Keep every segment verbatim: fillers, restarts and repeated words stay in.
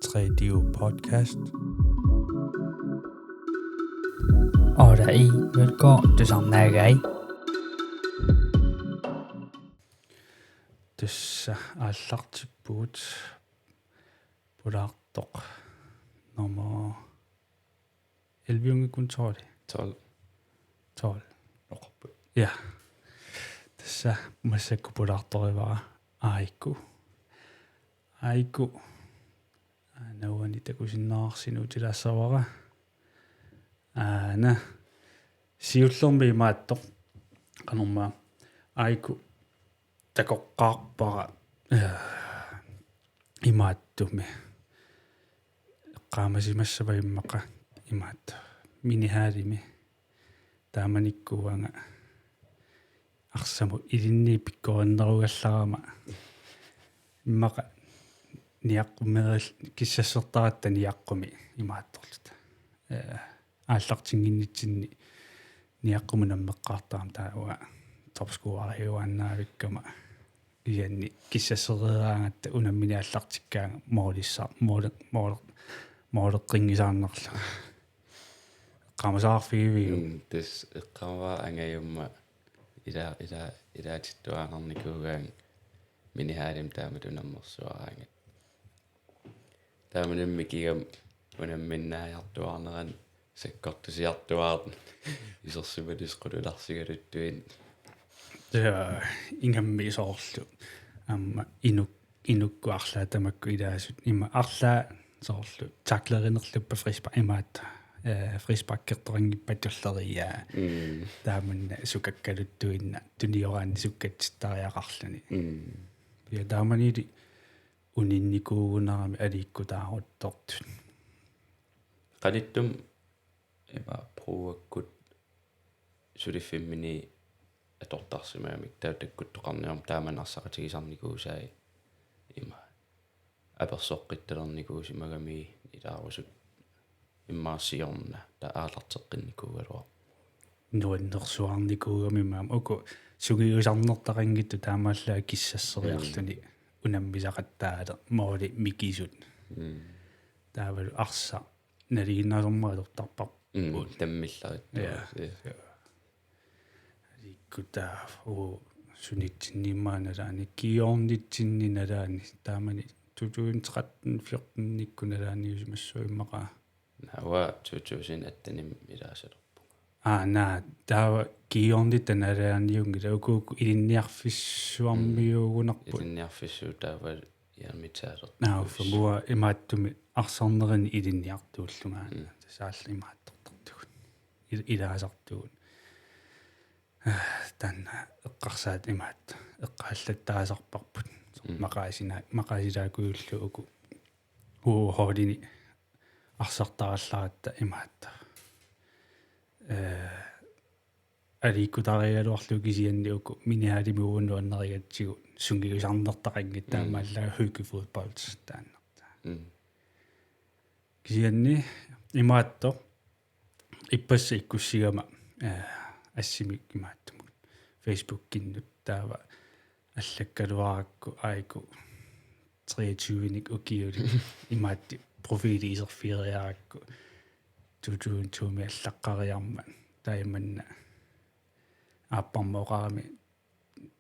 Kreativ podcast. Ora i velko tusarnaagai. Tassa aallartippugut pulaartoq nummer elleve-unngikkunik tolv. Tolv. Tolv. Oqarput. Ja. Tassa massakkut pulaartorivara Aiku. Aiku. Aana uani takusinnaavarsi inuutilaassavara. Aana. Siullermik imaattoq. Qanormaa. Aiku takoqqaarpara, eh, imaattumik. Eqqaamasimassava immaqa imaattoq. Minihallimi. Taamanikkuuanga arsamut ilinniit pikkorinnerugallarama. Immaqa niaqqumik kissassertaratta niaqqumik imaattorluta. Eh, aallartinnginnitsinni niaqqumut nammeqqaartarama taava uanga topscoreriuaannaavikkama. Kisianni kissassereeraangatta unammineq aallartikkaanga moolissa-, moole-, moole-, mooleqqinngisaannarlunga. Eqqaamasaarfigiviuk? Mm, tassa eqqaamavara angajumma ila-, ila-, ilaatittuaannarnikuugaanga minihallimi taamatut unammersuaraangat. Taamanikkut kigam unamminnaajartuaarnerani sakkortusiartuaarneq isersimatussuaq qulularsigaluttuinnaq. Ja, ingammik soorlu. Aamma inuk-, inukkut arlaat tamakku ilaasut. Ima arlaat soorlu taklerinerluppat frispark imaattoq. Eh, frisparkertoqanngippat tulleriiaa. Mm. Taamanna sukakkaluttuinnaq, tunioraanni sukkatsittariaqarluni. Mm. Ja taamanilu uninnikuugunarami aliikkutaaruttortut. Qanittumi ima Proakkut suliffimmini atortarsimagamik taava takkuttoqarniarmat taamani arsaqatigisarnikuusai ima apersoqqittalernikuusimagami ilaarusut immaqa siorna taava aallarteqqinnikuugaluarpoq. Nuannersuarnikuugami maani uku sungiusarnertaqanngitsut taamaallaat kissasseriarluni. Mm. Unammisaqattaaleq moolit mikisut. Mm. Taavalu arsaq nalinginnaasormat atortarparput. Mm, tammillarit. Ja. Ja. Aliikkutaavoq sunitsinni immaqa nalaani, kingornitsinni nalaani, taamani to tusind tretten fjorten-ikkut nalaaniusimassaaq immaqa. Naua to tusind atten-imi ilaasalerpunga. Aa, naa, taava kingornitta nalaaniunngilaq, uku, uku ilinniarfissuarmiuugunarput. Mm. Ilinniarfissuup taava iamitaaleq. Naa, uffa, mua imaattumik arsarnerini ilinniartuullunga. Mm. Tassa aamma imaattortartugut. Il-, ilaasartugut. Taanna eqqarsaat imaattoq eqqaallattaasarparput. Mm. Maqaasina-, maqaasilaakujullu uku U H-ini arsartarallaratta imaattoq. Eh, aliikkutarigaluarlugu kisianni uku minihallimi uagut nuannerigatsigu sungiusarnertaqanngitsut. Mm. Taamaallaat hyggefodbold taanna. Mm. Kisianni imaattoq ippassaq ikkussigama, eh, assimik imaattumut Facebookinnut taava allakkaluarakku Aiku treogtyve-nik ukiulik imaattoq profili iserfigeriarakku to tusind to-mi allaqqariarmat taamani aapparma oqarami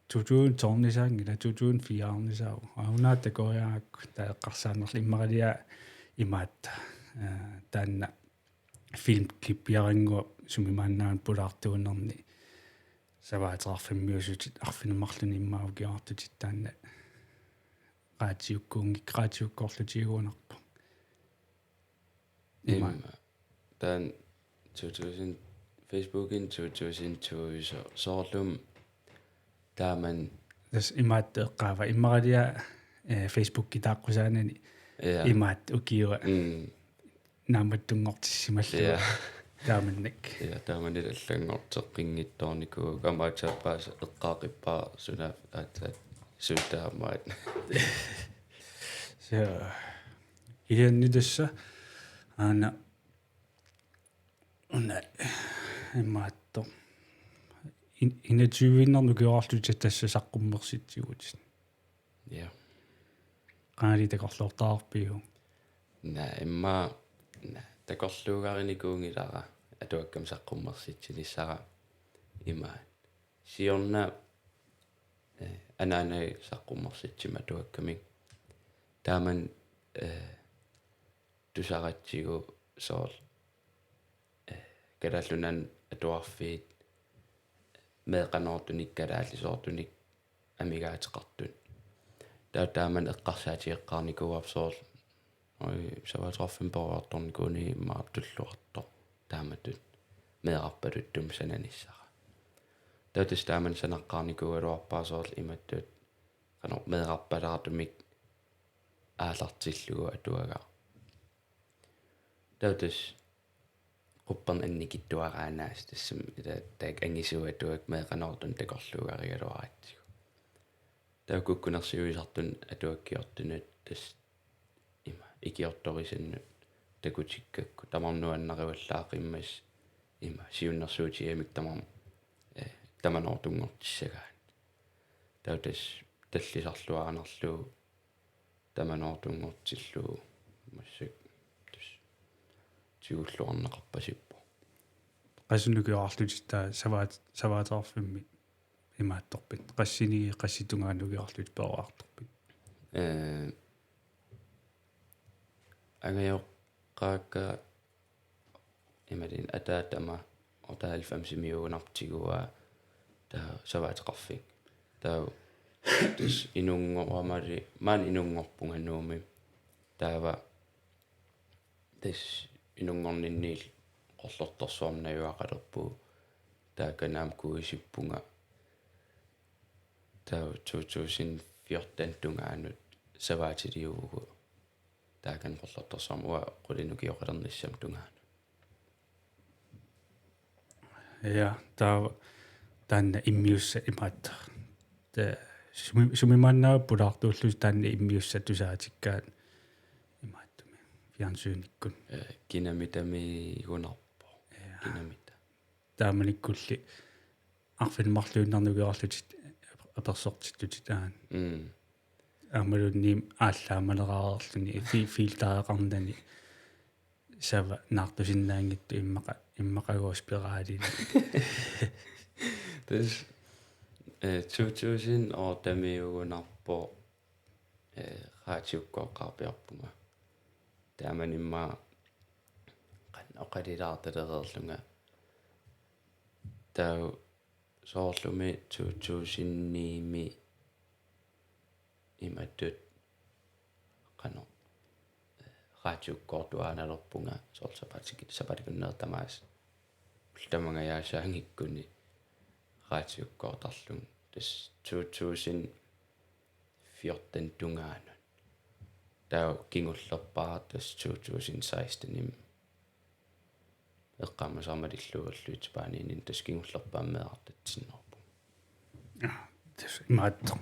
to tusind to-rnisaanngilaq, to tusind fire-rnisaavoq. Aa, una takoriarakku taava eqqarsaanerlu immaqalia imaattoq, eh, taanna filmklippiarannguaq sumi maannakkut pulaartuunerni savaateqarfimmiuusutit arfineq-marlunut immaqa ukiorartutit taanna qaatiukkuunngik-, qaatiukkoorlutigiugunarpoq. Ima. Ima. Taanna to tusind, Facebookimi to tusind to so-, soorlumi taamani. Tassa imaattoq eqqaavaa immaqalia, eh, Facebooki taaqqusaanani. Ja. Imaattoq ukiua. Mm. Naammattunngortissimallugu. Ja. Taamannak. Ja, taamani allanngorteqqinngitsoornikuugakkit aamma aatsaat paasaq eqqaaqippara sunaaffa aatsaat suut taamaat. So, kisianni tassa aana una imaattoq. In-, enogtyve-nnermi ukiorarlutit tassa saqqummersitsigutit. Ja. Qangali takorloortarpiuk? Naa immaqa, naa, takorluugarinikuunngilara atuakkami saqqummersitsinissara imaat. Siorna, eh, anaanagit saqqummersitsimmat atuakkamik. Taamani, eh, tusaratsigu soorlu, eh, Kalaallit Nunaanni atuarfiit meeqqanoortunik kalaallisoortunik amigaateqartut. Taava taamani eqqarsaatigeqqaarnikuuarput soorlu, oj, savaateqarfimmi peroriartornikuunini immaqa tulluartoq taamatut meerarpaluttumik sananissara. Taava tassa taamani sanaqqaarnikuugaluarpara soorlu imatut qanoq meerarpalaartumik aallartillugu atuagaq. Taava tassa qupperneq annikitsuaraannaavoq tassami ila taakku angisuut atuakkat meeqqanoortunut takorluugarigaluaratsigu. Taava kukkunersiuisartunut atuakkiortunut tassa ima ikiortorisannut takutikkakku tamarmik nuannarivallaaqimmassuk ima siunnersuutigamik tamarmik, eh, tamanoortunngortissagaanni. Taava tassa tallisarluarnerlugu tamanoortunngortillugu massakkut tassa tigulluarneqarpasippoq. Qassinnik ukioqarlutit taava savaat-, savaateqarfimmi imaattorpit? Qassinik, qassit tungaanut ukioqarlutit peroriartorpit? Eh, angajoqqaakka imaluunniit ataatama otteoghalvfemsimiugunarpoq tiguaa taava savaateqarfik. Taava tassa inunngorama-, maani inunngorpunga Nuummi. Taava tassa inunngorninniilli Qorlortorsuarmi najugaqalerpugut. Taakani aamma kuisippunga. Taava to tusind fjorten tungaanut savaatiliuvugut. Taakani Qorlortorsuarmi uanga qulinik ukioqalernissami tungaanut. Ja, taava taanna immiussaq imaattoq. Taava sumi-, sumimaannaavoq pulaartuullusi taanna immiussaq tusaatikkaat imaattumik fjernsynikkut? Eh, Kinamitamiigunarpoq. Ja. Kinamita. Taamanikkulli arfineq-marluinnarnik ukioqarlutit apersortittutit aana. Mm. Aammaluunniit aallaamaleraarluni fi-, filtereqarnani sava naartusinnaanngitsoq immaqa, immaqagooq spiralini. Tassa, eh, to tusind ottemiugunarpoq, eh, raatiukkooqqaarpiarpunga. Taamani immaqa qanoq oqalilaartalereerlunga. Taava soorlumi to tusind ni-mi imatut qanoq, eh, raatiukkoortuaannalerpunga soorlu sapaatiki-, sapaatip akunneri tamaasa ullut tamangajaassaanngikkuni raatiukkoortarlunga. Tassa to tusind fjorten tungaanut. Taava kingullerpaaq tassa to tusind seksten-imi eqqaamasara malilluullutik Spanienimi tassa kingullerpaamik meerartatsinnerpunga. Ja, tassa imaattoq.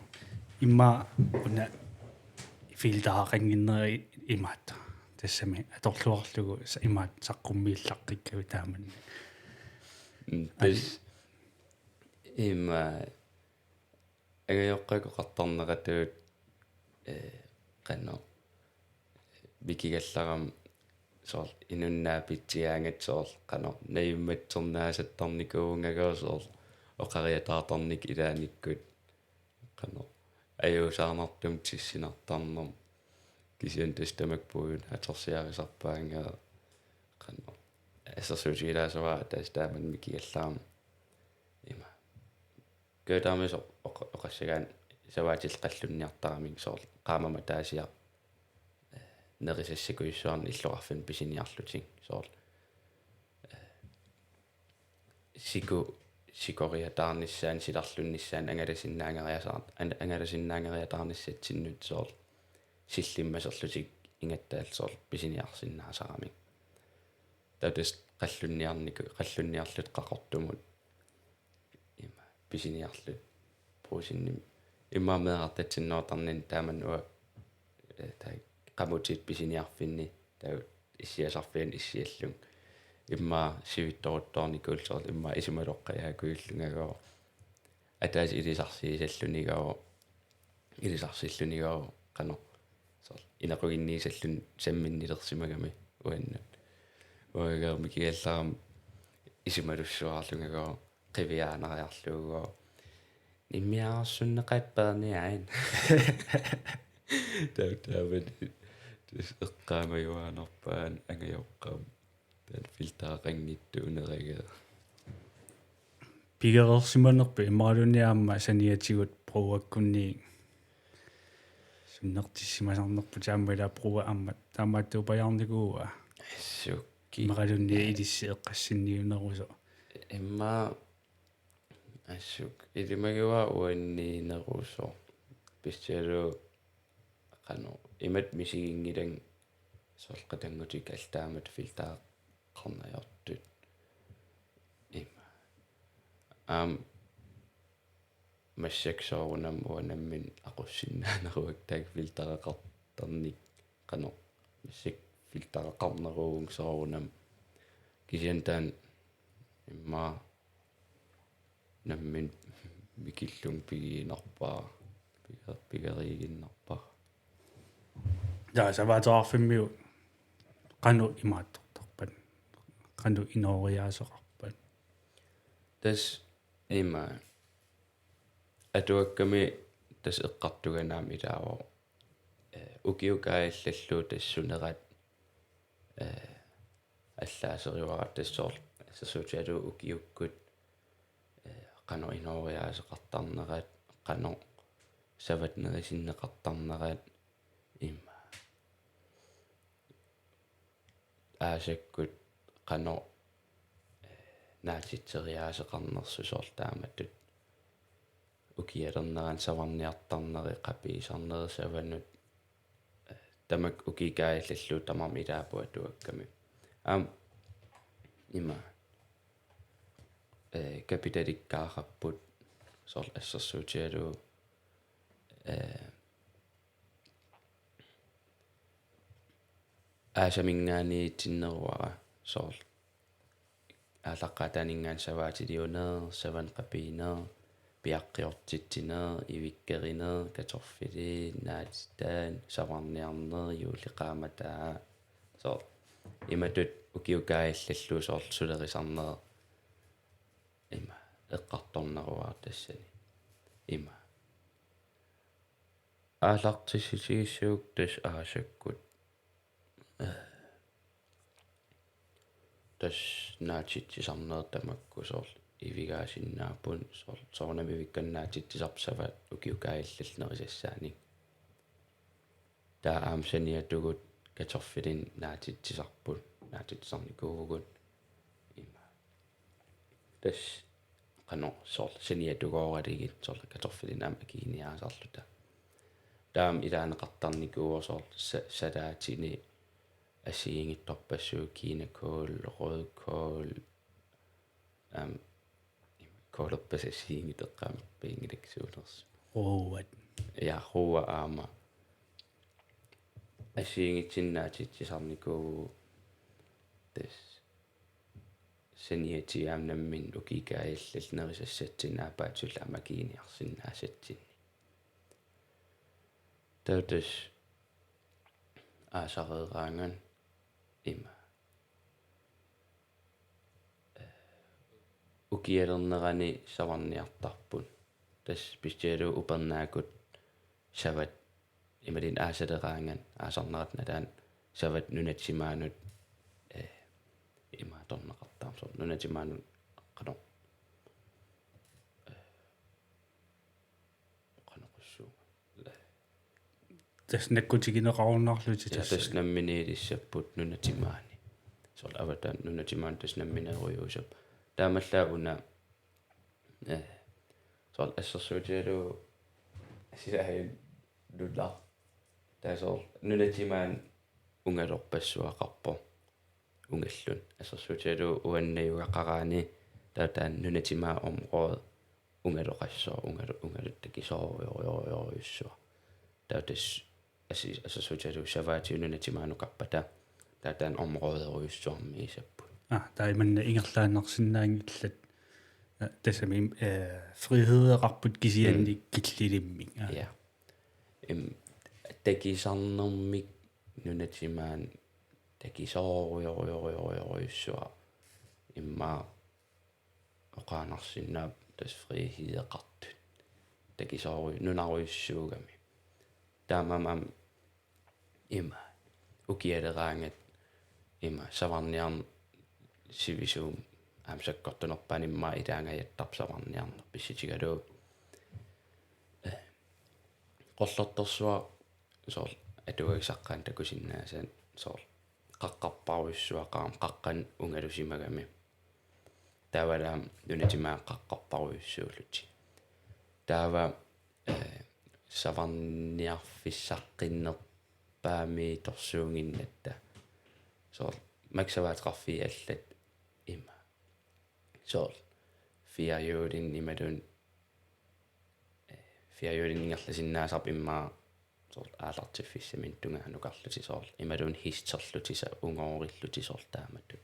Immaqa una filtereqannginneri imaattoq. Tassami atorluarlugu sa-, imaattoq saqqummiillaqqikkatta taamani. Mm, tassa ima angajoqqaakkoqartarneratut, eh, qanoq, mikigallarama soorlu inunnik naapitsigaangatta soorlu qanoq najummatsornaasattarnikuuvunga soorlu oqariataartarnikkut ilaannikkut qanoq ajuusaarnartumik tissinartarneq kisianni tassa tamakku puigunaatersiarisarpaannga qanoq assersuutigilaassuara tassa taamani mikigallarama ima. Kutaami soorlu oq-, oqassagaanni savaatillit qallunniartaramik soorlu qaammat ataasiaq, eh, nerisassakujussuarnik illoqarfinni pisiniarlutik soorlu, eh, siku-, sikoriataarnissaanut silarlunnissaanut angalasinnaageriasaar-, an-, angalasinnaageriataarnissatsinnut soorlu sillimmaserlutik ingattaarlutik soorlu pisiniarsinnaasaramik. Taava tassa qallunniarniku-, qallunniarlutik Qaqortumut ima pisiniarlutik Brugsenimi immaqa meerartatsinnuartarnini taamani uanga, eh, taava qamutit pisiniarfinni taava issiasarfianni issiallunga immaqa sivitsoruttoornikuullunga immaqa isumaloqqajaakujullungagooq ataaseq ilisarsiisallunigooq ilisarsiillunigooq qanoq soorlu inequginniisalluni samminnilersimagami uannut. Uanga mikigallarama isumalussuarlunga qiviaanariarlugu. Immiaarsunneqaat peerniaat. Taava taava tassa eqqaamajuaannarpaan angajoqqaama. Taanna filtereqanngitsoq uneragaq. Pigereersimanerpit imaluunniit aamma saniatigut Broakkunniit sunnertissimasarnerput aamma ila Broa aamma taamaattuupajaarnikuua. Assukki. Imaluunniit ilissi eqqassinniunerusoq. Immaqa assut ilimagivara uanniinerusoq. Pissutigalugu qanoq imatut misiginngilanga soorlu qatanngutikka allat taamatut filtereqarneq ajortut. Ima. Aamma massakkut soorunami uanga nammineq aqussinnaaneruakka taakku filtereqartarnikka qanoq. Massakkut filtereqarneruuvunga soorunami. Kisianni taanna immaqa nammineq mikillunga pigiinnarpara, piga-, pigeriiginnarpara. Taava savaateqarfimmiut qanoq imaattortarpat, qanoq inooriaaseqarpat? Tassa ima atuakkami tassa eqqartuganaami ilaavoq, eh, ukiut kaajallallugu tassa sunerat, eh, allaaserivaat tassa soorlu assersuutigalugu ukiukkut, eh, qanoq inooriaaseqartarnerat, qanoq savat nerisinneqartarnerat, ima. Aasakkut qanoq, eh, naatitseriaaseqarnersut soorlu taamatut. Ukialernerani savarniartarneri, qapiisarneri savanut, eh, tamakku ukiut kaajallallugu tamarmik ilaapput atuakkami. Aamma ima, eh, kapitalikkaaqarput soorlu assersuutigalugu, eh, aasaminngaanniitsinneruara soorlu aallaqqaataaninngaanniit savaatiliuneq, savanut qapiineq, piaqqiortitsineq, ivikkerineq, kartoffelit, naatitaat, savarniarneq, juulliqaammataa. Soorlu imatut ukiut kaajallallugu soorlu sulerisarneq ima eqqartorneruara tassani. Ima. Aallartissutigissagukkit tassa aasakkut. Eh, tassa naatitsisarneq tamakku soorlu ivigaasinnaaput soorlu soorunami ivikkanik naatitsisarput savat ukiut kaajallallit nerisassaanik. Taava aamma saniatigut kartoffelinik naatitsisarput, naatitsisarnikuuvugut. Ima. Tassa qanoq soorlu saniatigooraligit soorlu kartoffelinik aamma akiginiaasarluta. Taava aamma ilaaneqartarnikuuvoq soorlu sa-, salaatini assigiinngitsorpassuit kiinakål, rødkål, aamma kålerpassuit assigiinngitsut eqqaamerpianngilakka suunersut. Ruuat. Ja, ruua aamma. Assigiinngitsunik naatitsisarnikuuvugut tassa saniatigut aamma nammineq ukiut kaajallallit nerisassatsinnik aappaatsiullu aamma akiginiarsinnaasatsinnik. Taava tassa aasareeraangat ima. Ukialernerani savarniartarput. Tassa pissutigalugu upernaakkut savat imaluunniit aasaleraangat aasarnerata nalaani savat nunat timaanut, eh, imaattorneqartarpoq. Soorlu nunat timaanut qanoq, eh, qanoq oqassuunga. Tassa nakkutigineqarunnaarlutik. Ja, tassa. Tassa nammineq ilissapput nunat timaani. Soorlu avataani nunat timaani tassa nammineerujuussapput. Taamaallaat una, eh, soorlu assersuutigalugu silaajun nunaq. Taava soorlu nunat timaani ungalorpassuaqarpoq. Ungalluni. Assersuutigalugu uannut najugaqaraanni taava taanna nunat timaat område ungaloqassaaq, ungalu-, ungalu-, takisoorujorujorujussuaq. Taava tassa assi-, assersuutigalugu savaatigut nunat timaanukarpata taava taanna områderujussuarmiissapput. Aa, taava imannak ingerlaannarsinnaanngillat. Aa, tassami, eh, frihedeqarput kisianni. Mm. Killilimmik. Aa. Ja. Im, takusarnermik nunatimaani takusoorujorujorujorujussuaq immaqa oqaannarsinnaapput tassa frihedeqartut. Takusooru-, nunarujussuugami. Taamaammat ima ukialeraangat ima savarniarneq sivisuumik aamma sakkortunerpaamik immaqa ilaangajattarpoq savarniarneq pissutigalugu. Eh, Qollertorsuaq soorlu atugagisaqqaanut takusinnaasoq soorlu qaqqarparujussuaqarami qaqqanut ungalusimagami. Taavalu aamma nunatimaat qaqqarparujussuullutik. Taava, eh, savarniarfissaqqinnerpaamiittorsuuginnatta. Soorlu makku savaateqarfiit allat ima. Soorlu firehjulinnik imaluunniit, eh, firehjulinnik ingerlasinnaasarput immaqa soorlu aallartiffissaminnik tungaanukarlutik soorlu imaluunniit histerlutik sa-, ungoorillutik soorlu taamatut.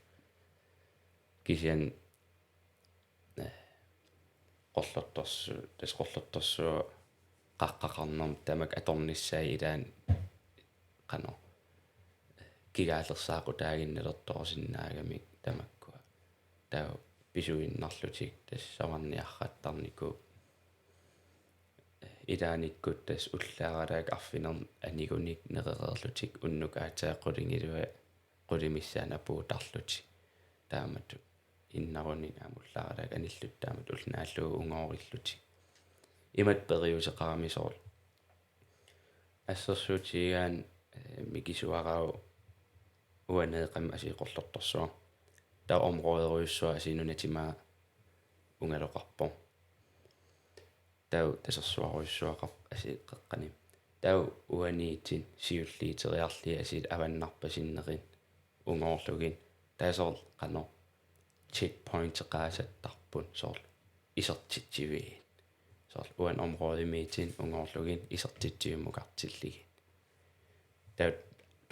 Kisianni, eh, qollertorsu-, tassa qollertorsuaq qaqqaqarnermut tamakku atornissaat ilaanni qanoq kigaalersaaqutaannginnalertorusinnaagamik tamakkua. Taava pisuinnarlutik tassa savarniarrattarnikuupput. Ilaannikkut tassa ullaaralaakkut arfineq-anigunik nerereerlutik unnuk aatsaat qulingiluat qulit missaanni apuuttarlutik. Taamatut innarunik aamma ullaaralaakkut anillutik taamatut ulloq naallugu ungoorillutik. Imatut periuseqarami soorlu. Assersuutigaanni, eh, mikisuaraavoq uaneeqami asii qollertorsuaq. Taava områderujussuaq asii nunatimaa ungaloqarpoq. Taava tasersuarujussuaqarpoq asii qeqqani. Taava uaniittut siulliuteriarlugit asii avannarpasinnerit ungoorlugit. Taava soorlu qanoq checkpointeqaasattarput soorlu isertitsiviit. Soorlu uani områdemiittut ungoorlugit isertitsivimukartillugit. Taava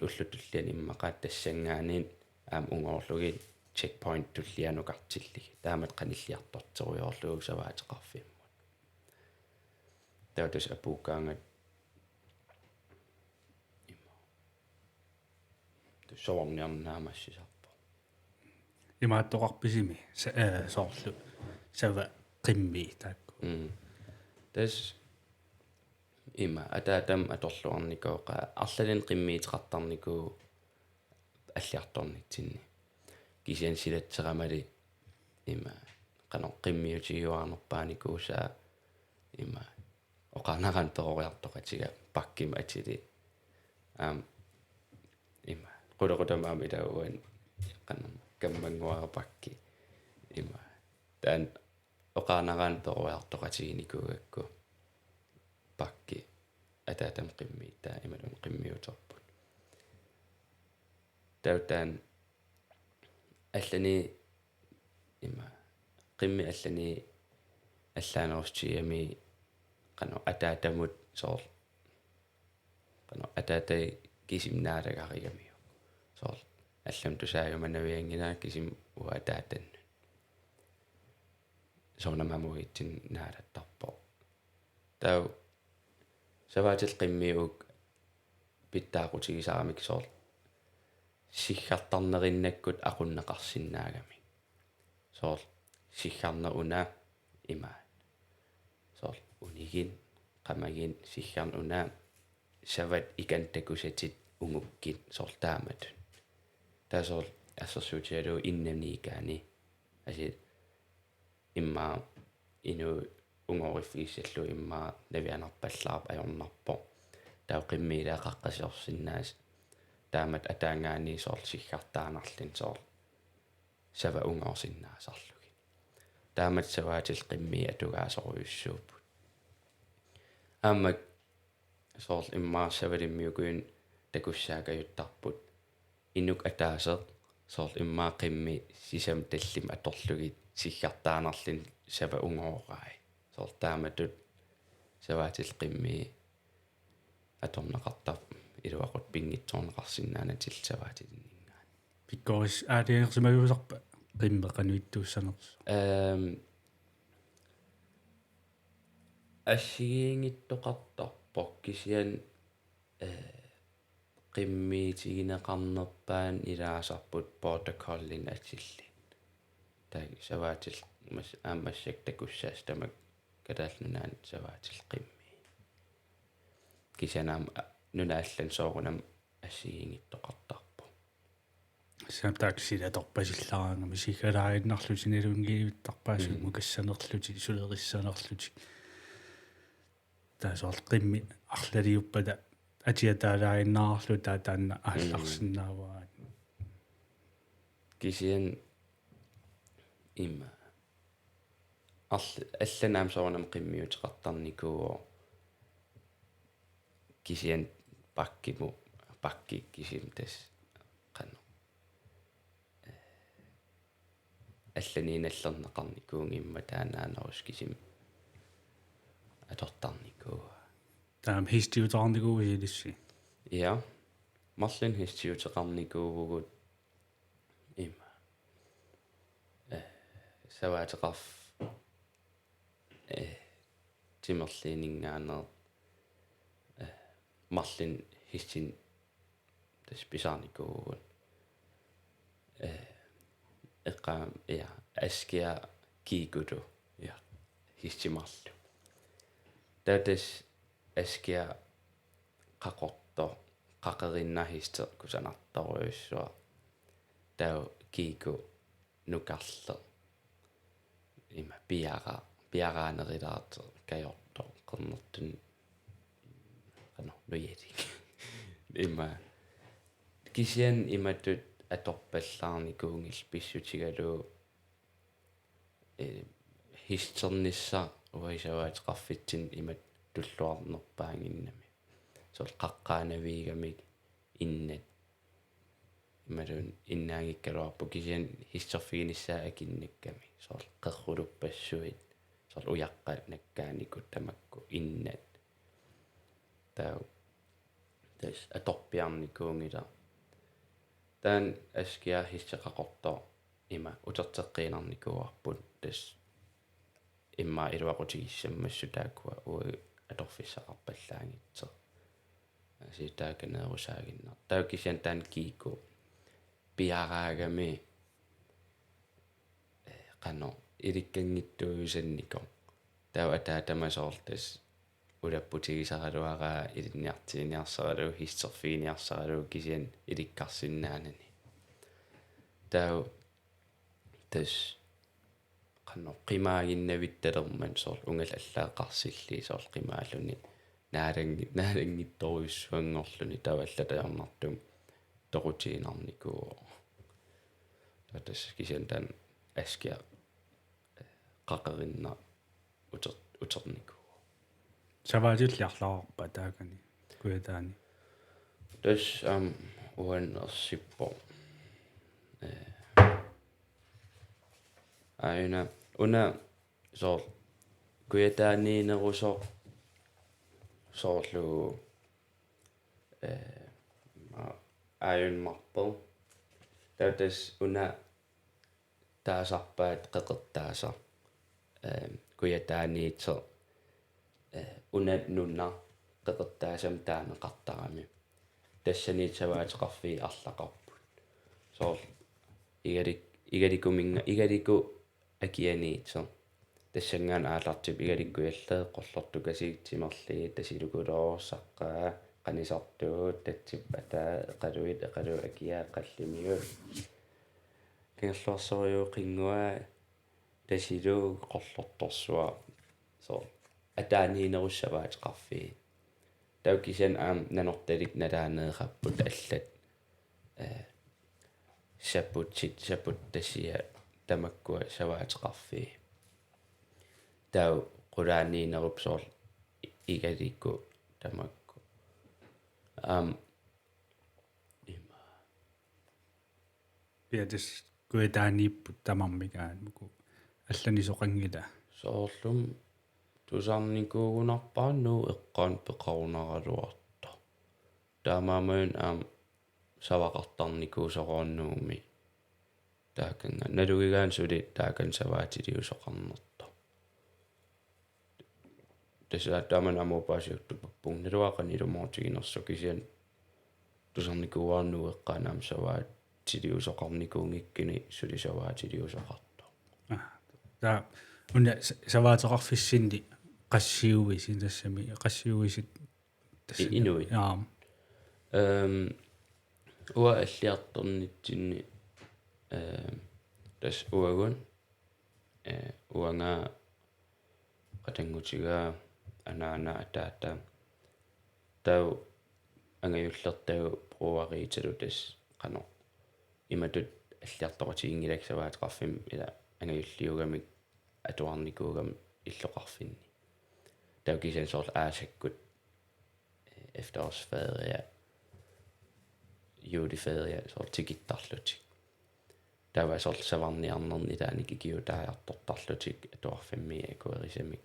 ullut tulliani immaqa tassanngaanniit aamma ungoorlugit checkpoint tullianukartillugit. Taamatut qanilliartorterujoorlugu savaateqarfimmut. Taava tassa apuukkaangat ima. Tassa savarniarneq naammassisarpoq. Imaattoqarpisimi sa-, eh, soorlu sava qimmii taakku. Mm. Tassa ima ataatamut atorluarnikooqaat arlalinnik qimmiuteqartarnikuuvoq alliartornitsinni. Kisianni silatseramali ima qanoq qimmiutigiuarnerpaanikuusaa ima oqaannaraanni peroriartoqatiga pakkimut atilik. Aamma ima qulequtami aamma ilaa uani qanoq kammannguara pakki. Ima taanna oqaannaraanni peroriartoqatiginikuugakku pakki ataatamut qimmiittaa imaluunniit qimmiuterput. Taava taanna allani ima qimmit allani allaanerussutigigamigit qanoq ataatamut soorlu qanoq ataatai kisimi naalagarigamiuk. Soorlu allamik tusaagama navianngilaa kisimi uanga ataatannut. Soorunami aamma uagutsinnut naalattarpoq. Taava savaatillu qimmiit uku pitsaaqutigisaramikku soorlu siggartarnerinnakkut aqunneqarsinnaagamik. Soorlu siggarneq una imaat. Soorlu unigit, qamagit, siggarneq una savat ikannik takusatit ungukkit soorlu taamatut. Taava soorlu assersuutigalugu innamiikkaani. Asit immaqa inuit ungooriffigissallugu immaqa navianarpallaarpoq ajornarpoq. Taava qimmiit ilaa qaqqasiorsinnaasoq. Taamatut ataanngaanniit soorlu siggartaannarluni soorlu sava ungoorsinnaasarlugit. Taamatut savaatillu qimmiit atugaasorujussuupput. Aamma soorlu immaqa savalimmiukkuit takussaakajuttarput. Inuk ataaseq soorlu immaqa qimmit sisamat tallimat atorlugit siggartaannarluni sava ungoorai. Soorlu taamatut savaatillu qimmiit atorneqartarput iluaqutaq pinngitsoorneqarsinnaanatik savaatilinninngaanniit. Pikkoris-, aalajangersimajuusarpa qimmit qanoq ittuussanersoq? Ehm, assigiinngitsoqartarpoq kisianni eh, qimmiutigineqarnerpaat ilaasarput border collieni atillin. Taava savaatit mas-, aamma massakkut takussaasut tamakku Kalaallit Nunaanni savaatit qimmii. Kisianni aamma nunat allanut soorunami assigiinngitsoqartarpoq. Tassa taakku sila atorpasillaraangamik, sigalaaginnarlutik, nalunngiivittarpaat, mm, sumukassanerlutik, sulerissanerlutik. Taava soorlu qimmit arlaliuppata atiataalaaginnarlugu taava taanna, mm, aallarsinnaavaraat. Kisianni ima arl-, allanik aamma soorunami qimmiuteqartarnikuuvoq. Kisianni pakkimut, pakki kisimi tassa qanoq, eh, allaniinnarlerneqarnikuunngimmat taanna naanerus kisimi atortarnikuuaa. Taava hiistiuteqarnikuuvutit ilissi? Ja. Marlunnik hiistiuteqarnikuuvugut ima. Eh, savaateqarf-, eh, timerliininngaanneersoq, eh, marlunnik hiistinik tassa pisaarnikuuvugut. Eh, eqqaam-, ja, Askia Kiikulu, ja, hiisti marluk. Taava tassa Askia Qaqortoq, qaqerinnaq hiisteq kusanartorujussuaq. Taava Kiiku nukarleq. Ima piara-, piaraanerulaartoq kajortoq qernertunik, qanoq, nujalik. Ima kisianni imatut atorpallaarnikuunngillat pissutigalugu, eh, hiisternissaq uagut savaateqarfitsinni imatut tulluarnerpaannginnami. Soorlu qaqqaanaviigamik innat. Imaluunniit innaanngikkaluarpoq kisianni hiisterfiginissaat akinnakkamik. Soorlu qerruluppassuit, soorlu ujaqqat nakkaanikut tamakku innat. Taava tassa atorpiarnikuunngilaq. Taanna Askia hiisti Qaqortoq ima uterteqqiinnarnikuuarput, tassa immaqa iluaqutigissammassuk taakkua uagut atorfissaqarpallaanngitsoq. Asi taakaneerusaaginnartoq. Taava kisianni taanna Kiiku piaraagami, eh, qanoq, ilikkanngitsuusannikoq. Taava ataatama soorlu tassa ulapputigisaraluaraa ilinniartiginiarsaralugu, hiisterfiginiarsaralugu kisianni ilikkarsinnaanani. Taava tassa qanoq qimaaginnavittalermat soorlu ungalu allaat qarsillii soorlu qimaalluni naalanngi-, naalanngitsorujussuanngorluni taava allatut ajornartumik toqutiinnarnikuuvoq. Taava tassa kisianni taanna Askia, eh, qaqerinnaq uter-, uternikuuvoq. Savaatillit arlalerpat taakani Kujataani? Tassa aamma uani ersippoq. Eh, aajuna una soorlu Kujataaniinnerusoq soorlu, eh, ma-, aajuna marpoq. Taava tassa una taasarpaat qeqertaasaq, eh, Kujataaniittoq, eh, una nuna qeqertaasamik taaneqartarami. Tassaniittoq savaateqarfiit arlaqarput. Soorlu Igalik-, Igalikuminnga-, Igaliku akianiittoq. Tassanngaannaq aallartippoq Igalik Kujalleq, Qollortukasik, Timerlii, Tasilukulooq, Saqqaa, Qanisartuut, Tatsip, Ataa, Eqaluit, Eqaluup Akia, Qallimiut, Kangerluarsorujuup Qinnguaa, Tasilu, Qollortorsuaq. Soorlu ataaniinnerusoq savaateqarfiit. Taava kisianni aamma Nanortalik nalaaneerapput allat, eh, Saputsit, Saput Tasiat tamakkua savaateqarfiit. Taava qulaaniinnerup soorlu I-, Igaliku tamakku. Aamma ima. Piatas Kujataaniipput tamarmik aamma uku allanisoqanngilaq. Soorlumi tusarnikuugunarpara Nuup eqqaani peqarunaraluartoq. Taamaammat aamma savaqartarnikuusoq Nuummi. Taakannga-, nalugigaanni suli taakani savaatiliusoqarnertoq. tassa taamani aamma paasiuttupappunga naluara qanoq ilumoortiginersoq, kisianni tusarnikuuara nueqqaanni aamma savaatiliusoqarnikuunngikkuni suli savaatiliusoqartoq. Aa, taava una sa-, savaateqarfissinni qassiuisi tassami, qassiuisit tassami? I-, inuit? Aap. Ehm, uanga alliartornitsinni, ehm, tassa uagut, eh, uanga qatanngutigaa, anaana, ataata, taava angajullertagut brugeriitalu, tassa qanoq imatut alliartoqatiginngilakka savaateqarfimmi, ila angajulliugamik atuarnikuugama illoqarfinni. Taava kisianni soorlu aasakkut, eh, efterårsferie, juleferie soorlu tikittarlutik. Taava soorlu savarniarnerni ilaanni ikiuutaajartortarlutik atuarfimmi akuerisamik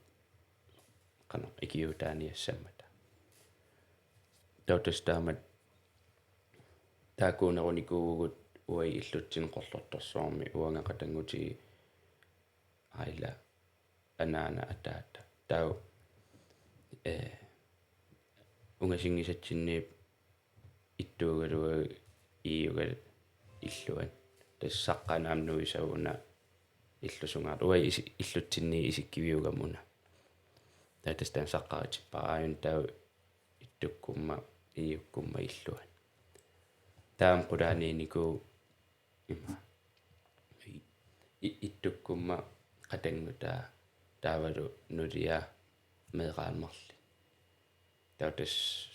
qanoq ikiuutaaniassammata. Taava tassa taamatut taakkuunerunikuuvugut uagut illutsinni Qorlortorsuarmi, uanga qatanngutigit, aila, anaana, ataata. Taava, eh, ungasinngisatsinniippoq ittuugaluagut iiugaluit illuanni. Tassa saqqaanut aamma nuisagut una illusungaartoq. Uagut isi-, illutsinniit isikkiviugamik una. Taava tassa taanna saqqaritippara aajuna taava ittukkumma, iiukkumma illuanni. Taava qulaaniinikuuvoq ima. I-, i-, ittukkumma qatanngutaa taavalu nuliaa meeraanerli. Taava tassa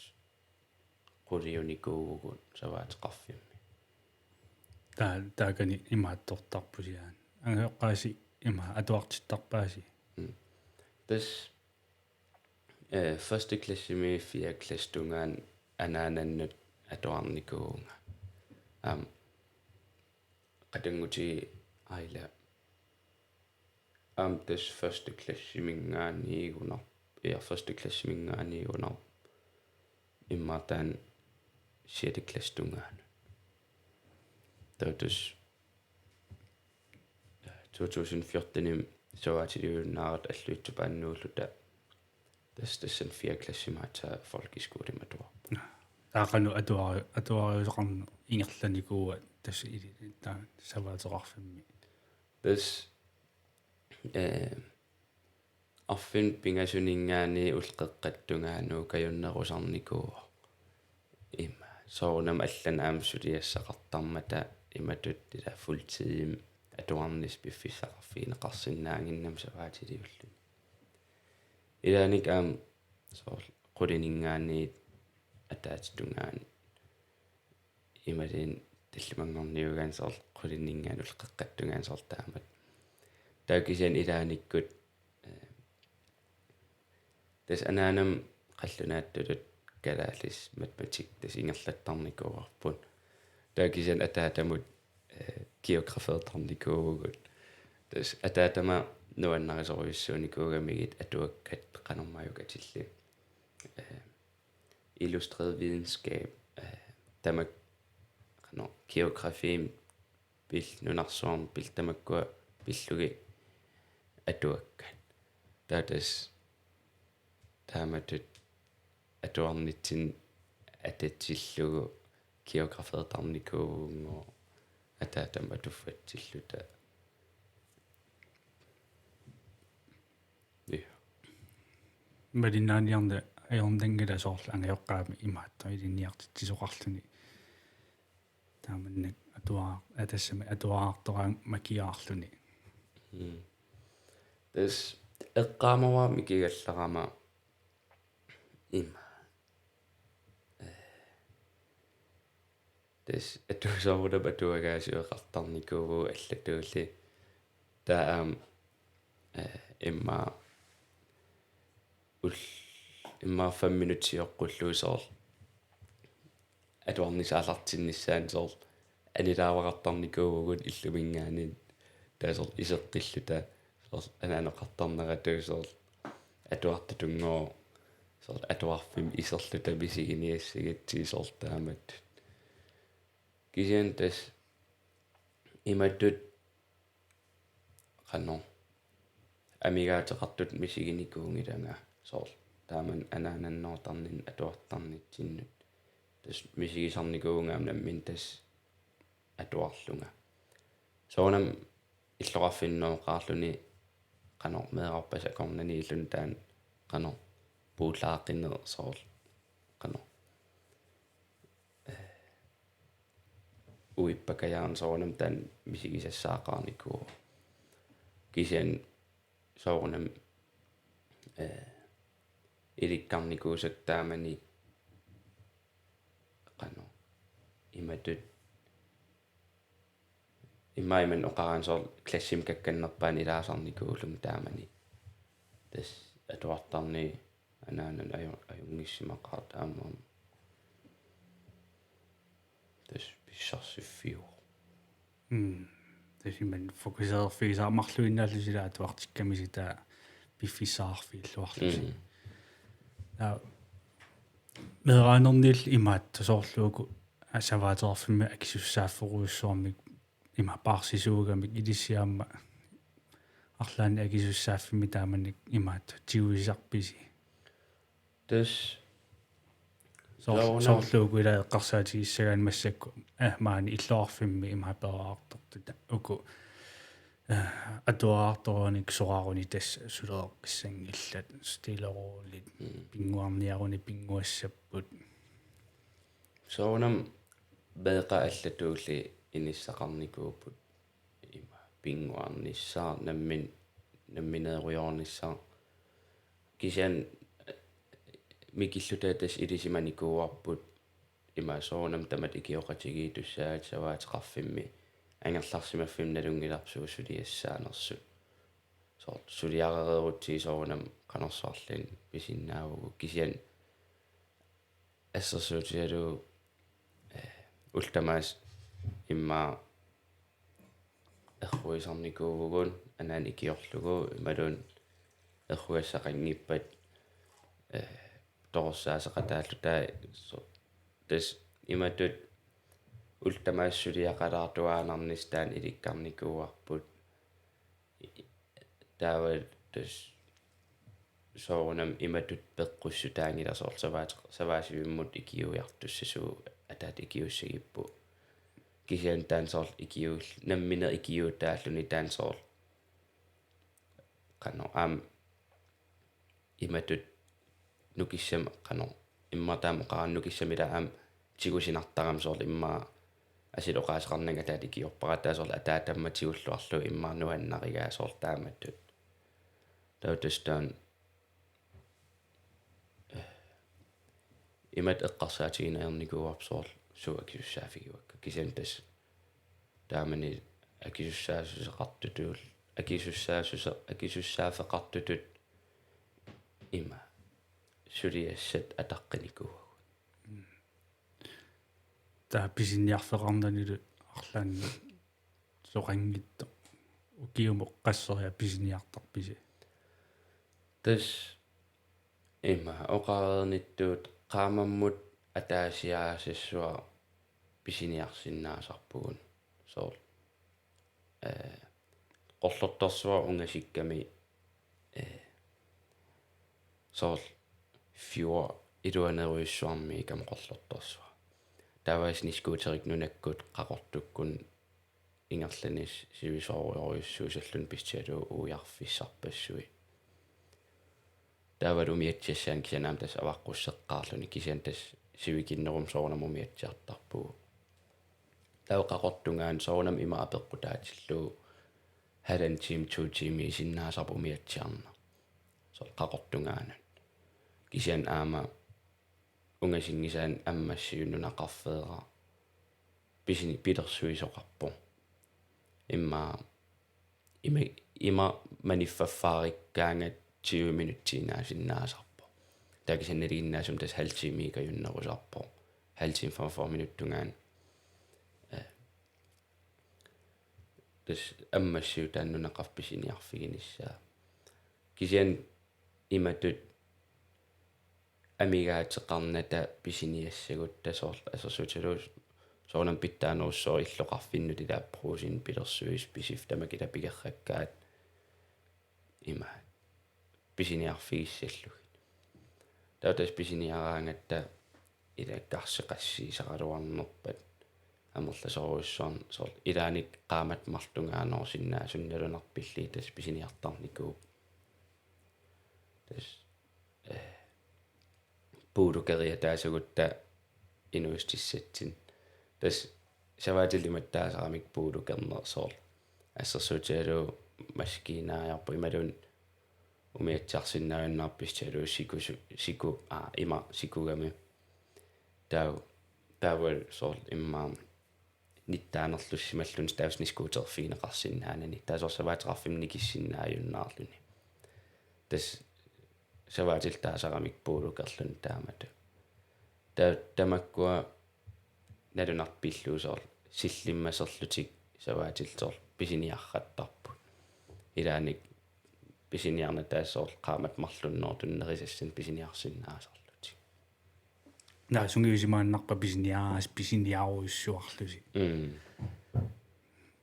quliunikuuvugut savaateqarfimmi. Taa-, taakani imaattortarpusi aana. Angajoqqaasi ima atuartittarpaasi? Mm. Tassa, eh, første klassimiit fjerde klasset tungaanut anaanannut atuarnikuuvunga. Aamma qatanngutigit aila. Aamma tassa første klassiminngaanniit una-, ja, første klassiminngaanniit una-, immaqa taanna sjette klasse tungaanut. Taava tassa to tusind fjortenimi savaatiliujunnaaratsigit Alluitsup Paannuulluta tassa, tassani fjerde klassimi aatsaat folkeskolemi atuarpunga. Taava qanoq atuari-, atuariuseqarneq ingerlanikuua tassa ili-, taava savaateqarfimmi? Tassa, eh, arfineq-pingasunngaanniit ulloqeqqata tungaanut kajunnerusarnikuuvoq. Ima, soorunami allanik aamma suliassaqartarmata imatut ila fuldtidimik atuarnissaq piffissaqarfigineqarsinnaannginnami savaatiliulluni. Ilaanni aamma soorlu quliningaanniit ataatsip tungaanut imaluunniit tallimanngorniugaanni soorlu quliningaanniit ulloqeqqata tungaanut soorlu taamatut. Taava kisianni ilaannikkut, eh, tassa anaanama qallunaatutut kalaallisut matematik tassa ingerlattarnikuuarput. Taava kisianni ataatamut, eh, geografertarnikuuvugut. Tassa ataatama nuannarisorujussuunikuugamigit atuakkat qanormaajukatillit. Eh, illustreret videnskab, eh, tamakku, qanoq, geografiimi pil-, nunarsuarmi pil-, tamakkua pillugit atuakkat. Taava tassa taamatut atuarnitsinni atatillugu geografertarnikuuvunga ataatama atuffatsilluta. Ja. Malinnaaniarneq ajornanngilaq soorlu angajoqqaami imaattoq ilinniartitsisoqarluni. Taamannak atuaa-, aa, tassami atuaartoraangat makiaarluni. Mm. Tassa eqqaamavara mikigallarama ima. Eh, tassa atuusoorutama atuagaasiveqartarnikuuvugut allatulli. Taava aamma, eh, immaqa ul-, immaqa fem minutsit sioqqullugu soorlu atuarneq aallartinnissaanut soorlu anilaavartarnikuuvugut illuminngaanniit, taava soorlu iseqqilluta soorlu anaaneqartarneratut soorlu atuartutunngooq soorlu atuarfimmi iserluta misiginiassagatsigit soorlu taamatut. Kisianni tassa imatut qanoq amigaateqartutut misiginikuunngilanga soorlu taamani anaanannoortarninni atuartarnitsinnut. Tassa misigisarnikuuvunga aamma nammineq tassa atuarlunga. Soorunami illoqarfinnut oqarluni qanoq meerarpassuit akornanniilluni taanna qanoq puullaaqineq soorlu qanoq uippakajaarneq soorunami taanna misigisassaaqarnikuuvoq. Kisianni soorunami, eh, ilikkarnikuusakka taamani qanoq imatut immaqa imannak oqarani soorlu klassimi kakkannerpaani ilaasarnikuullunga taamani. Tassa atuartarneri anaananut aju-, ajunngissimaqaat aamma. Tassa pissarsiffiuvoq. Mm. Tassa imannak fokusererfigisaat marluinnaallusi sila atuartikkamisi taava piffissaqarfigilluarlusi. Mm. Taava meeraanernillu imaattoq soorlu uku savaateqarfimmi akisussaafferujussuarmik ima paarsisuugamik ilissi aamma arlaannik akisussaaffimmi taamanikkut imaattoq tigusisarpisi? Tassa soor-, soorunami soorlu uku ila eqqarsaatigissagaanni massakkut, eh, maani illoqarfimmi ima peroriartortut uku, eh, atuariartorunik soraaruni tassa sulereqqissanngillat, stilleroligt, mm, pinnguarniaruni pinnguassapput. Soorunami meeqqat allatulli inissaqarnikuupput ima pinnguarnissaat nammin-, nammineerujoornissaat. Kisianni, eh, mikilluta tassa ilisimanikuuarput ima soorunami tamatta ikioqatigiittussaagatta savaateqarfimmi angerlarsimaffimmi nalunngilarput suut suliassaanersut. Soorlu suliarereerutsigit soorunami qanorsuarluunniit pisinnaavugut kisianni assersuutigalugu, eh, ullut tamaasa immaqa erruisarnikuuvugut anaanat ikiorlugu imaluunniit errugassaqanngippat, eh, toqorsaaseqataalluta so-, tassa imatut ullut tamaasa suliaqalaartuaannarnissaq taanna ilikkarnikuuarput. Taava tassa soorunami imatut peqqussutaanngilaq soorlu savaat-, savaasivimmut ikiuiartussasugut ataata ikiussagippugut. Kisianni taanna soorlu ikiuill-, nammineq ikiuutaalluni taanna soorlu qanoq aamma imatut nukissamik qanoq immaqa taama oqarani nukissamik ila aamma tigusinartarami soorlu immaqa asuli oqaaseqarnanga ataata ikiorpara taava soorlu ataatamma tigulluarlugu immaqa nuannarigaa soorlu taamatut. Taava tassa taanna imatut eqqarsaatiginiarnikuuarput soorlu suut akisussaaffigaakka kisianni tassa taamani akisussaassuseqartutut, akisussaassuse-, akisussaaffeqartutut ima suliassat ataqqinikuuagut. Taava pisiniarfeqarnanilu arlaannik soqanngitsoq ukiumut qasseriarlutit pisiniartarpisi? Tassa ima oqareernittut qaammammut ataasiaasassuaq pisiniarsinnaasarpugut soorlu, eh, Qorlortorsuaq ungasikkami, eh, soorlu fjord iluanerujussuarmiikkami Qorlortorsuaq. Taava snescooterit nunakkut Qaqortukkut ingerlaneq sivisoorujussuusarluni pissutigalugu uiarfissarpassuit. Taava umiatsiassaanga kisianni aamma tassa avaqqusseqqaarluni kisianni tassa sivikinnerumik soorunami umiatsiartarpugut. Taava Qaqortungaani soorunami ima apeqqutaatillugu halvanden time, to timer isinnaasarpoq umiatsiarneq. Soorlu Qaqortungaanut. Kisianni aamma ungasinngisaanni Ammassiup nunaqarfeeraq pisini pilersuisoqarpoq. Immaqa ima, ima maniffaffaarikkaangat tyve minutsit inaasinnaasarpoq. Taava kisianni nalinginnaasumik tassa halv timeikkajunnerusarpoq. Halv time femogfyrre minutsit tungaanut. Eh, tassa Ammassiup taanna nunaqarfik pisiniarfiginissaa. Kisianni imatut amigaateqarnata pisiniassagutta soorlu assersuutigalugu soorunami pitsaanerussuaq illoqarfinnut ila Brugsenip pilersuisut pisiffik tamakku ila pigerrakkaat ima pisiniarfigissallugit. Taava tassa pisiniaraangatta ilakkarseqassiisaraluarnerpat amerlasoorujussuarnik soorlu ilaanni qaammat marluk tungaanut orsinnaasunut nalunarpillugit tassa pisiniartarnikuuvoq. Tassa, eh, puulukeriataasugutta inuussutissatsinni. Tassa savaatillit imatut taasaramik puulukerneq soorlu. Assersuutigalugu maskiinaajarput imaluunniit umiatsiarsinnaajunnaarpoq pissutigalugu sikusu-, siku-, aa, ima sikugami. Taava, taava soorlu immaqa nittaanerlussimalluni tavasni skuuterfigineqarsinnaanani. Taava soorlu savaateqarfimmi nikissinnaajunnaarluni. Tassa savaatillit taasaramik puulukerluni taamatut. Taava tamakkua nalunarpillugit soorlu sillimmaserlutik savaatillit soorlu pisiniarrattarput. Ilaanni pisiniarneq taava soorlu qaammat marlunnoortunik nerisassanik pisiniarsinnaasarlutik. Naa, sungiusimaannarpa pisiniaas-, pisiniarujussuarlusi. Mm.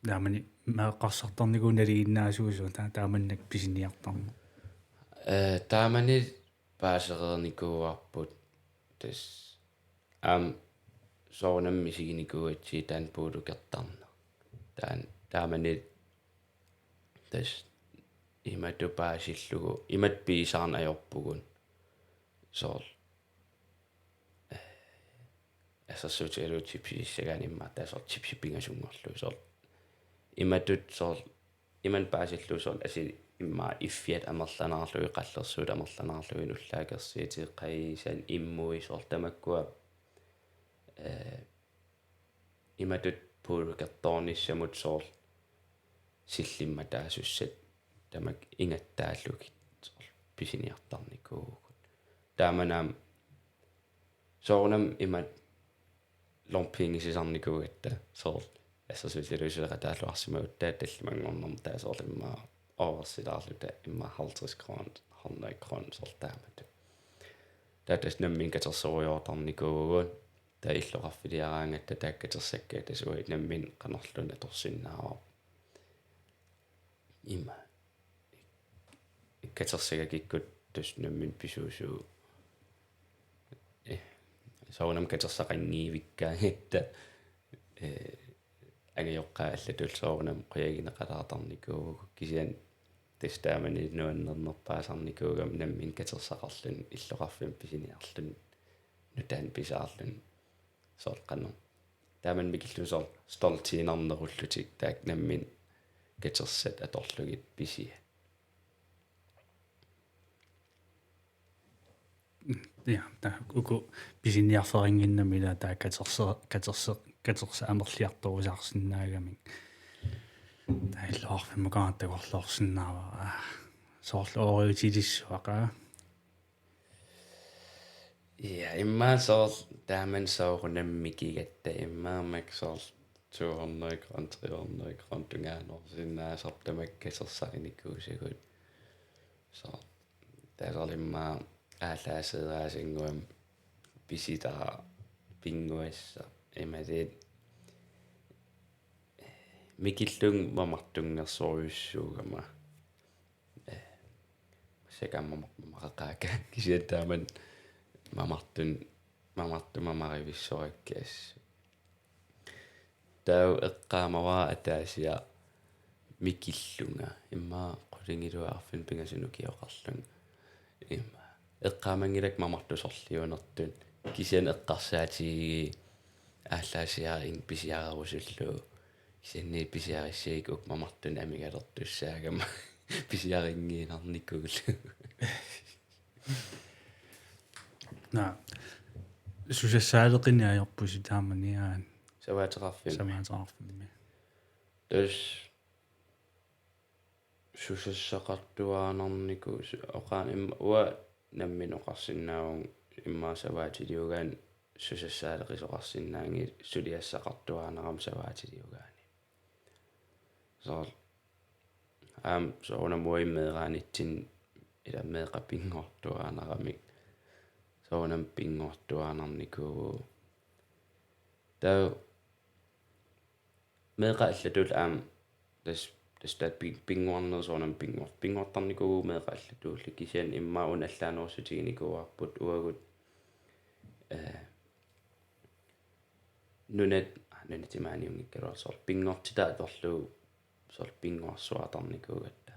Taamani meeqqarsartarnikuuvoq nalinginnaasuusoq, taa-, taamannak pisiniartarneq. Eh, taamani paasereernikuuarput tassa aamma soorunami misiginikuugatsigit taanna puulukertarneq. Taanna, taamani tassa imatut paasillugu, imatut piisaarneq ajorpugut. Soorlu, eh, assersuutigalugu chipsisissagaanni immaqa taava soorlu chipsit pingasunngorlugit soorlu. Imatut soorlu, imatut paasillugu soorlu asit immaqa iffiat amerlanaarlugit, qallersuut amerlanaarlugit, ullaaq kersiutit, qajisanik immui soorlu tamakkua, eh, imatut puulukertoornissamut soorlu sillimmataasussanik tamakku ingattaallugit soorlu pisiniartarnikuuvugut. Taamani aamma soorunami imatut lommepengejussuusarnikuugatta soorlu assersuutigalugu suleqataalluarsimagutta tallimanngornermi taava soorlu immaqa oversilaarluta immaqa halvtreds kroner, hundrede kroner soorlu taamatut. Taava tassa nammineq katersorujoortarnikuuvugut. Taava illoqarfiliaraangatta taakku katersakkaat tassa uagut nammineq qanorluunniit atorsinnaavarput. Ima. Katersagakikkut tassa nammineq pisuusugut. Eh, soorunami katersaqanngivikkaangatta, eh, angajoqqaat allatulli soorunami qujagineqalaartarnikuuvugut kisianni tassa taamani nuannernerpaasarnikuugami nammineq katersaqarluni illoqarfimmi pisiniarluni nutaanik pisaarluni soorlu qanoq. Taamani mikillugit soorlu stoltiinnarnerullutik taakku nammineq katersat atorlugit pisiat. Ja, taava uku pisiniarfeqannginnami ila taava katerse-, katerse-, katersat amerliartorusaarsinnaagamik. Taava illoqarfimmukaangat takorloorsinnaavara. Soorlu ooriutilissuaqa. Ja, immaqa soorlu taamani soorunami mikigatta immaqa makku soorlu to hundrede kroner, tre hundrede kroner tungaanut orsinnaasarput tamakku katersarinikuusagut. Soorlu taava soorlu immaqa aallaaseeraasannguamik pisitara pinnguassaq imaluunniit mikillugu mamartunngersorujussuugama. Eh, massakkut aamma mama-, mamaraqaakka. Kisianni taamani mamartun-, mamartut mamarivissorakku assut. Taava eqqaamavara ataasiarlunga mikillunga. Immaqa qulingiluat arfineq-pingasunut ukioqarlunga. Immaqa eqqaamanngilakka mamartut sorliunertut. Kisianni eqqarsaatigigiga aallaasiarinngilaq pisiarerusullugu. Kisianni pisiarissagiga uku mamartunik amigalertussaagama pisiarinngiinnarnikuullugu. Naa, susassaaleqineq ajorpusi taamani aana. Savaateqarfimmi. Savaateqarfimmi. Tassa susassaqartuaannarnikuusoq oqaanni immaqa uanga nammineq oqarsinnaavunga immaqa savaatiliugaanni susassaaleqisoqarsinnaanngilanga suliassaqartuaannarama savaatiliugaanni. Soorlu aamma soorunami uagut meeraanitsinni ila meeqqat pinngortuaannaramik. Soorunami pinngortuaannarnikuuvugut. Taava meeqqat allatulli aamma tassa tassa taava pi-, pinnguarnerit soorunami pinnguar-, pinngortarnikuugut meeqqat allatulli, kisianni immaqa una allaanerussutiginikuuarput uagut, eh, nunat-, aa, nunat timaaniunngikkaluarlutik soorlu pinngortitaq atorlugu soorlu pinnguarsuartarnikuugatta.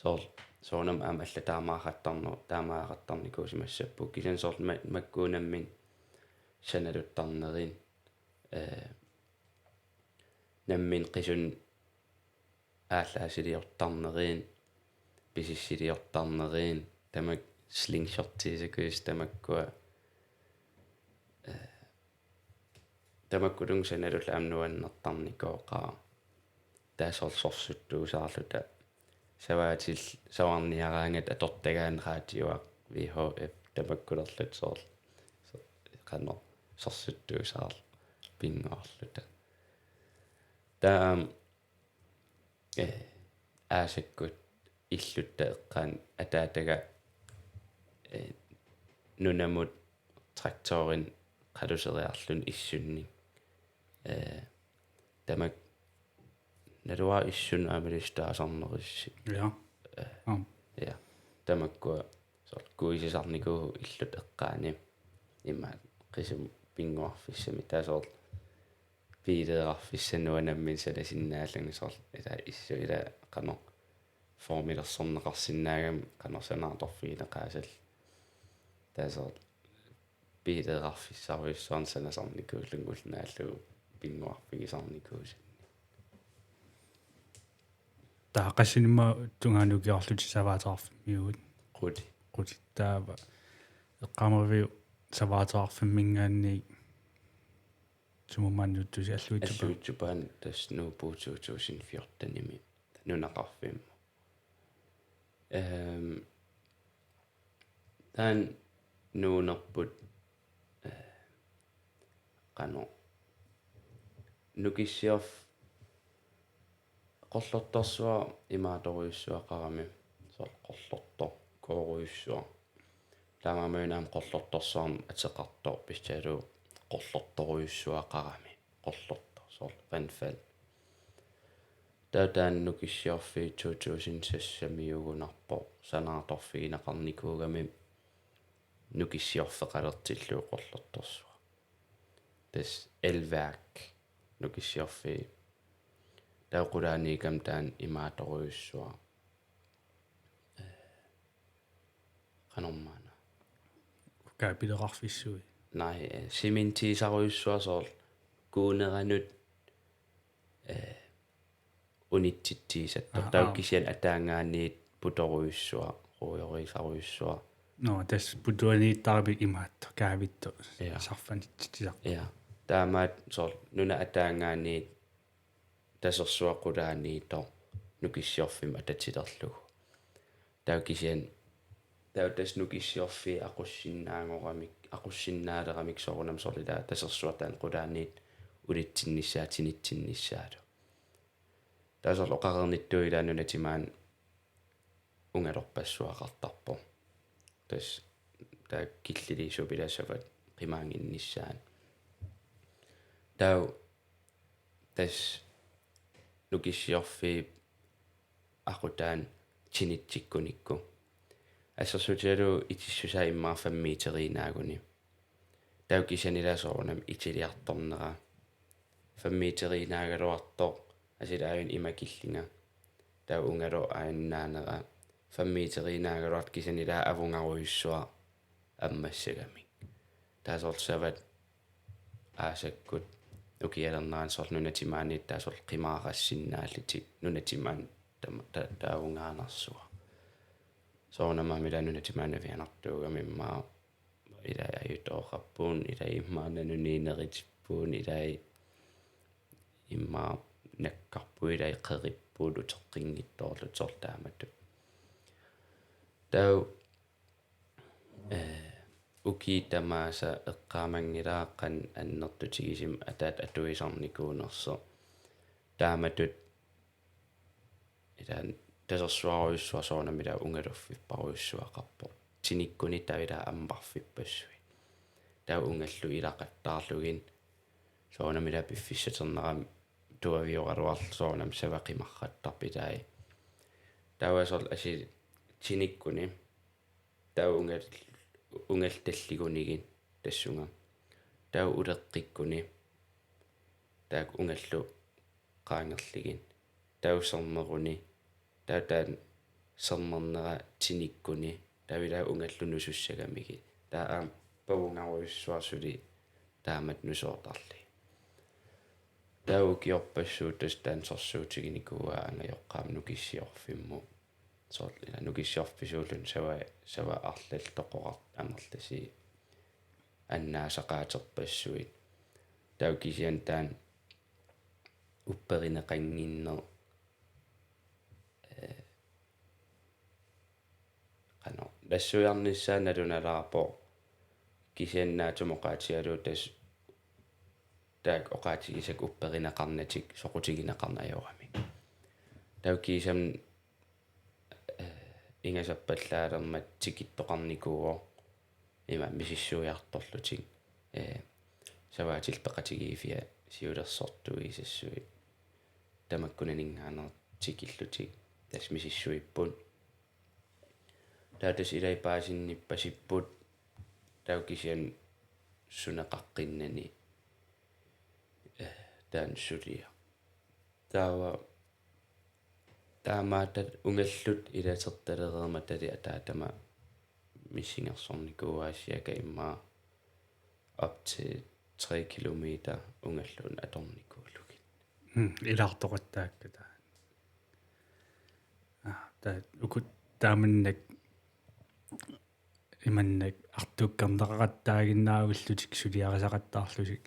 Soorlu, soorunami aamma allat taamaaqattarneq-, taamaaqattarnikuusimassapput. Kisianni soorlu ma-, makku nammineq sanaluttarnerit, eh, nammineq qisunik aallaasiliortarnerit, pisissiliortarnerit, tamakku slingshotiusakkuusut tamakkua, eh, tamakkununnga sanalullugu aamma nuannertarnikooqaaq. Taava soorlu sorsuttuusaarluta. Savaatillit savarniaraangatta atortagaanni raatiuaq V H F tamakkulerluta soorlu. So-, qanoq sorsuttuusaarluta pinnguarluta. Taava, eh, aasakkut illutta eqqaani ataataga, eh, nunamut traktorinik qaluseriarluni issunnik. Eh, tamakku naluara issunnut aamma ilissi taasarnerussi. Ja. Eh, Aam. Ja. Tamakkua soorlu kuisisarnikuuvugut illut eqqaani. Immaqa qisumik pinnguarfissamik taava soorlu biileerarfissanik nuannermik sanasinnaalluni soorlu ila issu ila qanoq formilersorneqarsinnaagami qanoq sanaartorfigineqaasallugu. Taava soorlu biileerarfissarujussuarnik sanasarnikuullunga ulloq naallugu pinnguarfigisarnikuusannik. Taava qassinik immaqa tungaanut ukiorlutit savaateqarfimmiuvutit? Qulit. Qulit. Taava eqqaamaviuk savaateqarfimminngaanniit sumut maani nutsusi, Alluitsup-? Alluitsup Paani tassa Nuup to tusind fjortenimi nunaqarfimmi. Ehm, taanna nuunerput, eh, qanoq nukissiorf-, Qollortorsuaq imaatorujussuaqarami, soorlu qollortorujussuaq. Taamaammat aamma Qollortorsuarmik ateqartoq pissutaallu Qollortorujussuaqarami, Qollortor, soorlu vandfald. Taava taanna nukissiorfik to tusind seksimiugunarpoq sanaartorfigineqarnikuugami nukissiorfeqalertillugu Qollortorsuaq. Tassa elværk nukissiorfik. Taava qulaaniikkami taanna imaatorujussuaq. Eh, qanormaana. Kaapileqarfissui. Naa, eh, sementiisarujussuaq soorlu kuuneranut, eh, unitsitsiisartoq. Aa, taava aap. Kisianni ataanngaanniit putorujussuaq, ruujoriisarujussuaq. Nå, tassa putuaniittarami imaattoq, kaavittoq. Ja. Sarfaniitsitsisartoq. Ja. Taamaattoq soorlu nunap ataanngaanniit tasersuaq qulaaniittoq nukissiorfimmut atatilerlugu. Taava kisianni, taava tassa nukissiorfiit aqussinnaagoramik, aqussinnaaleramikkit soorunami soorlu ilaa tasersuaq taanna qulaaniittoq unitsinnissaa, tinitsinnissaat. Taava soorlu oqareernittut ilaa nunat timaat ungalorpassuaqartarpoq. Tassa taava killiliisup ilaa savat qimaannginnissaat. Taava tassa nukissiorfiup aqutaani tinitsikkunikku. Assersuutigalugu itissusaa immaqa fem meteriinnaaguni. Taava kisianni ilaa soorunami itiliartornera. Fem meteriinnaagaluartoq asulaajuni ima killinga. Taava ungalu aajunnaanera. Fem meteriinnaagaluartoq kisianni ilaa avungarujussuaq ammassagamik. Taava soorlu savat aasakkut ukialernerani soorlu nunat timaaniittut taava soorlu qimaararsinnaallutik nunat timaat tama-, ta-, taavungaarnersuaq. Soorunami aamma ilaa nunat timaat navianartuugami immaqa ilai ajutooqarput, ilai immaqa nanuniineritippugut, ilai immaqa nakkarput, ilai qeripput, uteqqinngitsoorlutik soorlu taamatut. Taava, eh, ukiut tamaasa eqqaamanngilara qanoq annertutigisumik ataaseq atuisarnikuunersoq. Taamatut ilaa tasersuarujussuaq soorunami ilaa ungaluffipparujussuaqarpoq. Tinikkunik taava ilaa ammarfippassuit. Taava ungallu ilaqattaarlugit soorunami ilaa piffissaternerami tuavioraluarlugu soorunami sava qimarrattarpoq ilai. Taava soorlu asuli tinikkuni. Taava ungal-, ungaltalligunigit tassunga. Taava uleqqikkuni. Taakku ungallu qaangerlugit. Taava sermeruni. Taava taanna sermernera tinikkuni. Taava ilaa ungallu nusussagamigit. Taava aamma pavungarujussuaq suli taamatut nusoortarlugit. Taava ukiorpassuit tassa taanna sorsuutiginikuuaa angajoqqaama Nukissiorfimmut. Soorlu ilaa Nukissiorfisuulluni sava, sava arlallit toqorartut amerlasuut annaasaqaaterpassuit. Taava kisianni taanna upperineqannginneq, ee, qanoq, nassuiarnissaa nalunalaarpoq kisianni naatsumik oqaatigalugu tassa taakku oqaatigisakka upperineqarnatik soqutigineqarneq ajoramik. Taava kiisami, ee, ingasappallaalermat tikittoqarnikuuvoq ima misissuiartorlutik, ee, savaatillit peqatigiiffia siulersortuisassuit tamakkunaninngaanneersoq tikillutik tassa misissuipput. Taava tassa ilai paasinnippasipput taava kisianni suneqaqqinnani, ee, taanna suliaq. Taava taamaattut ungallut ilatertalereermatali ataatama missingersornikuuaasiakka immaqa op til tre kilometer ungalluunniit atornikuullugit. Hmm, ilaartoqattaakka taanna. Aa, taava uku taamannak imannak artuukkarneqaqattaaginnaavillutik suliarisaqattaarlutik.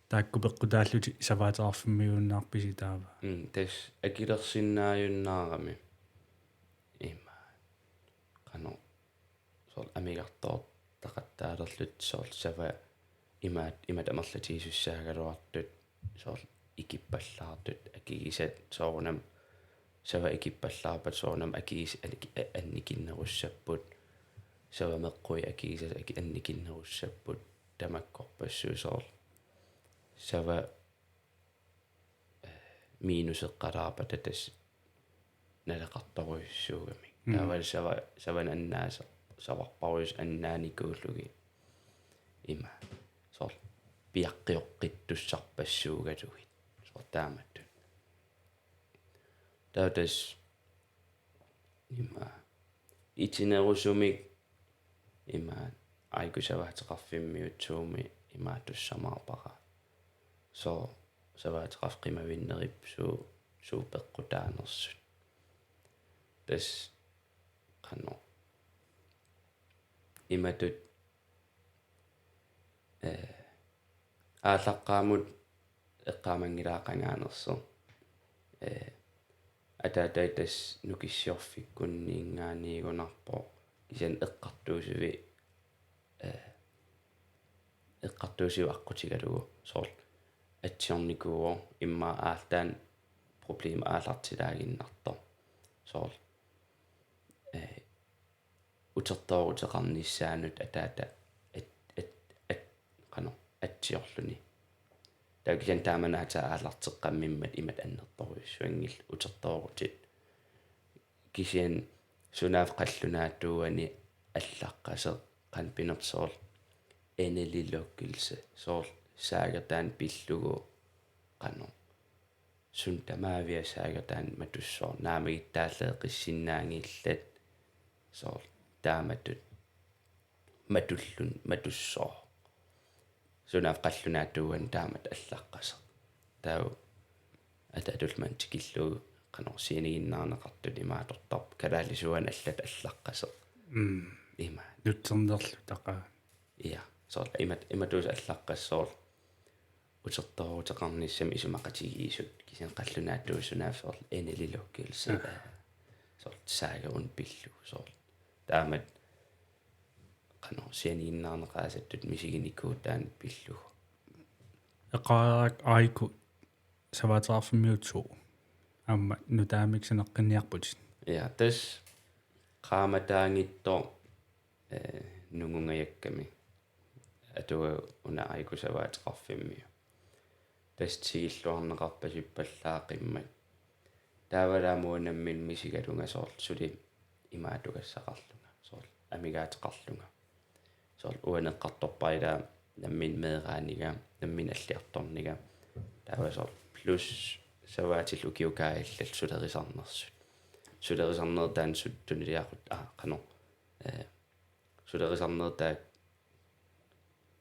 Taakku peqqutaallutik savaateqarfimmiuunnaarpisi taava? Mm, tassa akilersinnaajunnaarami. Ima. Qanoq. Soorlu amigartoortaqattaalerlutik soorlu sava imaat, imatut amerlatigisussaagaluartut soorlu ikippallaartut akigisat soorunami sava ikippallaarpat soorunami akigisat annik-, a-, annikinnerussapput. Sava meqquit akigisat aki-, annikinnerussapput. Tamakkorpassuit soorlu sava minuseqqalaarpata tassa naleqartorujussuugamik. Mm. Taavalu sava-, savanut annaaseq, savarparujussuaq annaanikuullugit. Ima. Soorlu piaqqioqqittussarpassuugalugit. Soorlu taamatut. Taava tassa ima itinerusumik ima Aiku savaateqarfimmiutsuumi imaattussamaarpara. Soorlu savaateqarfik qimavinnerippoq suut, suut peqqutaanersut. Tassa qanoq. Imatut, ee, aallaqqaammut eqqaamanngilara qangaanersoq. Ee, ataatai tassa Nukissiorfikkunninngaanniigunarpoq. Kisianni eqqartuussivik, ee, eqqartuussivik aqqutigalugu. Soorlu atsiornikuuvoq immaqa aaltaan problemi aallartilaaginnartoq. Soorlu, ee, utertooruteqarnissaanut ataata at-, at-, at-, qanoq, atsiorluni. Taava kisianni taamani aatsaat aallarteqqammimmat imatut annertorujussuanngillat utertoorutit. Kisianni sunaaffa qallunaatuuani allaqqasoq qanoq pinerpoq soorlu endelig lukkelse, soorlu saagertaani pillugu qanoq. Suna tamaavia saagertaani matussooq, naammagittaalleeqqissinnaanngillat soorlu taamatut matulluni matussooq. Sunaaffa qallunaatuuani taamatut allaqqasoq. Taava ataatullu maani tikillugu qanoq sianiginnaarneqartut imaattortarput kalaallisuuani allatut allaqqasoq. Mm. Ima. Nutsernerlu taqa. Ja, soorlu imat-, imatuusoq allaqqasoq soorlu utertooruteqarnissamik isumaqatigiissut kisianni qallunaatuusunaaffa soorlu endelig lukkelse. Ja. Soorlu saageruni pillugu soorlu. Taamatut qanoq sianiginnaarneqaasattut misiginikuuaat taanna pillugu. Eqqaarakku Aiku savaateqarfimmiutsuuvoq. Aamma nutaamik saneqqinniarputit. Ja, tassa qaammataanngitsoq, ee, nungungajakkami. Atuagaq una Aiku savaateqarfimmiu. Tassa tikilluarneqarpasippallaaqqimmat. Taavalu aamma uanga nammineq misigalunga soorlu suli imaattugassaqarlunga, soorlu amigaateqarlunga. Soorlu uanga eqqartorpara ilaa nammineq meeraaniga, nammineq alliartorniga. Taava soorlu plus savaatillu ukiukaajillat sulerisarnersut. Sulerisarneq taanna sut tuniliaqut, aa, qanoq. Eh, sulerisarneq taakku,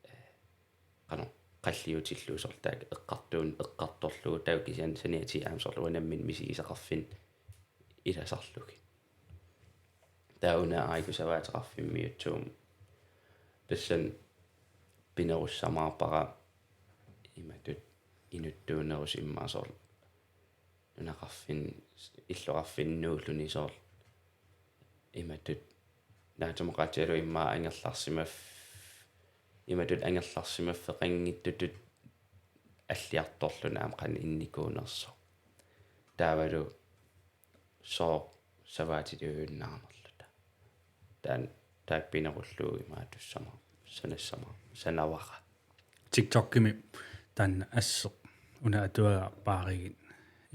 eh, qanoq, qalliutillugu soorlu taakku eqqartuun-, eqqartorlugu taakku kisianni saniatigut aamma soorlu uanga nammineq misigisaqarfinni ilasarlugit. Taava una aajuku savaateqarfimmiuttuummat tassani pinerussamaarpara imatut inuttuunerusumik immaqa soorlu nunaqarfin-, illoqarfinni nuulluni soorlu imatut naatsumik oqaatigalugu immaqa angerlarsimaf-, imatut angerlarsimaffeqanngitsutut alliartorluni aamma qanoq innikuunersoq. Taavalu sooq savaatiliujunnaanerluta. Taanna taakku pinerullugu imaattussama-, sanassama-, sanavara. TikTokimi taanna asseq una atuagaq paarigit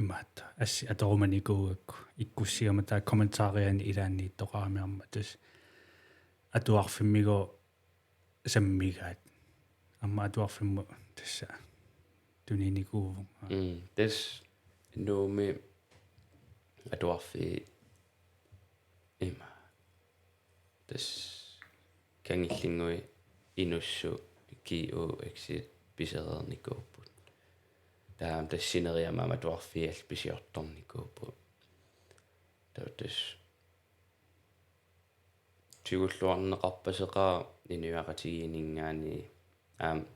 imaattoq assit atorumanikuugakku ikkussigama taava kommentariani ilaanniittoqaramiarmat tassa atuarfimmigooq sammigaat. Aamma atuarfimmut tassa tuninikuuvunga. Mm, tassa Nuummi atuarfiit ima. Tassa Kangillinnguit Inussut G O X-it pisereernikuupput. Taava tassa sineriammat aamma atuarfiit allat pisiortornikuupput. Taava tassa tigulluarneqarpaseqaaq inuiaqatigiinninngaanniit aamma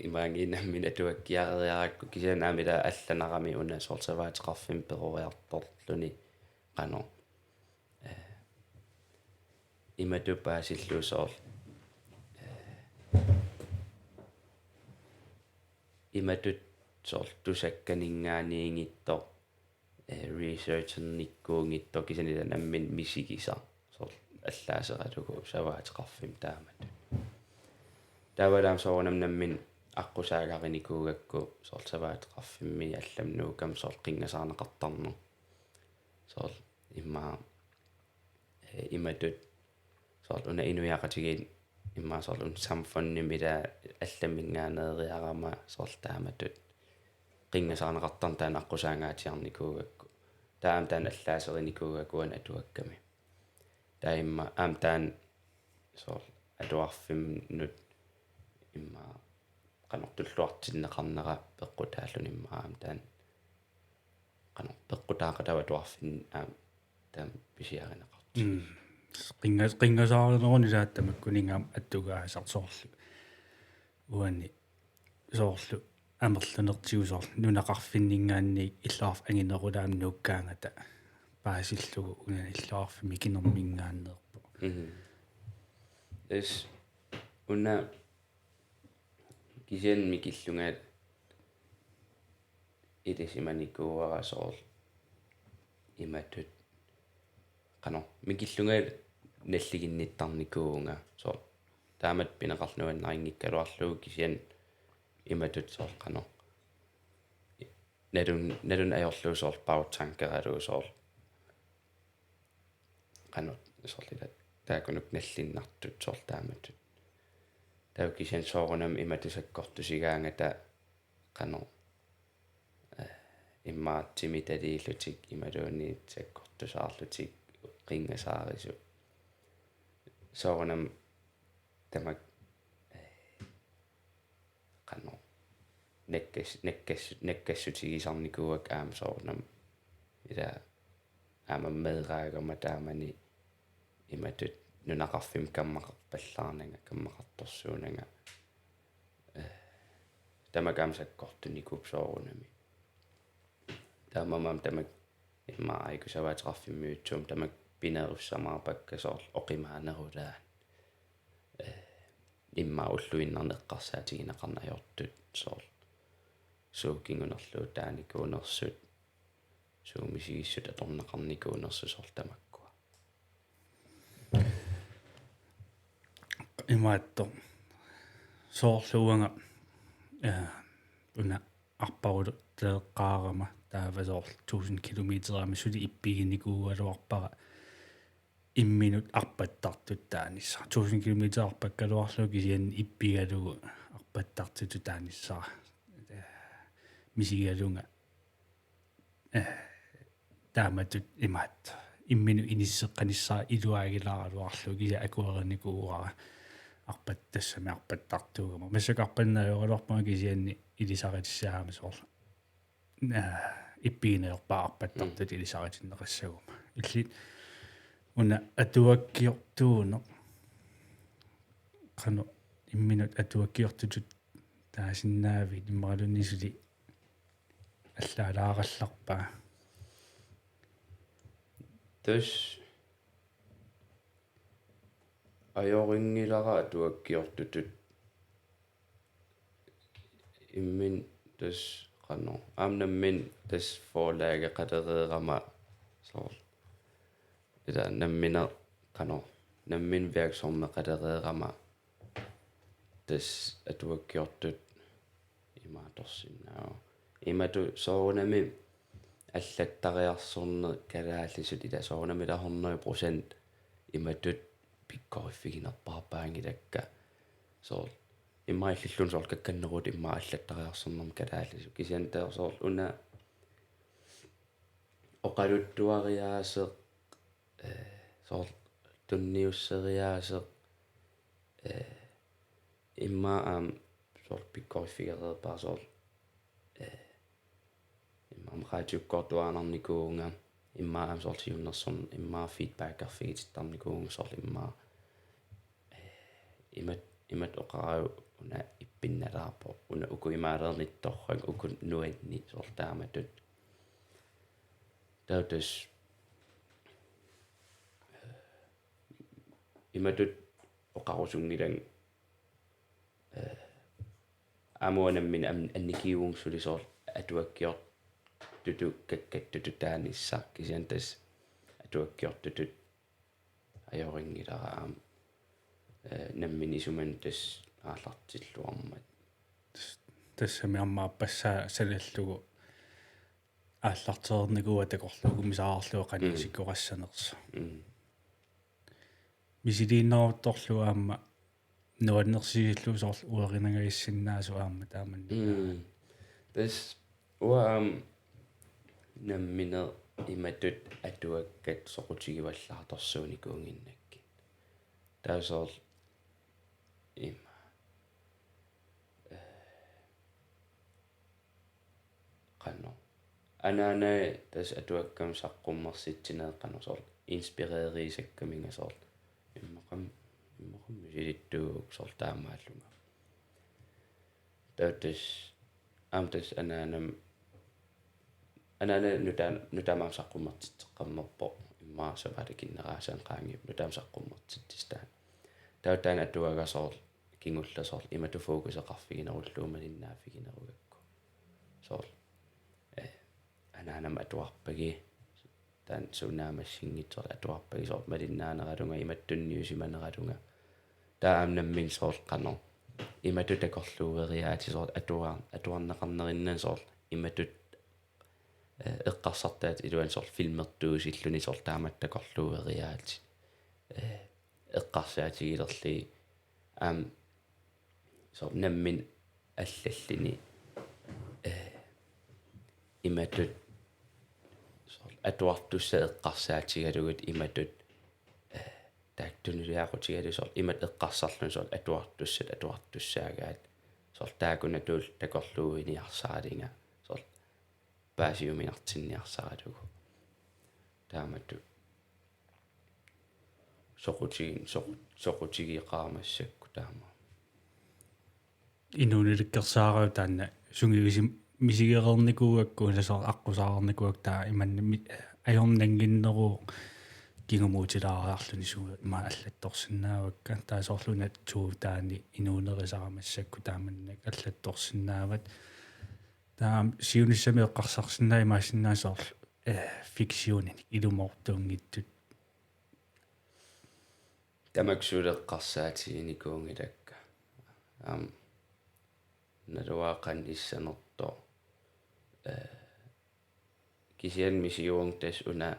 imaanngilaq nammineq atuakkiareerakku kisianni aamma ila allanarami una soorlu savaateqarfimmi peroriartorluni qanoq. Eh, imatut paasillugu soorlu. Eh, imatut soorlu tusakkaninngaanniinngitsoq eh, researchernikkuunngitsoq kisianni ila nammineq misigisaq. Soorlu allaaseralugu savaateqarfimmi taamatut. Taavalu aamma soorunami nammineq aqqusaagarinikuugakku soorlu savaateqarfimmi allamut nuukkama soorlu qinngasaarneqartarneq. Soorlu immaqa eh, imatut soorlu una inuiaqatigiit immaqa soorlu una samfundimi ila allamingaaneeriarama soorlu taamatut qinngasaarneqartarneq taanna aqqusaangaatsiarnikuugakku. Taava aamma taanna allaaserinikuugakku una atuakkami. Taava immaqa aamma taanna soorlu atuarfinnut immaqa qanoq tulluartinneqarnera peqqutaalluni immaqa aamma taanna qanoq peqqutaaqataavat atuarfinni aamma taama pisiarineqartut. Mm. Qinngas-, qinngasaarineruni ilaat tamakkuninnga aamma attugaasartoq soorlu. Uani soorlu amerlanertigut soorlu nunaqarfinninngaanniit illoqarfik anginerulaamik nuukkaangata paasillugu una illoqarfik mikinerminngaanneerpoq. Mhm. Tassa una kisianni mikillunga ilisimanikuuara soorlu imatut. Qanoq, mikillunga nalliginnittarnikuuvunga soorlu. Taamatut pineqarneq nuannarinngikkaluarlugu kisianni imatut soorlu qanoq. Nalun-, nalunaajugalugu soorlu bagtankeralugu soorlu. Qanoq soorlu ila taakkunuku nallinnartut soorlu taamatut. Taava kisianni soorunami imatut sakkortusigaangata qanoq, eh, immaqa timitaliillutik imaluunniit sakkortusaarlutik qinngasaarisut. Soorunami tamakku, eh, qanoq nakkas-, nakkas-, nakkassutigisarnikuuakka aamma soorunami ila aamma meeraagama taamani imatut nunaqarfimmi kammaqarpallaarnanga, kammaqartorsuunanga. Eh, tamakku aamma sakkortunikuupput soorunami. Taamaammat tamakku immaqa aajuku savaateqarfimmiuttuummat tamakku pinerussamaarpakka soorlu oqimaanerulaat. Eh, immaqa ulluinnarni eqqarsaatigineqarneq ajortut soorlu suut kingunerluutaanikuunersut, suut misigissut atorneqarnikuunersut soorlu tamakkua. Imaattoq. Soorlu uanga, eh, una arparuluttoqqaarama taava soorlu tusind kilometerimik suli ippiginikuugaluarpara imminut arpattartutut taanissara. Tusind kilometer arpakkaluarlugu kisianni ippigalugu arpattartutut taanissara. Misigigalunga, eh, taamatut imaattoq imminut inisseqqanissara iluaagilaaraluarlugu kisianni akuerinikuuara arpat-, tassami arpattartuugama. Massakkut arpanneq ajoraluarpunga kisianni ilisaritissaagama soorlu, eh, ippigineqarpara arpattartutut ilisaritinneqassaguma. Illit una atuakkiortuuneq qanoq imminut atuakkiortutut taasinnaavit imaluunniit suli allaalaarallarpa? Tassa ajorinngilara atuakkiortutut imminut tassa qanoq. Aamma nammineq tassa forlageqalereerama soorlu. Ila nammineq qanoq. Nammineq virksomheqalereerama tassa atuakkiortutut imaattorsinnaavoq. Imatut soorunami allattariarsorneq kalaallisut ila soorunami ila hundrede procent imatut pikkoriffiginerpaarpaanngilakka. Soorlu immaqa illilluunniit soorlu kakkanneruut immaqa allattariarsornermut kalaallisut. Kisianni taava soorlu una oqaluttuariaaseq, eh, soorlu tunniusseriaaseq, eh, immaqa aamma soorlu pikkoriffigereerpara soorlu, eh, immaqa aamma qaatiukkoortuaannarnikuuvunga, immaqa aamma soorlu siunnersorneq, immaqa feedbackerfigitittarnikuuvunga soorlu immaqa, eh, imat-, imatut oqarama una ippinnalaarpoq, una uku imaaleernittorranga, uku nuanni soorlu taamatut. Taava tassa, eh, imatut oqarusunngilanga, eh, aamma nammineq am-, annikiuvunga suli soorlu atuakkiortutut kakkattutut taanissaq kisianni tassa atuakkiortutut ajorinngilara aamma, eh, nammineq isumanni tassa aallartilluarmat. Tas-, tassami aamma aappassaa sanallugu aallartereernikuuara takorluugumisaarlugu qanoq Mm. isikkoqassanersoq. Mm. Misiliinnaruttorlugu aamma nuannersisillugu soorlu uerinangajassinnaasoq aamma taamannak. Mm. Tassa uanga aamma nammineq imatut atuakkat soqutigivallaartorsuunikuunnginnakkit. Taava soorlu ima. Eh, qanoq. Anaanai tassa atuakkamik saqqummersitsineq qanoq soorlu inspireeriisakkaminga soorlu. Immaqam-, immaqami misilittuugukku soorlu taamaallunga. Taava tassa, aamma tassa anaanama, anaanama nutaa-, nutaamik aamma saqqummertitseqqammerpoq, immaqa sapaatip akunnerani aasiit qaangiupput nutaamik saqqummertitsisut taanna. Taava taanna atuagaq soorlu kingulleq soorlu imatut fokuseqarfiginerullugu malinnaaffiginerugakku. Soorlu, eh, anaanama atuarpagi, taanna suut naammassinngitsoq atuarpagi soorlu malinnaaneralunga imatut tunniusimaneralunga. Taava aamma nammineq soorlu qanoq. Imatut takorluueriaaseq soorlu atuar-, atuarneqarnerinnani soorlu imatut, eh, eqqarsartaaseq iluani soorlu filmertuusilluni soorlu taamatut takorluueriaaseq. Eh, eqqarsaatigilerlugit aamma soorlu nammineq allalluni, eh, imatut soorlu atuartussat eqqarsaatigalugit imatut, eh, taakku tunuliaqutigalugit soorlu imatut eqqarsarluni soorlu atuartussat atuartussaagaat. Soorlu taakkunatuut takorluuiniarsaralinga. Soorlu paasiuminartinniarsaralugu. Taamatut soqutigi-, soqu-, soqutigeqaara massakkut taama. Inuunilikkersaarami taanna sungiusi-, misigereernikuugakku, una soorlu aqqusaarnikuuakka taava imannak mi-, ajornannginneruvoq kingumuutilaariarluni suu ima allattorsinnaavakka. Taava soorlu una tuutaani inuunerisara massakkut taamannak allattorsinnaavat. Taava siunissami eqqarsarsinnaavat imaassinnaavoq soorlu, eh, fiktioninik ilumoortuunngitsut. Tamakku suli eqqarsaatiginikuunngilakka. Aamma Naluara qanoq issanersoq. Eh, kisianni misigivunga tassa una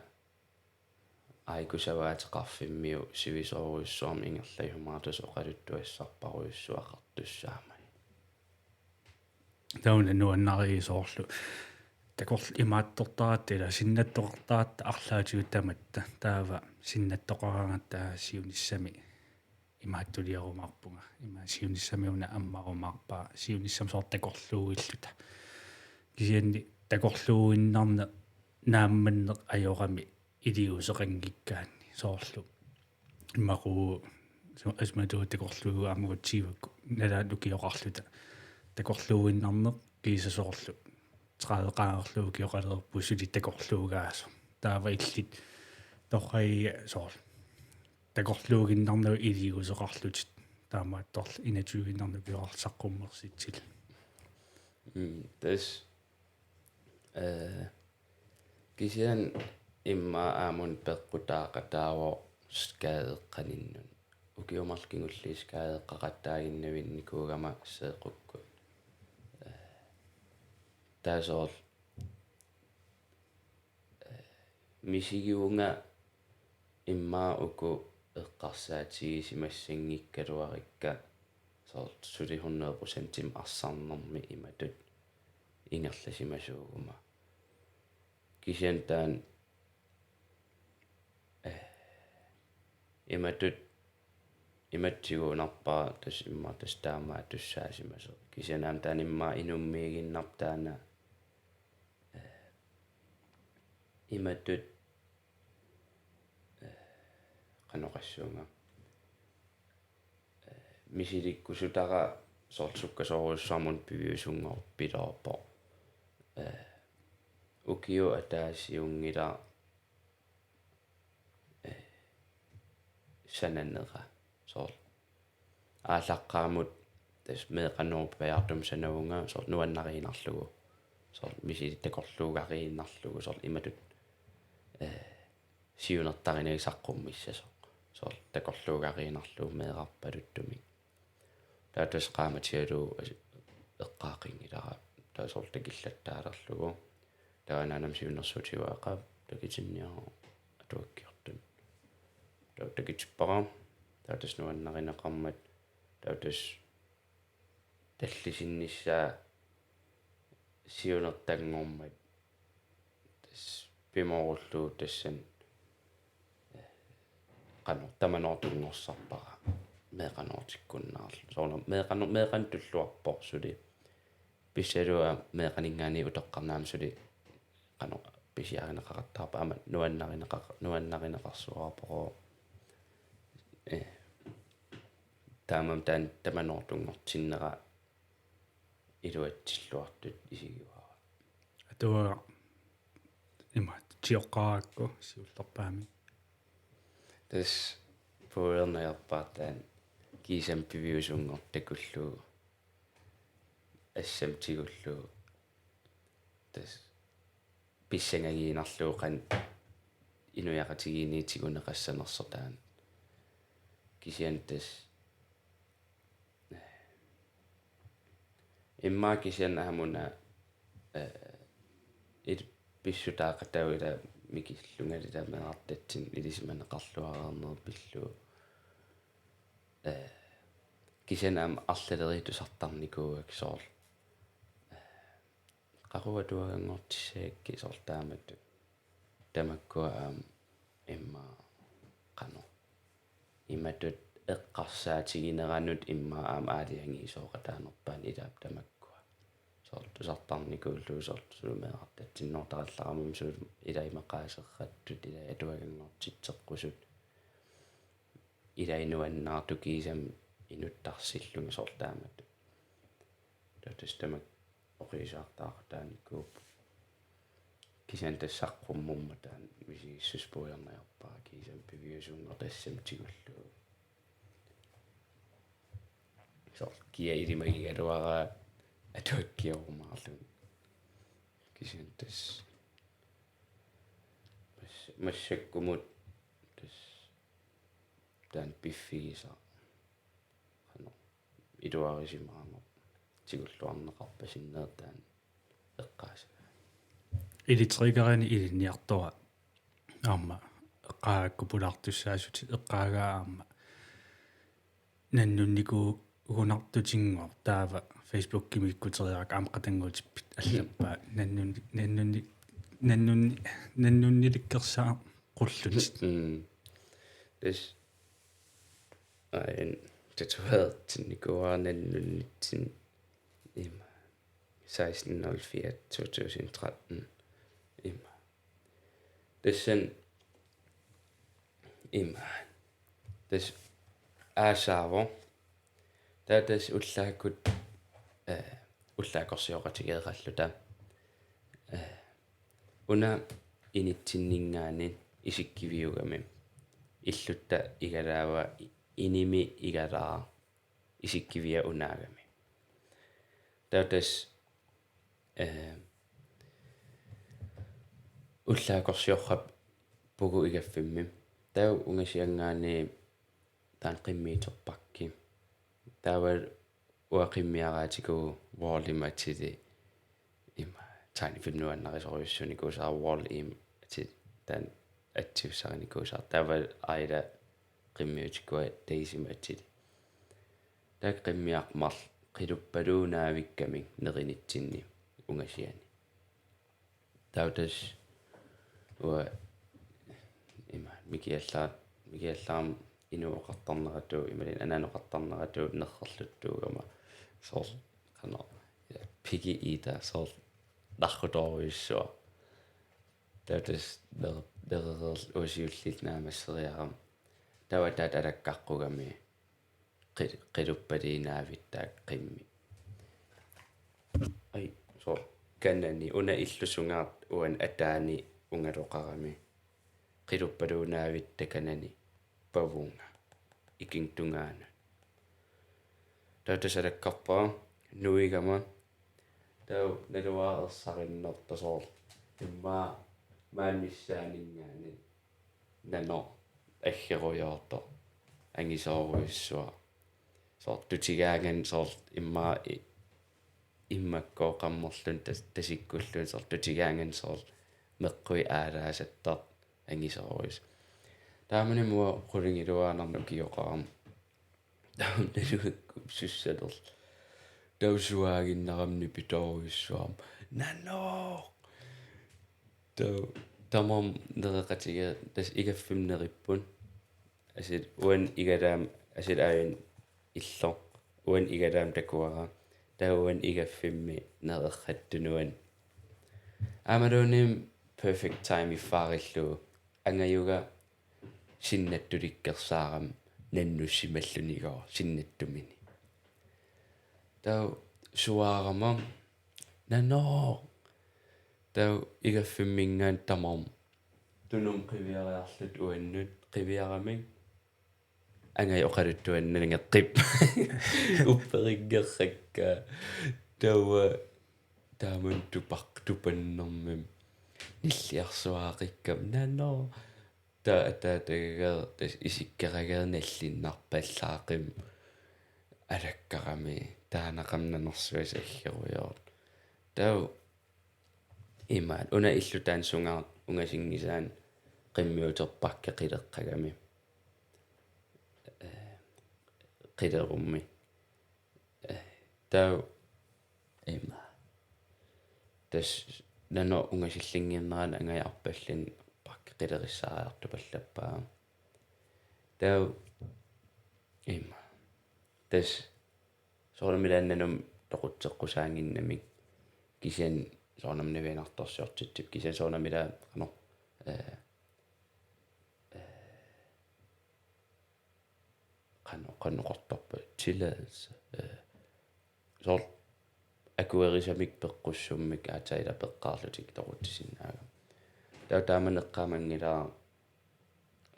Aikusavat Ateqarfimmiut sivisoorujussuarmik ingerlajumaartussaq oqaluttuassarparujussuaqartussaammat. Taanna nuannarisoorlu. Takorl-, imaattortaratta ila sinnattoqartaratta arlaatigut tamatta. Taava sinnattoqaraangatta siunissami imaattuliarumaarpunga. Ima siunissami una ammarumaarpaa. Siunissami soorlu takorluuilluta. Kisianni takorluuinnarneq naammanneq ajorami iliuuseqanngikkaanni soorlu. Imaappoq su-, asmatu takorluugu aamma uatsiivakku nalaani ukioqarluta. Takorluuinnarneq kiisa soorlu. Tredive qaangerlugu ukioqalerpugut suli takorluugaasoq. Taava illit torragiga soorlu. Takorluuinnarnagu iliuuseqarlutit. Taamaattorli enogtyve-innarnik ukioqarlutit saqqummersitsillutit. Mm, tassa, eh, kisianni immaqa aamma una peqqutaaqataavoq skadeqqaninnut. Ukiut marluk kingulliit skadeqqaqattaaginnavinnikuugama seeqqukkut. Eh, taava soorlu misigivunga immaqa uku eqqarsaatigisimassanngikkaluarikka soorlu suli hundrede procentimik arsarnermik imatut ingerlasimasuuguma. Kisianni taanna, eh, imatut, imatut tiguunarpara tassa immaqa tassa taama tussaasimasoq. Kisianni aamma taanna immaqa inummiiginnarpoq taanna, eh, imatut, eh, qanoq oqassuunga. Eh, misilikkusutara soorlu sukkasoorujussuarmik piviusunngorpiloorpoq. Eh, ukiut ataasiunngilaq, eh, sananera. Soorlu aallaqqaammut tassa meeqqanut pajaartumik sanavunga soorlu nuannariinnarlugu. Soorlu misilittakorluugariinnarlugu soorlu imatut, eh, siunertarinagit saqqummissasoq. Soorlu takorluugariinnarlugu meerarpaluttumik. Taava tassa qaammatialu as-, eqqaaqinngilara. Taava soorlu takillattaalerlugu. Taava anaanama siunnersuutigaara takitinniarlugu atuakkiortut. Taava takitippara. Taava tassa nuannarineqarmat. Taava tassa tallisinnissaa siunertanngormat tassa pimoorullugu tassani, eh, qanoq tamanoortunngorsarpara meeqqanoortikkunnaarlugu. Soorlu meeqqano-, meeqqanut tulluarpoq suli. Pissalugu meeqqaninngaanniit utoqqarnera aamma suli qanoq pisiarineqaqattaarpoq aamma nuannarineqa-, nuannarineqarsuarpoq. Eh, taamaammat taanna tamanoortunngortinnera iluatsilluartut isigivaat. Atuagaq ima tioqqarakku siullerpaamik. Tassa puigorneq ajorpara taanna kiisami piviusunngortoq takullugu. Assamik tigullugu. Tassa pissangagiinnarlugu qanoq inuiaqatigiinni tiguneqassanersoq taanna. Kisianni tassa immaqa kisianni aamma una, eh, il-, pissutaaqataavugut ila mikillungali ila meerartatsinnut ilisimaneqarluareerneq pillugu. Eh, kisianni aamma arlaleriit tusartarnikuugakku soorlu. Eh, qaqugu atuaganngortissagakkit soorlu taamatut. Tamakkua aamma immaqa qanoq. Imatut eqqarsaatigineranut immaqa aamma aalajangiisooqataanerpaat ilaat tamakkua. Soorlu tusartarnikuullugu soorlu suli meerartatsinnoortarallarama suli ila imaqaaserrattut ila atuaganngortitseqqusut. Ila nuannaartut kiisami inuttarsillugu soorlu taamatut. Taava tassa tamakku oqiisaartaaqataanikuupput. Kisianni tassa saqqummummat taanna misigissuseq puigorneq ajorpara kiisami piviusunngortoq assamik tigullugu. Soorlu kia ilimagigaluaraa atuakkiorumaarluni. Kisianni tassa mas-, massakkumut tassa taanna piffigisaq. Qanoq iluarisimaarneq. tigulluarneqarpasinneq taanna eqqaasagaa. Elektrikerini ilinniartora aamma eqqaagakku pulaartussaassutit eqqaagaa aamma nannunniku- -gunartutinngooq taava Facebookimi ikkuteriarakku aamma qatannguutippit allappaa nannunni- nannunni- nannunni- nannunnilikkersaaqqulluni. Mm. Tassa aajuna tatoveertinnikuuara nannunniitsinni ima seksten nul fire to tusind tretten ima. Tassani ima. Tassa aasaavoq. Taava tassa ullaakkut, eh, ullaakkut sioqatigeeqalluta. Eh, una initsinninngaanniit isikkiviugami. Illutta igalaava inimi igalaaq isikkivia unaagami. Taava tassa, eh, ullaakkut siorrappugut igaffimmi. Taava ungasianngaanniit taanna qimmiuterpakka. Taava uanga qimmiaraatigut Wall-imik atilik ima tegnefilm nuannarisorujussuunikuusara Wall-imik atilik taanna atsiussarinikuusara. Taava Aila qimmiutikua Daisymik atilik. Taava qimmiarmar qiluppaluunaavikkamik nerinitsinni ungasiani. Taava tassa uanga ima mikiallaat- mikiallaamik inuup oqartarneratuut imaluunniit anaanap oqartarneratuut nerrerluttuugama soorlu qanoq, ja, Piggy Eater soorlu narrutoorujussuaq. Taava tassa ner- nerereerlunga uanga siulliit naammasseriarama. Taava ataata alakkarpugami qil- qiluppaliinnaavik taakku qimmit. Ai, soorlu kanani una illup sungaartoq uani ataani ungaloqarami. Qiluppaluunnaavik takanani pavunga ikinngip tungaanut. Taava tassa alakkarpara nuigama. Taava naluara ersarinnertaa soorlu immaqa maani missaaninngaanniit nanoq aggerujoortoq angisoorujussuaq. Soorlu tutigaangat soorlu immaqa i- immakkooq qammerluni tas- tasikkulluni soorlu tutigaangat soorlu meqquit aalaasartartut angisoorujussuaq. Taamani uanga qulingiluaannarnut ukioqarama. Taava naluakku sussanerlunga. Taava suaaginnarama nipitoorujussuarmik. Nanoq! Taava tamarmik nereqatigiit tassa igaffimmi neripput. Asit uani igalaami, asit aajuna illoq. Uani igalaami takuara. Taava uani igaffimmi nererrattunuani. Aammaluunniit perfect time-iffaarillugu. Angajuga sinnattulikkersaarami nannussimallunigooq sinnattumini. Taava suaarama nanoq. Taava igaffimminngaanniit tamarmik tunumut qiviariarlutik uannut qiviaramik angajut oqaluttuanut nangeqqippoq. Upperinngerrakka. Taava taamani tupaq- tupannermik nilliarsuaaqikkama nanoq. Taava ataataga tassa isikkeraga nallinnarpallaaqimmat alakkarami taanaqami nanersuaq aggerujoortoq. Taava imaat una illup taanna sungaartoq ungasinngisaanni qimmiuterpakka qileqqagami. Eh, qilerummi. Eh, taava ima. Tassa nanoq ungasillinnginnerani angajut arpalluni pakka qilerissariartupallappaa. Taava ima. Tassa soorunami ilaanni nanumik toqutseqqusaannginnamik kisianni soorunami navianartorsiortitsippat kisianni soorunami ilaanni qanoq, eh, eh, qanoq, qanoq oqartarpa, tilladelse, eh, soorlu akuerisamik peqqussummik aatsaat ilaa peqqaarlutik toqutsisinnaagami. Taava taamani eqqaamanngilara,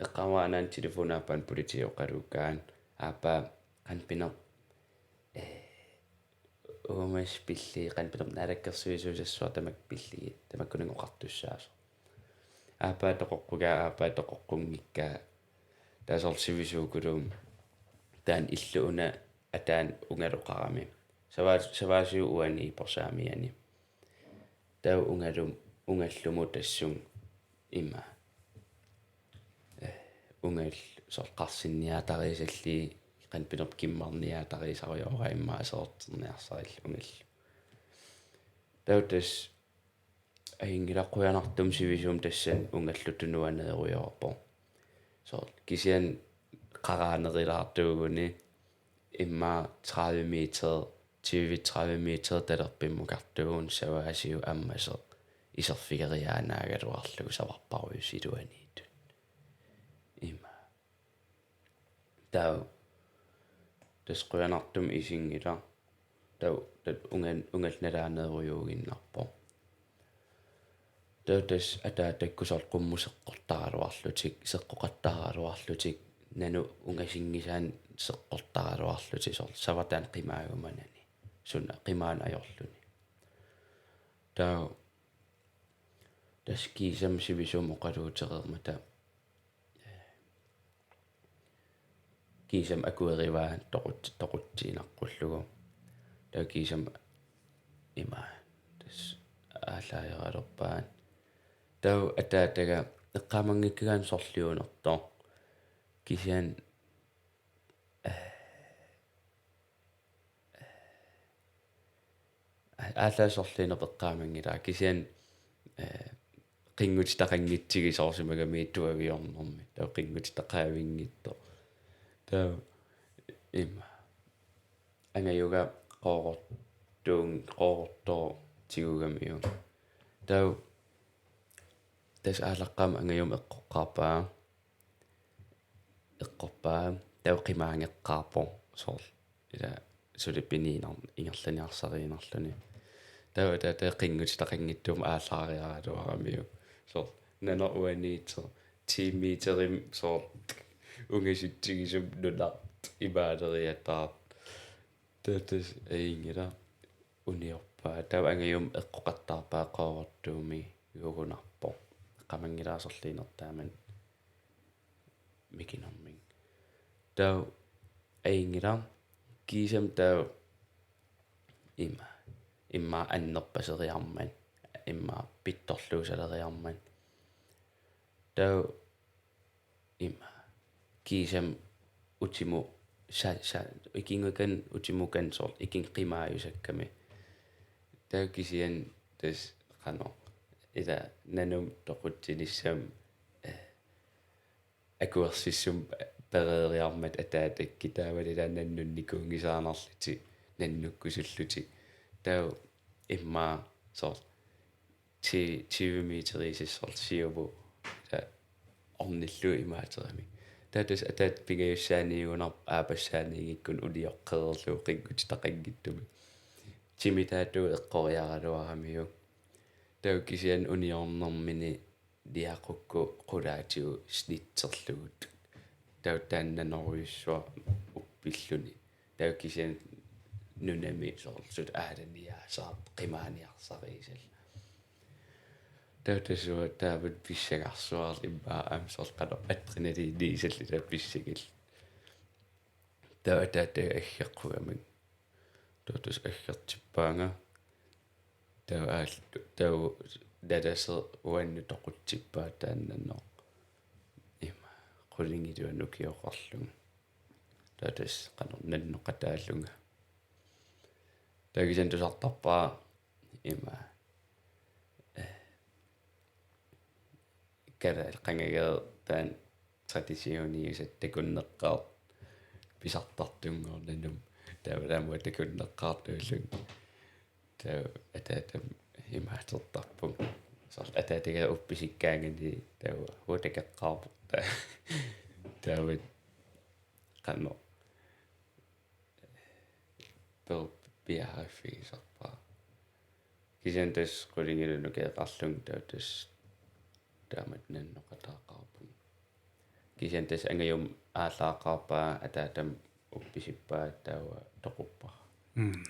eqqaamavara anaanap telefoni aappaanut politiit oqaluukkaangat, aappaa qanoq pineq, eh, uumasut pilligit qanoq pineq naalakkersuisuusassuaq tamakku pilligit, tamakkuninnga oqartussaasoq. Aappaa toqoqqugaa, aappaa toqoqqunngikkaa. Taava soorlu sivisuukulummik taanna illup una ataani ungaloqarami. Savaa-, Savaasiup uaniippoq Saamiani. Taava ungalum-, ungallugu tassunga ima. Eh, ungal soorlu qarsinniaatarisallugit qanoq pinerpoq kimmarniaatarisarujussuuara immaqa aserorterniarsarillunga ungallu. Taava tassa ajunngilaq qujanartumik sivisuumik tassani ungallu tunuaneerujoorpoq. Soorlu kisianni qaraanerulaartuuguni immaqa tredive meter, tyve tredive meter talerpimmukartuuguni Savaasiup ammasoq iserfigeriaannaagaluarlugu savarparujussuaq iluaniittut. Ima. Taava tassa qujanartumik isinngilaq. Taava tassa ungal-, ungallu nalaaneerujuuginnarpoq. Taava tassa ataatakkut soorlu qummut seqqortaraluarlutik, seqqoqattaraluarlutik, nanoq ungasinngisaannik seqqortaraluarlutik soorlu savataani qimaagumanani. Suna qimaanut ajorluni. Taava tassa kiisami sivisuumik oqaluutereermata kiisami akuerivaa toqut-, toqutsiinnaqqullugit. Taava kiisami ima tassa aallaajalerpaat. Taava ataataga eqqaamanngikkaanni sorliunersoq. Kisianni, eh, aallaat sorliineq eqqaamanngilaq kisianni, eh, qinngutitaqanngitsigisoorsimagamiuk tuaviornermi. Taava qinngutitaqaavinngitsoq. Taava ima. Angajuga qoorortuun-, qoorortooq tigugamiuk. Taava tassa aallaqqaammut angajummat eqqoqqaarpaa. Eqqorpaa, taava qimaangeqqaarpoq soorlu. Ila suli piniinnarn-, ingerlaniarsariinnarluni. Taava taava taava qinngutitaqanngitsumik aallaariaraluaramiuk. Soorlu nanoq uaniitsoq, ti meterimik soorlu ungasitsigisumik nunarput imaaleriataartoq. Taava tassa ajunngilaq uniorpaa. Taava angajummat eqqoqattaarpaa qoorortuumi juugunarpoq. Eqqaamanngilara sorliinersoq taamani mikinermik. Taava ajunngilaq kiisami taava ima. Immaqa annerpaseriarmat. Immaqa pitsorluusaleriarmat. Taava ima. Kiisami utimut sa-, sa-, ikinnguakkanni utimukkanni soorlu ikinngimaajusakkami. Taava kisianni tassa qanoq. Ila nanumik toqutsinissamut, eh, akuersissummik pereeriarmata ataatakkut taavalu ila nannunnikuunngisaannarlutik nannukkusullutik. Taava immaqa soorlu ti-, tyve meteriusoq soorlu siumut, taava ornillugu imaateramik. Taava tassa ataatsip pingajussaaniigunarpoq aappassaaniigikkuni unioqqereerlugu qinngutitaqanngitsumik. Timitaatut eqqoriaraluaramiuk. Taava kisianni uniornermini niaqukku qulaatigut snitserlugu. Taava taanna nanorujussuaq uppilluni. Taava kisianni nunami soorlu suli aalaniaasaartoq qimaaniarsariisarluni. Taava tassa uanga taamatut pissangarsuarlunga immaqa aamma soorlu qanoq adrenaliniisalluta pissanngilaq. Taava ataataga aggeqqugamik. Taava tassa aggertippaanga. Taava aal-, taava nalaseq uannut toqutsippaa taanna nanoq. Ima, qulingiluanut ukioqarlunga. Taava tassa qanoq nannoqataallunga. Taava kisianni tusartarpara ima. Eh, Kalaallit qangagereerpaat traditioniusat takunneqqaartut pisartartunngornanum. Taava aamma takunneqqaartuullunga. Taava ataatama imaatertarpunga. Soorlu ataataga uppisikkaangatta taava uagut takoqqaarput. Taava qanoq. Per-, piareerfigisarpara. Kisianni tassa qulingiluanut ukioqarlunga taava tassa taamatut nannoqataaqaarpunga. Kisianni tassa angajummat aallaqqaarpaa ataatama uppisippaa taava toquppara. Mm.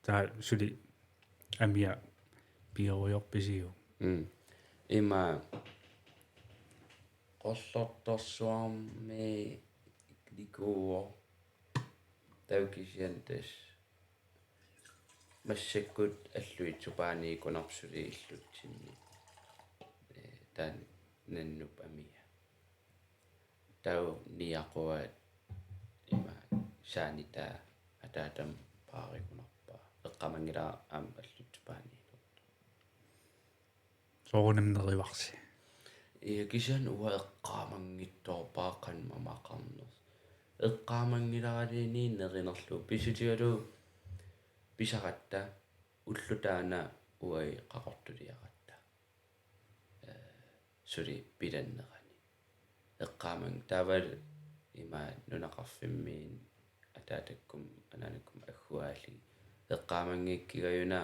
Taava suli amia piorujorpisiuk? Mm. Ima Qollortorsuarmi nikuuvoq. Taava kisianni tassa massakkut alluitsup paaniikkunarpoq suli illutsinni. Ee, taanna nannup amia. Taava niaquat ima saanitaa ataatama paarigunarpaa. Eqqaamanngilara aamma alluitsup paaniinertoq. Soorunami nerivarsi. Ia, kisianni uanga eqqaamanngitsoorpara qanoq mamaqarnersoq. Eqqaamanngilaraluni nerinerlugu pissutigalugu pisaratta ulloq taanna uagut qaqortuliaratta. Ee, suli pilannerani. Eqqaamang-, taavalu ima nunaqarfimmiit ataatakkut anaanakkut agguaallugit. Eqqaamanngikkiga una,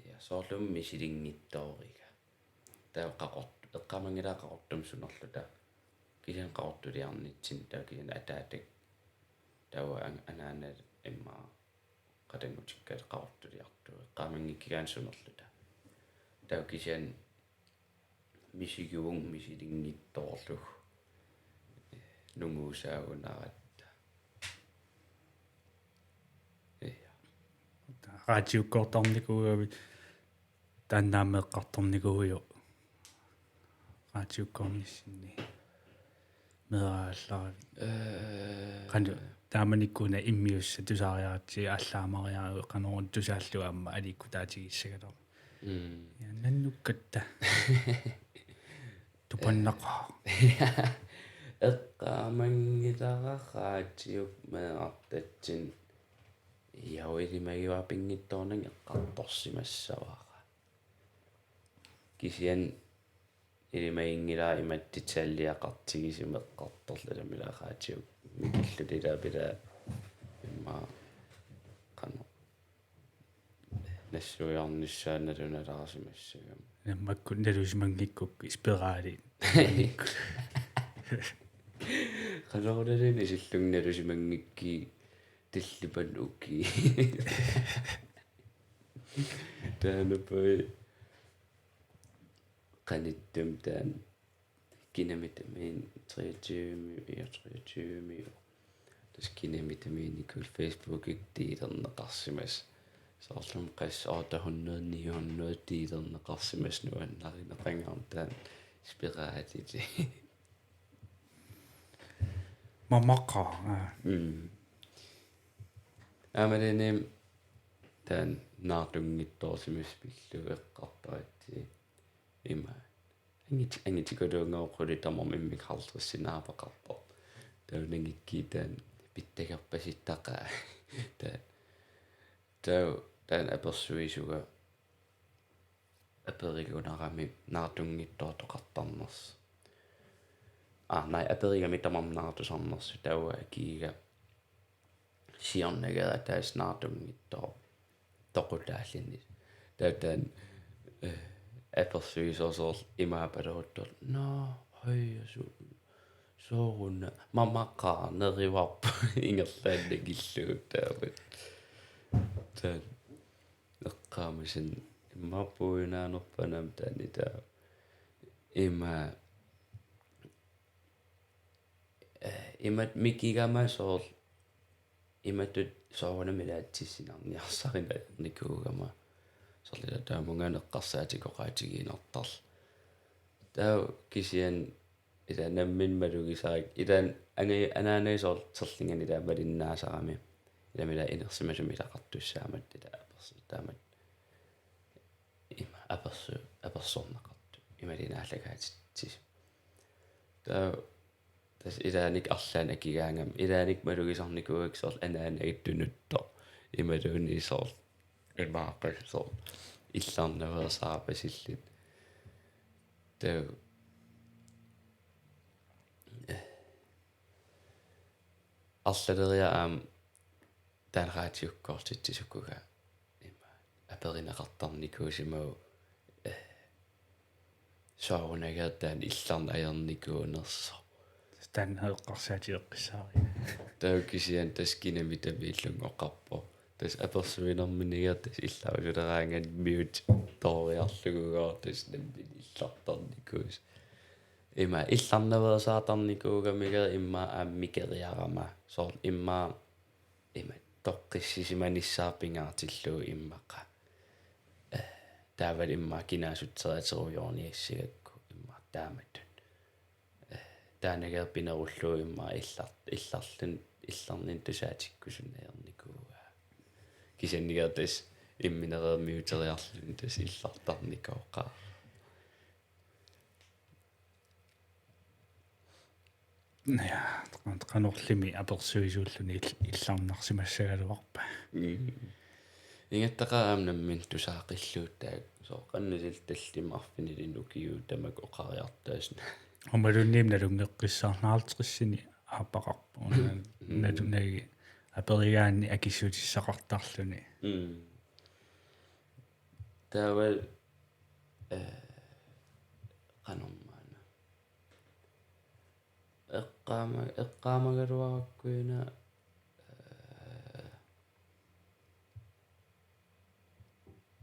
ia, soorlu misilinngitsooriga. Taava qaqort-, eqqaamanngilara qaqortumik sunerluta. Kisianni qaqortuliarnitsinni taava kisianni ataatak. Taava an-, anaanat immaqa qatanngutikkaat qaqortuliartuuvoq. Eqqaamanngikkiga una sunerluta. Taava kisianni misigivunga misilinngitsoorlugu. Nunguusaagunaratta. Ia. Raatiukkoortarnikuugavit taanna aamma eqqartornikuuiuk. Raatiukkoornissinni. Meeraallaravit. Ee. Qanoq taamanikkut una immiussaq tusariaratsigit allaamariaravit qanoq tusaallugu aamma aliikkutaatigissagaluarluni. Mm. Ja, nannukkatta. Tupannaqaaq. Eqqaamanngilara raatiup meerartatsinni. Ia, ilimagivaat pinngitsoornanga eqqartorsimassavara. Kisianni ilimaginngilara imatut detaljeqartigisumik eqqartorluni, ilamilaarlugu raatiup mikillutillu ilaa immaqa qanoq nassuiarnissaanut nalunalaarsimassagami. Nammakkut nalusimanngikkukku spiralit. Qanoruna isillugu nalusimanngikkukku tillipan uki. Taanna pui qanittumi taanna kinami tamaani treogtyve, ja, treogtyve. Tassa kinami tamaani kul Facebookikkut delerneqarsimasoq. Soorlumi qassit otte hundrede, ni hundrede delerneqarsimasoq nuannarineqangaarmat taanna spiralili. Mamaqaaq, aa. Mm. Aamma taanna naartunngitsoorsimasoq pillugu eqqartoratsigit. Ima. Angit-, angitikuugaluarlunga qulittamam immik halvtreds sinaapaqarpoq. Taava nangikkut taanna pittagarpasittaqaa. Taava, taava taanna apersuisunga aperigunarami naartunngitsoortoqartarnersoq. Aa, naa, aperigami tamarmi naartusarnersoq, taava akigiga siornagara taas naartunngitsoortoqutaalluni. Taava taanna, eh, apersuisoq soorlu imaapaluttoq: Nå, hoi, su-, sooruna, mamaqaaq, nerivarput, ingerlaannaq illugu taava. Taanna eqqaamasannik immaqa puiunaanerpaanami taanna taava. Ima, eh, imatut mikigama soorlu, imatut soorunami ilaatsissinarniarsarineq ajornikuugama. Soorlu ilaa taamunga eqqarsaatikoqaatigiinnartarluni. Taava kisianni ilaa nammineq malugisara, ilaa angajoqqaani anaanagit soorlu terlingani ilaa malinnaasarami. Ilami ilaa inersimasumik ilaqartussaammat ilaa apersortaamat. Ima apersu-, apersorneqartut. Imaluunniit aallakaatitsisut. Taava tassa ilaanni arlaannik akigaangama, ilaanni malugisarnikuugakkit soorlu anaanagit tunuttoq. Imaluunniit soorlu imaappoq soorlu illarnaveersaarpasillutik. Taava, eh, arlaleriarlunga aamma taanna raatiukkoortitsisukuga ima aperineqartarnikuusimasoq, eh, soorunagara taanna illarneq ajornikuunersoq. Taanna eqqarsaatigeqqissaarpara. Taava kisianni tassa kinami tamaani illunngoqqarpoq. Tassa apersuinerminiga tassa illarusuleraangat mute tooriarlugu tassa nammineq illartarnikuusoq. Ima illarnaveersaartarnikuugamigit immaqa aamma mikeriarama. Soorlu immaqa ima toqqissisimanissaat pingaartillugu immaqa. Eh, taavalu immaqa kinaassutseriartorujussuarniassigakku immaqa taamatut. Eh, taannageerpinerullugu immaqa illar-, illarlun-, illarninni tusaatikkusunnaajunnikuuaa. Kisianni tassa imminereermiuteriarluni tassa illartarnikooqaaq. Ja, qan-, qanorlimi apersuisuulluni ill-, illarnarsimassagaluarpa. Mm. Ingattaqaaq aamma nammineq tusaaqillugu taakku. Soorlu qanoq ililluta tallimat arfinilinnut ukiut tamakku oqariartuussat. Aammaluunniit nalunngeqqissaarnartitsissinni aappaqarpoq. Una Mm. nalunaagi aperigaanni akissutissaqartarluni. Mm. Taava, eh, qanormaana. Eqqaama-, eqqaamagaluarakku una, eh,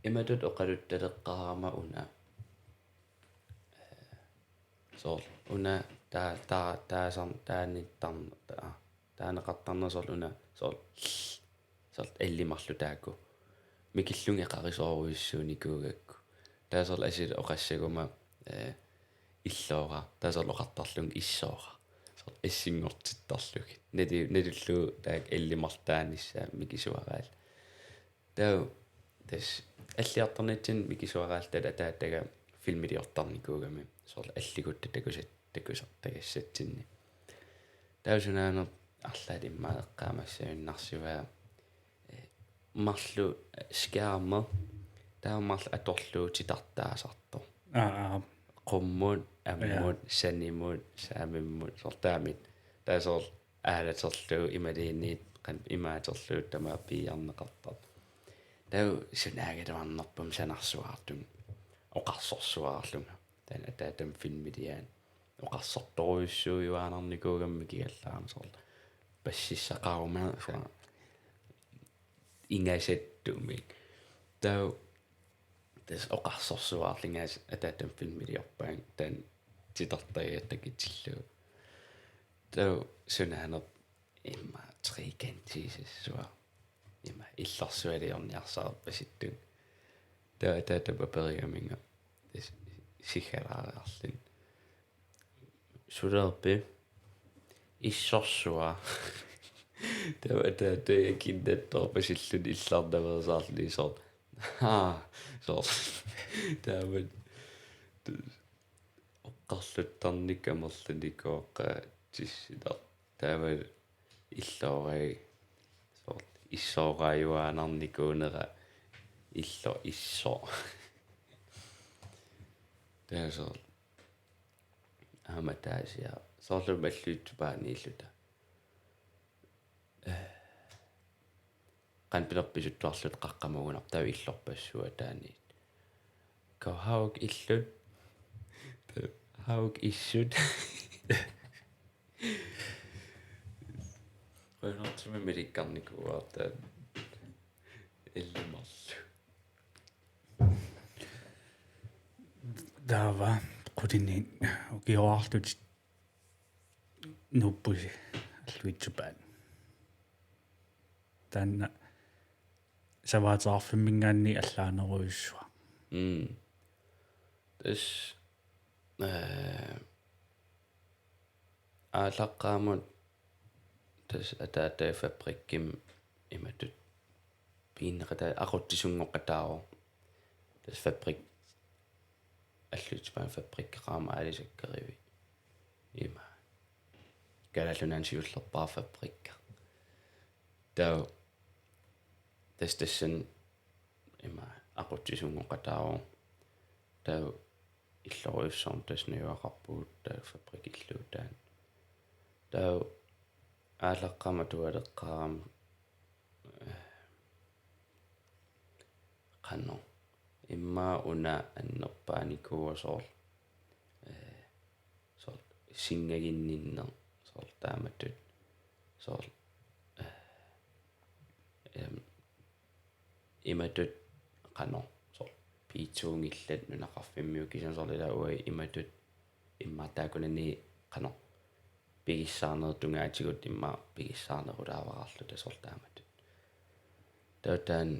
imatut oqaluttaleqqaarama una. Eh, soorlu una taa-, taa-, taasam-, taanittarn-, taa-, taaneqartarneq soorlu una, soorlu, soorlu L-i marluk taakku. Mikillugit eqarisorujussuunikuugakku. Taava soorlu asuli oqassaguma, eh, illooraa. Taava soorlu oqartarlunga issoora. Soorlu S-inngortittarlugit. Nali-, nalullugu taakku L-i marluk taanissaat mikisuaraallutik. Taava tassa alliartornitsinni mikisuaraalluta ataataga filmiliortarnikuugami soorlu alliguttut takusat-, takusartagassatsinnik. Taava sunaana arlaat immaqa eqqaamassajunnarsivaa, eh, marluk, eh, skærmi, taava marluk atorlugu titartaasartoq. Aa, aa. Qummut, ammut, Ja. sanimut, saamimmut, soorlu taamani. Taava soorlu aalaterlugu imaluunniit qanoq imaaterlugu tamaat piiarneqartarpoq. Taava sunaagaluarnerput sanarsuaartunga oqarsorsuarlunga. Taanna ataatama filmiliaani oqarsortorujussuujuaannarnikuugami kigallaarama soorlu. Passissaqaruma soorlu ingasattumik. Taava tassa oqarsorsuarlunga ataatama filmiliorpaanga taanna titartagaat takutillugu. Taava sunaana immaqa trekantiisassua. Immaqa illorsualiorniarsarpasittunga. Taava ataatama aperigaminga tassa siggalaareerluni. Suleerpi? Issorsua. Taava ataataga kinnattoorpasilluni illarnaveersaarluni soorlu. Haa, soorlu. Taava oqqarluttarnikka amerlanikooqatissineq. Taava illoorai. Soorlu issoorajuaannarnikuunera illo isso. Taava soorlu. Aamma taasiaq. Soorlu malluitsupaaniilluta. Eh. Qanpilerpisuttuarluta qaqqamut ugunarpoq taava illorpassuataaniit. Ko hauk illut. Hauk issut. Qujanartumik ilikkarnikuuartaat illumarlu. Taava qulinik ukiorarlutit nuuppusi alluitsupaat. Taanna savaateqarfimminngaanniit allaanerujussuaq. Mm. Tassa, eh, aallaqqaammut tassa ataataga fabrikkimi imatut piginneqataa aqutsisunngoqataavoq. Tassa fabrik alluitsupaat fabrikkeqarama aalisakkerivik. Ima. Kalaallit Nunaanni siullerpaaq fabrikkaq. Taava tassa tassani ima aqutsisunngoqataavoq. Taava illorujussuarmik tassa najugaqarpugut taava fabrikkip illuutaani. Taava aallaqqaammut atualeqqaarama, eh, qanoq. Immaqa una annerpaanikuuvoq soorlu, eh, soorlu singaginninneq, soorlu taamatut, soorlu, eh, em, imatut qanoq, soorlu piitsuunngillat nunaqarfimmiut kisianni soorlu ilaa uagut imatut immaqa taakkunani qanoq pigissaarnerup tungaatigut immaqa pigissaarnerulaarluta soorlu taamatut. Taava taanna,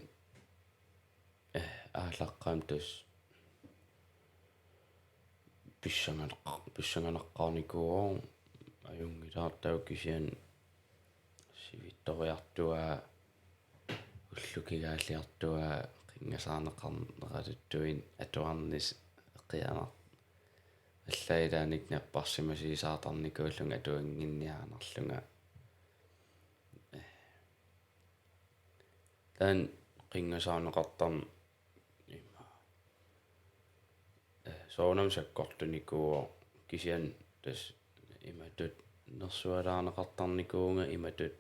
eh, aallaqqaammut tassa pissanganaq-, pissanganaqqaarnikuuara, ajunngilaartoq kisianni sivittoriartuaa, ullukigaalliartuaa, qinngasaarneqarneratuttuinnaq atuarnissaq qianar. Allaat ilaanni napparsimasuusaartarnikuullunga atuannginniaannarlunga. Taanna qinngasaarneqartarneq ima, eh, soorunami sakkortunikuuara kisianni tassa imatut nersualaarneqartarnikuuvunga imatut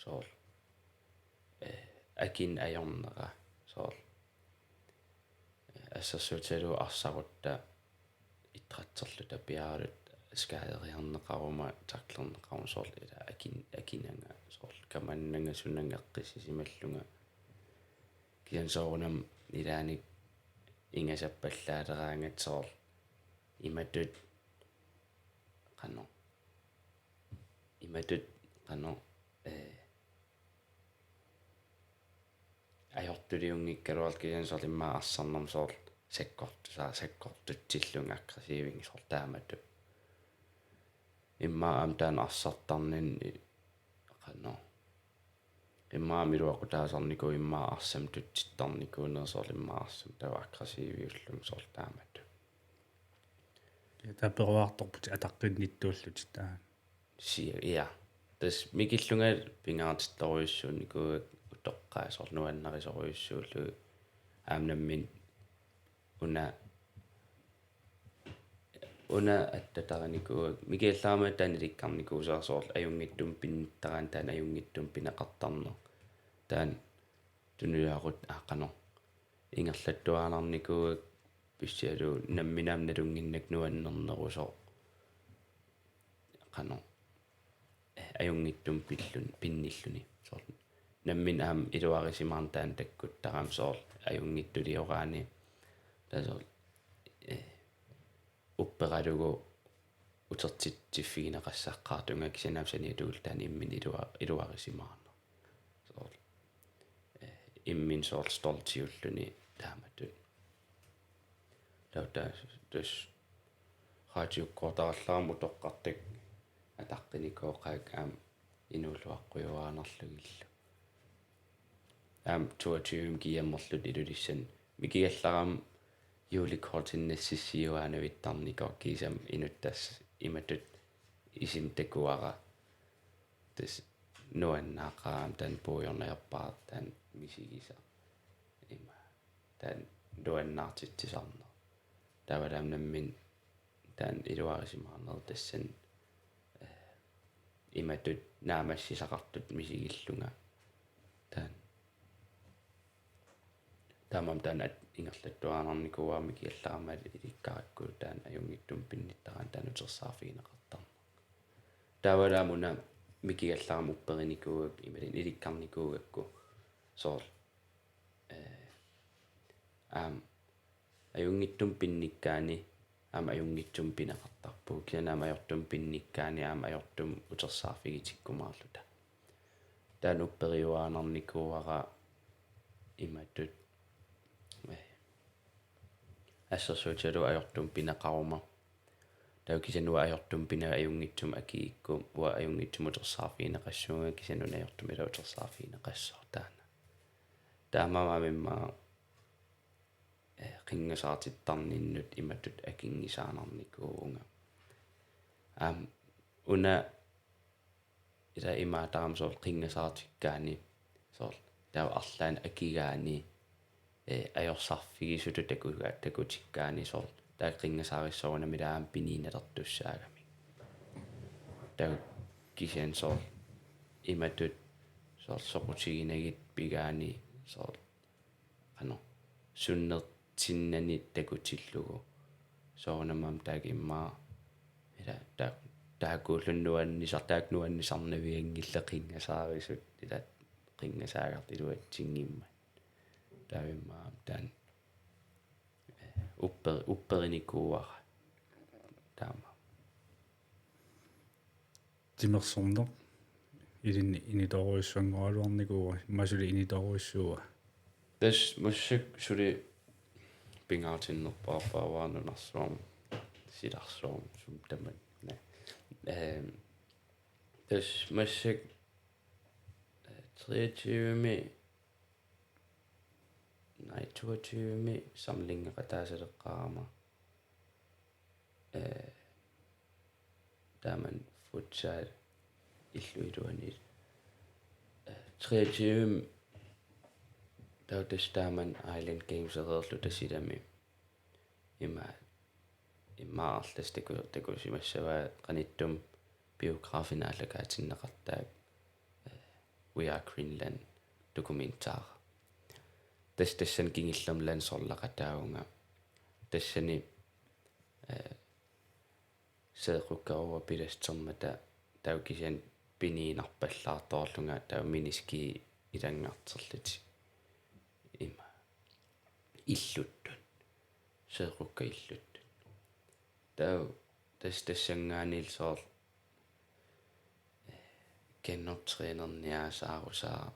soorlu, eh, akineq ajornera soorlu. Assersuutigalugu arsarutta idrætserluta piaaralutta skaderiarneqaruma tacklerneqaruma soorlu ila akin-, akinanga soorlu kamannanga sunanga eqqissisimallunga. Kisianni soorunami ilaanni ingasappallaaleraangat soorlu imatut qanoq, imatut qanoq, eh, ajortuliunngikkaluarlunga kisianni soorlu immaqa arsarnermi soorlu sakkortu-, saa-, sakkortutsillunga aggressivingi soorlu taamatut. Immaqa aamma taanna arsartarninni qanoq. Immaqa aamma iluaqutaasarnikuuvoq immaqa arsamik tutsittarnikuunera soorlu immaqa arsamik taava aggressiviullunga soorlu taamatut. Ja taava peroriartorputit ataqqinnittuullutit taanna. Si-, ja. Tassa mikillunga pingaartittorujussuunikuugakku utoqqaat soorlu nuannarisorujussuullugu aamma nammineq una, una attatarinikuugakku. Mikigallaramik taanna ilikkarnikuusara soorlu ajunngitsumik pinnittaraanni taanna ajunngitsumik pineqartarneq. Taanna tunuliaqut aaqqanoq. Ingerlattuaannarnikuugakku pissialu nammineq aamma nalunnginnakku nuannernerusoq. Qanoq, eh, ajunngitsumik pillun-, pinnilluni. Soorlu. Nammineq aamma iluarisimaarneq taanna takkuttaraami soorlu. Ajunngitsulioraanni. Taava soorlu, eh, upperalugu utertitsiffigineqassaqqaartunga kisianni aamma saniatigut taanna imminut ilua-, iluarisimaarneq. Soorlu. Eh, imminut soorlu stoltiulluni taamatut. Taava tassa, tassa radiukkoortarallarama utoqqartakka ataqqinikuugakkit aamma inuulluaqqujuaannarlugillu. Aamma toogtyve GM-erluta Ilulissani. Mikigallarama julekortinik nassissiuaannavittarnikoq kiisami inuttas imatut isima takuara. Tassa nuannaaqaaq aamma taanna puigorniarpara taanna misigisaq. Ima. Taanna nuannaartitsisarneq. Taavalu aamma nammineq taanna iluarisimaarneq tassani, eh, imatut naammassisaqartutut misigillunga. Taanna. Taamaammat taanna at-, ingerlattuaannarnikuuara mikigallarama ilikkarakku taanna ajunngitsumik pinnittaraanni taanna utersaarfigineqartarneq. Taavalu aamma una mikigallarama upperinikuugakku imaluunniit ilikkarnikuugakku soorlu, eh, aamma ajunngitsumik pinnikkaanni aamma ajunngitsumik pineqartarpugut. Kisianni aamma ajortumik pinnikkaanni aamma ajortumik utersaarfigitikkumaarluta. Taanna upperiuaannarnikuuara imatut, eh, assersuutigalugu ajortumik pineqaruma. Taava kisianni uanga ajortumik pinagu ajunngitsumik akigikku, uanga ajunngitsumik utersaarfigineqassuunga, kisianni una ajortumik ila utersaarfigineqassaaq taanna. Taamaammat aamma immaqa, eh, qinngasaartittarninnut imatut akinngisaannarnikuuvunga. Aamma una ila imaattarama soorlu qinngasaartikkaanni soorlu taava arlaannik akigaanni, eh, ajorsarfigisutut taku-, takutikkaanni soorlu taava qinngasaarissorunami ila aamma piniinnartussaagami. Taava kisianni soorlu imatut soorlu soqutiginagit pigaanni soorlu qanoq sunnertinnani takutillugu. Soorunami aamma taakku immaqa ila ta-, taakkuulluni nuannisar-, taakku nuannisarnavianngillat qinngasaarisut ila qinngasaagartut iluatsinngimmat. Taava immaqa aamma taanna, eh, upper-, upperinikuuara. Taama. timersorneq ilinni initoorujussuanngoraluarnikuuvoq, immaqa suli initoorujussuua? Tassa massakkut suli pingaarutinnerpaavara nunarsuarmi, silarsuarmi, sumi tamarmi. Ehm, tassa massakkut, eh, treogtyve-mi, nej, toogtyve-mi samlingeqataasaleqqaarama. Eh, taamani futsal illup iluani. Eh, treogtyve-mi taava tassa taamani Island Games-ereerluta silami. Ima, immaqa arlaat taku-, takusimassavaa qanittumi biografimik aallakaatinneqartaat, eh, We Are Greenland dokumentar. Tassa tassani kingullermik landsholdeqataavunga. Tassani, eh, seeqqukkaruara pilersormata taava kisianni piniarpallaartoorlunga taava miniskit ilanngarterlutik. Ima. Illuttut. Seeqqukkat illuttut. Taava tassa tassanngaanniilli soorlu, eh, genoptrænerniaasaarusaa.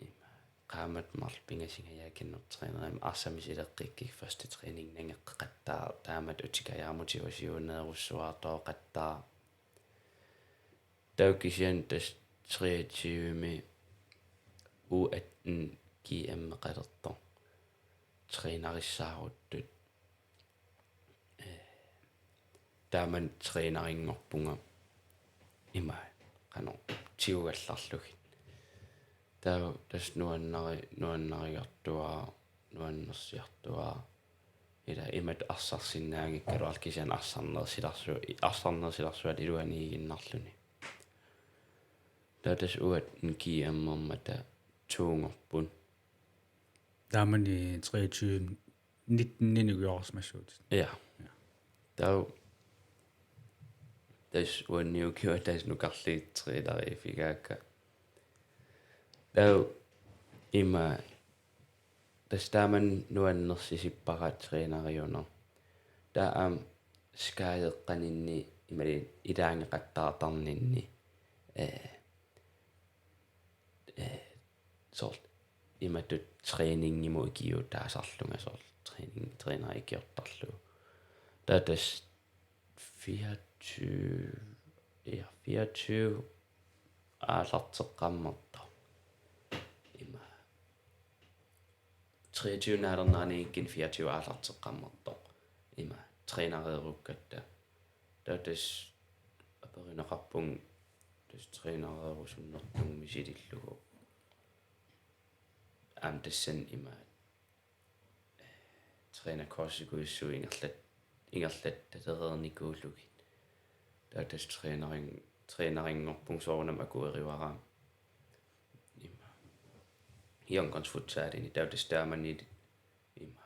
Ima, qaammat marluk pingasungajaat genoptrænerit, ima arsaq misileqqikkikka første træning nangeqqeqattaaq, taamatut utikajaarmut motivationerussuartooqattaaq. Taava kisianni tassa treogtyve-mi U atten G M-eqalertoq trænarissaaruttut. Eh, taamani trænarinngorpunga ima qanoq tigugallarlugit. Taava tassa nuannari-, nuannarigartuaa, nuannersiartuaa. Ila imatut arsarsinnaanngikkaluarlunga kisianni arsarneq silarsu-, arsarneq silarsuata iluaniiginnarluni. Taava tassa U atten G M-ermata toorput. Taamani treogtyve nitten-imi ukiorsimassuutit. Ja. Ja. Taava tassa uanniukkiua tassa nukarliit træneriiffigaakka. Taava ima tassa taamani nuannersisippara træneriuneq. Taava aamma skadeqqaninni imaluunniit ilaangeqattaartarninni, eh, eh, soorlu imatut træningimut ikiuutaasarlunga soorlu træning-, træneri ikiortarlugu. Taava tassa fireogtyve, ja, fireogtyve aallarteqqammertoq. Ima. Treogtyve naalerneraniikkuni fireogtyve aallarteqqammertoq. Ima. Trænereerukkatta. Taava tassa aperineqarpunga tassa trænereerusunnertunut misilillugu. Aamma tassani ima trænerkursusikkut ingerlat-, ingerlattalereernikuullugit. Taava tassa trænerin-, træneringorpunga soorunami akuerivara. Ima. Young Guns Futsalini, taava tassa taamani ima.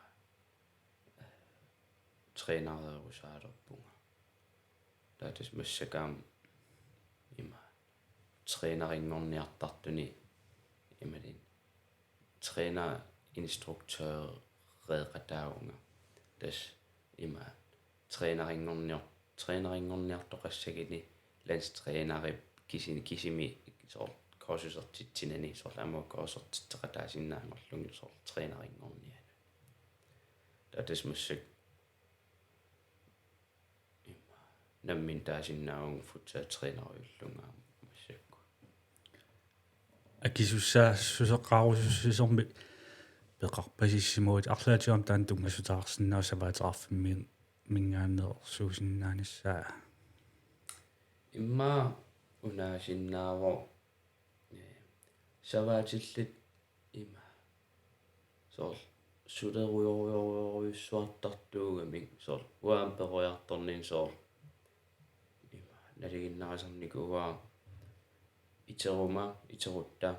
Trænereerusaalerpunga. Taava tassa massakkut aamma ima træneringorniartartuni imaluunniit trænerinstruktøreeqataavunga. Tassa ima træneringorniar-, træneringorniartoqassaguni landstrænerip kisi-, kisimi soorlu kursusertitsinani soorlu aamma kursusertitseqataasinnaanngorlunga soorlu træneringornianut. Taava tassa massakkut ima nammineq taasinnaavunga futsaltræneriullunga massakkut. Akisussaassuseqarusussisormi peqarpasissimagit arlaatigut aamma taanna tunngasutaarsinnaavoq sapaateqarfimmi-, -minngaanneersuusinnaanissaa. Immaqa unaasinnaavoq, eh, savaatillit ima. Soorlu sulerujorujorujussuartartuugamik soorlu uanga peroriartorninni soorlu. Ima nalinginnaasarnikuuara iteruma, iterutta,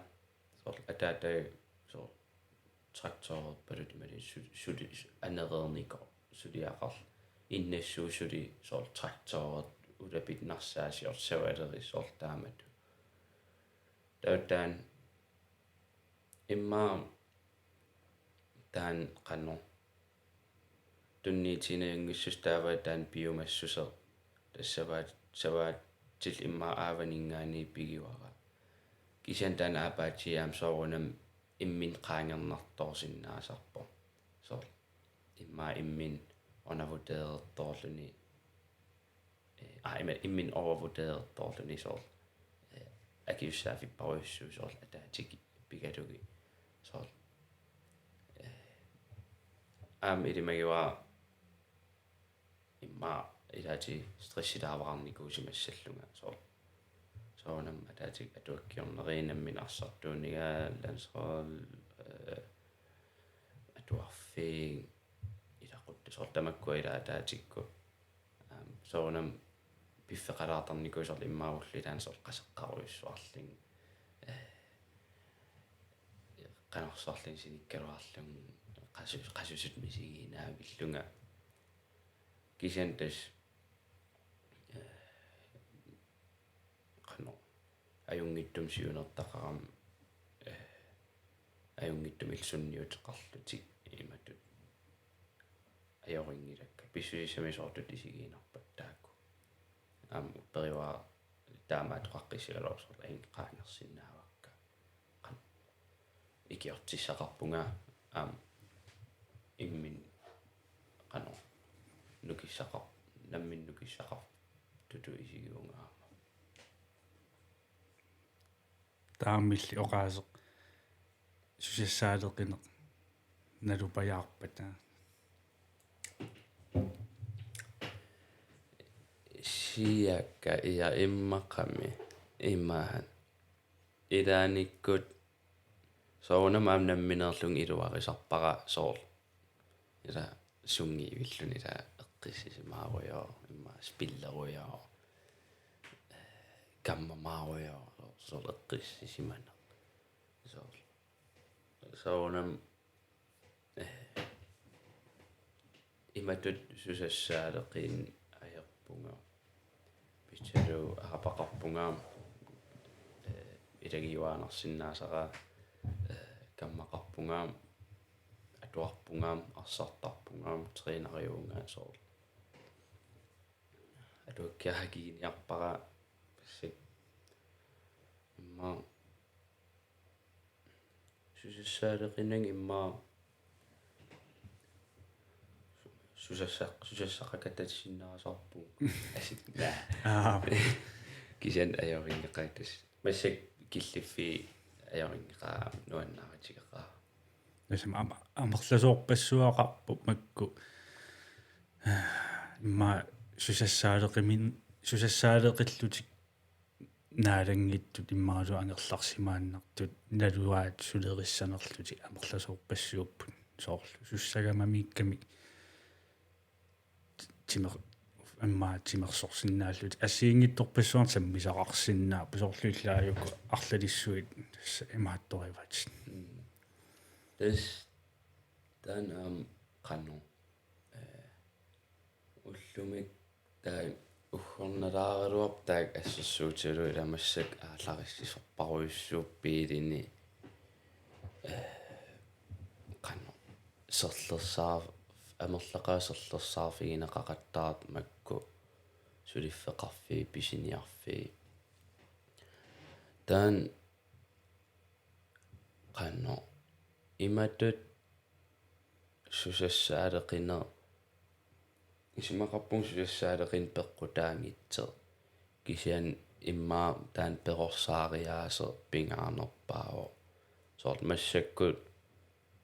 soorlu ataatai, soorlu traktorerpaluttumik su-, suli, su-, anereernikoq, suliaqarl-, innassuup suli, soorlu traktorerpaluttumik ulapit narsaasiortoq savaleri soorlu taamatut. Taava taanna immaqa taanna qanoq tunniutigineqanngitsuusoq taava taanna piumassuseq. Tassa savaat-, savaat-, Til immaqa aavaninngaanniit pigivara. Kisianni taanna aappaatsiaq aamma soorunami imminut qaangernartoorsinnaasarpoq. Soorlu immaqa imminut undervurderertoorluni, eh, aa, ima-, imminut overvurderertoorluni soorlu, eh, akisussaaffipparujussuuvoq soorlu ataatsik pigalugit soorlu, eh, aamma ilimagivara immaqa ilaatigut stressilaavarnikuusimassallunga soorlu. Soorunami ataatsip atuakkiorneri nammineq arsartuunigaa, landshold, eh, atuarfiit, ilaquttap soorlu tamakkua ilaat ataatikkut. Aamma soorunami piffeqalaartarnikuuvoq soorlu immaqa ullut ilaanni soorlu qaseqqarujussuarlunga. Eh, qanorsuarlunga sinikkaluarlunga qasu-, qasutsitut misigiinnaavillunga. Kisianni tassa, eh, qanoq ajunngitsumik siunertaqarama, eh, ajunngitsumik illit sunniuteqarlutit imatut ajorinngilakkit. Pissusissamisoortut isigiinnarpakka taakku. Aamma upperivaat taamaattoqaqqissagaluartoq soorlu ajunngilaq qaangersinnaavakka. Qan-, ikiortissaqarpunga aamma imminut qanoq nukissaqar-, nammineq nukissaqartutut isigivunga aamma. Taamaalilluni oqaaseq susassaaleqineq nalupajaarpata. Siakka ia immaqami imaat ilaannikkut soorunami aamma nammineerlunga iluarisarpara soorlu. Ila sungiivilluni ila eqqissisimaarujoor, immaqa spillerujoor, eh, kammamaarujoor, soorlu eqqissisimaneq. Soorlu. Soorunami, eh, imatut susassaaleqineq ajorpunga. Pitsalu aapaqarpunga, eh, ilagiuaannarsinnaasara, eh, kammaqarpunga, atuarpunga, arsartarpunga, træneriuvunga soorlu. Atuakkiaq hakiginiarpara, massakkut immaqa susassaaleqinanga immaqa su-, susassa-, susassaqakatassinnaasarpunga. Asit, naa. Aap. Kisianni ajorinngeqaat tassa. Massakkut killiffiit ajorinngeqaat nuannaarutigeqaat. Tassami ama-, amerlasoorpassuaqarpoq makku. Immaqa susassaaleqimin-, susassaaleqillutik naalanngitsut immaqalu angerlarsimaannartut naluaat sulerissanerlutik amerlasoorpassuupput. Soorlu sussagamamiikkamik timer-, immaqa timersorsinnaallutik assigiinngitsorpassuarnik sammisaqarsinnaapput soorlu illaajuku arlalissuit tassa imaattorivaat. Mm. Tassa taanna aamma qanoq, eh, ullumi taanna uggornalaaraluarpoq taakku assersuutigalugu ila massakkut aallarissisorparujussuupput biilini, eh, qanoq serlersaar-, amerlaqaat serlersaarfigineqaqattaartut makku suliffeqarfiit pisiniarfiit. Taanna qanoq imatut susassaaleqineq, isumaqarpunga susassaaleqineq peqqutaanngitsoq, kisianni immaqa taanna perorsaariaaseq pingaarnerpaavoq. Soorlu massakkut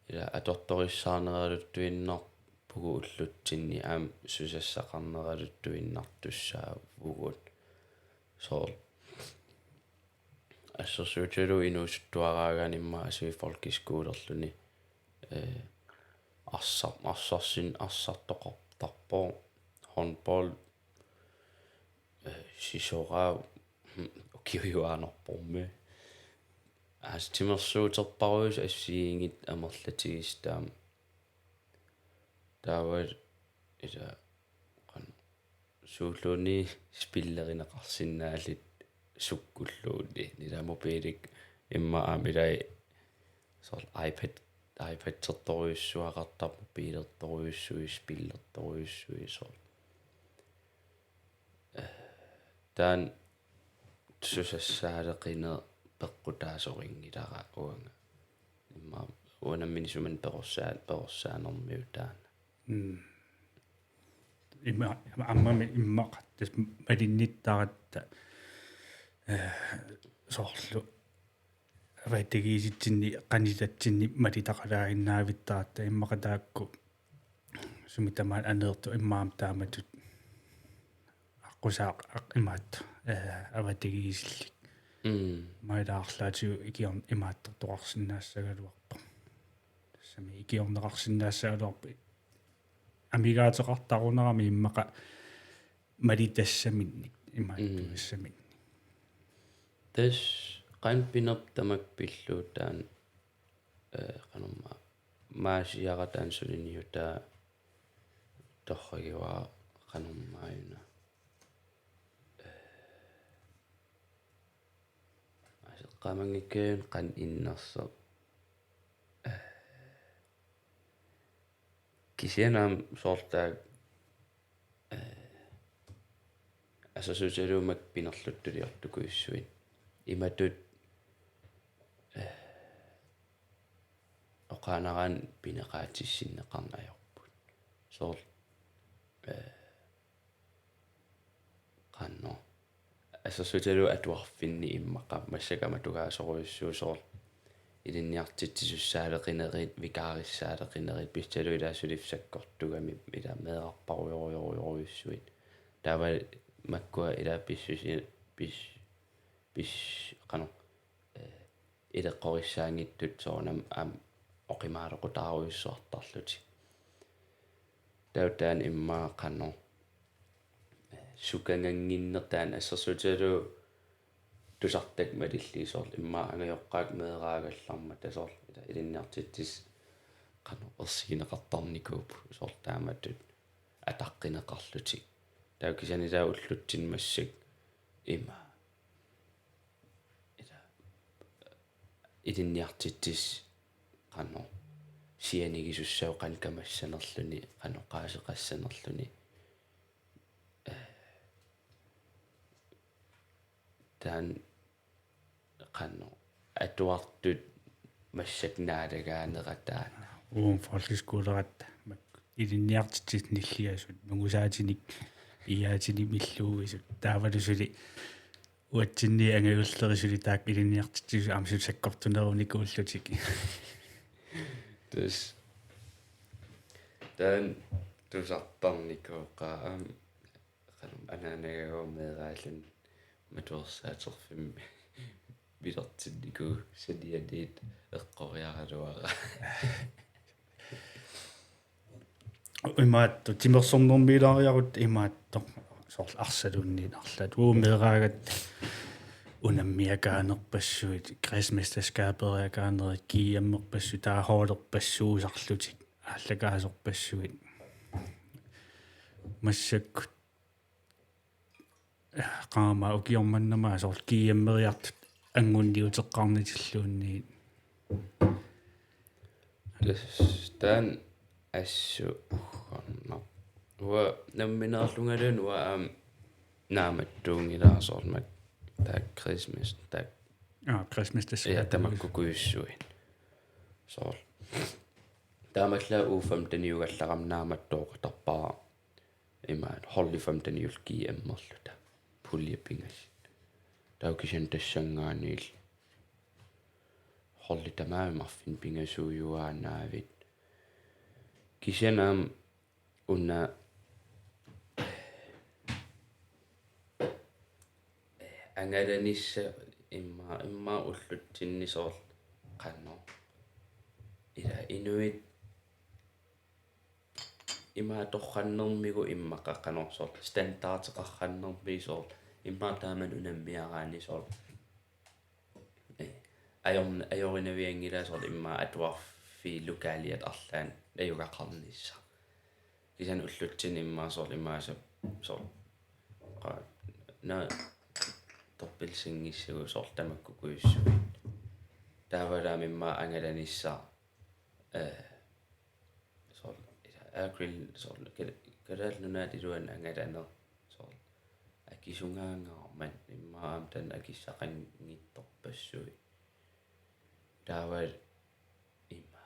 ila atortorissaarneraluttuinnarpugut ullutsinni aamma susassaqarneraluttuinnartussaavugut. Soorlu assersuutigalugu inuusuttuaraagaanni immaqa asui folkeskolerluni, eh, arsar-, arsarsin-, arsartoqartarpoq håndbold, eh, sisoraat, ukiujuaannarpormi. Aas timersuuterparujussat assigiinngitsut amerlatigisut taama. Taava ila qan-, suulluunniit spillerineqarsinnaallutik sukkulluunniit. Ila mobiilik immaqa aamma ilai soorlu iPad, iPad-ertorujussuaqartarpoq, mobiilertorujussuit, spillertorujussuit soorlu. Eh, taanna susassaaleqineq peqqutaasorinngilara uanga. Immaqa uanga nammineq sumut perorsaa-, perorsaanermiutaa. Mm. Ima, aamma immaqa tassa malinnittaratta, eh, soorlu avatangiisitsinni qanitatsinni malitaqalaaginnaavittaratta immaqa taakku sumi tamaat aneertut immaqa taamatut aqqusaaq-, aq-, imaattoq, eh, avatangiisillit. Mm. Maalaarlaatigut ikiorn-, imaattortoqarsinnaassagaluarpoq. Tassami ikiorneqarsinnaassagaluarpoq. Amigaateqartarunarami immaqa malitassaminnik, imaattuassaminnik. Mm. Tassa qanoq pinerpoq tamakku pillugu taanna, eh, qanormaa, Maasiara taanna suliniutaa torragivara qanormaajuna. Aseqqaamanngikkajuna qanoq innersoq. Kisianni aamma soorlu taakku, eh, assersuutigalugu makku pinerluttuliortukujussuit. Imatut, eh, oqaannaraanni pineqaatissinneqarneq ajorput. Soorlu, eh, qanoq. Assersuutigalugu atuarfinni immaqa massakkut aamma tungaasorujussuuvoq soorlu ilinniartitsisussaaleqinerit, vikaarissaaleqinerit, pissutigalugu ilaa suliffik sakkortugamik, ilaa meerarparujorujorujussuit. Taava makkua ilaa pissusi-, pis-, pis-, qanoq, eh, ileqqorissaanngitsut soorunami aamma oqimaalequtaarujussuartarlutik. Taava taanna immaqa qanoq, eh, sukangannginneq taanna assersuutigalugu tusartakka malillugit soorlu immaqa angajoqqaakka meeraagallarmata soorlu ila ilinniartitsisut qanoq ersigineqartarnikuupput soorlu taamatut ataqqineqarlutik. Taava kisianni taava ullutsinni massakkut ima ila ilinniartitsisut qanoq sianigisussaavoq qanoq kamassanerluni, qanoq oqaaseqassanerluni. Eh, taanna qanoq atuartut massakkut naalagaanera taanna. Uuma folkeskoleratta makku ilinniartitsisut nilliasut nungusaatinik piiaatinik milluuisut. Taavalu suli uatsinni angajullerit suli taakku ilinniartitsisut aamma suli sakkortunerunikuullutik. Tassa. Taanna tusartarnikuuvoq aamma. Qanoq anaanagagooq meeraalluni matuersaaterfimmi pilertinnikuuvoq sanianiit eqqoriaraluara. Imaattoq timersornermiilaariarutta imaattoq soorlu arsaluunniit arlaat. Uagut meeraagatta unammiakaanerpassuit, kredsmesterskaberiakaanerit, G M-erpassuit, taava holderpassuusarlutik, aallakaasorpassuit. Massakkut qaammat ukioq manna aamma soorlu G M-eriartut angunniuteqqaarnatilluunniit. Tassa taanna assut uggornaq. Uanga nammineerlungaluunniit uanga aamma naammattuunngilara soorlu makku taakku kredsmest-, taakku. Aa, kredsmesterskat. Ja, tamakkukujussuit. Soorlu. Taamaallaat U femten-iugallarama naammattooqatarpara. Imaat, holdi femten-iullu G M-erluta. Pulje pingasut. Taava kisianni tassanngaanniillu holdit tamaasa marfinnut pingasuujuaannaavit. Kisianni aamma una angalanissaq immaqa, immaqa ullutsinni soorlu qanoq. Ila inuit ima torrannermigut immaqa qanoq soorlu standardeqarrannermi soorlu immaqa taamani unammiaraanni soorlu. Eh, ajorn-, ajorinavianngilaa soorlu immaqa atuarfik lokaaliat arlaannik najugaqarnissaq. Kisianni ullutsinni immaqa soorlu imaasa soorlu qa-, na-, torpilsingissagu soorlu tamakkukujussuit. Taavalu aamma immaqa angalanissaq, eh, soorlu, ila, April, soorlu, Kal-, Kalaallit Nunaat iluani angalaneq, soorlu, kisungaangaarmat immaqa aamma taanna akissaqanngitsorpassuit. Taava ima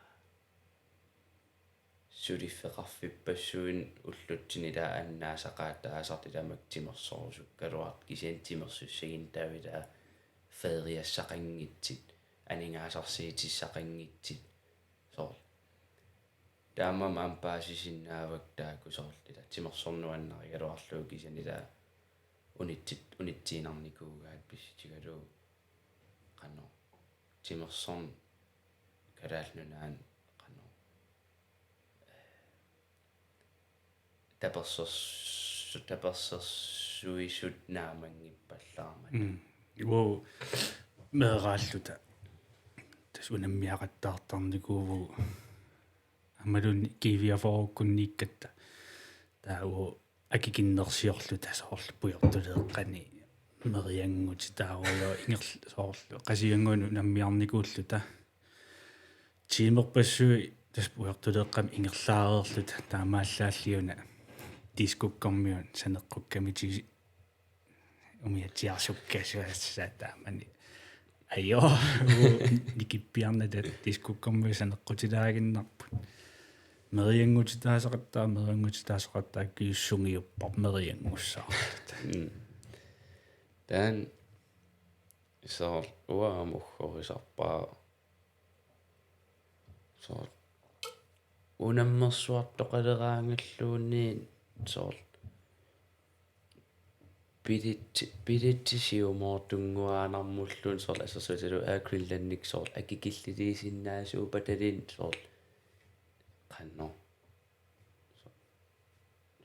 suliffeqarfippassuit ullutsinni taava annaasaqaataasartut tamakku timersorusukkaluartut kisianni timersussaginnittarput taava feeriassaqanngitsut, aningaasarsiutissaqanngitsut soorlu. Taamaammat aamma paasisinnaavakka taakku soorlu taava timersorneq nuannarigaluarlugu kisianni taava unitsit-, unitsiinnarnikuugaat pissutigalugu qanoq timersorneq Kalaallit Nunaanni qanoq tapersersu-, tapersersuisut naamanngippallaarmata. Mm. Uagut meeraalluta tassa unammiaqattaartarnikuuvugut aammaluunniit G-fireogfyrrekkunniikkatta. Taava uagut akikinnersiorluta soorlu pujortuleeqqani merianngutitaarujussuaq ingerl-, soorlu Qasigiannguani unammiarnikuulluta. Tiimerpassuit tassa pujortuleeqqami ingerlaareerluta taamaallaalli una diskokkormiut saneqqukkamik tigi umiatsiarsukkassaassat taamani. Ajo, nikippiarnata diskokkormiut saneqqutilaaginnarput. Merianngutitaasaqattaaq, merianngutitaasaqattaaq kiissungiuppoq merianngussaarluta. Mm. Taanna soorlu uanga aamma uggorisarpara soorlu unammersuartoqaleraangalluunniit soorlu billetsi-, billetsi siumoortunnguaannarmulluunniit soorlu assersuutigalugu Air Greenlandip soorlu akikilliliisinnaasuupataluunniit soorlu qanoq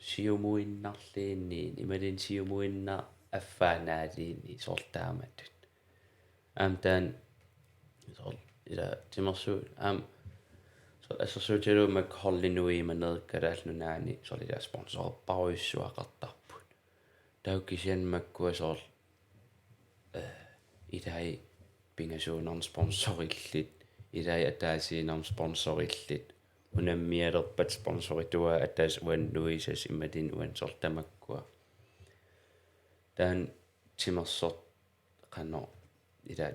siumuinnarluunniit, imaluunniit siumuinnaq affaannaalluunniit soorlu taamatut. Aamma taanna soorlu ila timersuut aamma soorlu assersuutigalugu makku holdit nuimanerit Kalaallit Nunaanni soorlu ila sponsorerparujussuaqartarput. Taava kisianni makkua soorlu, eh, ilai pingasuunermut sponsorillit, ilai ataasiinermut sponsorillit, unammialerpat sponsorituaat ataaseq uannut nuisassaq imaluunniit uannut soorlu tamakkua. Taanna timersoq qanoq ila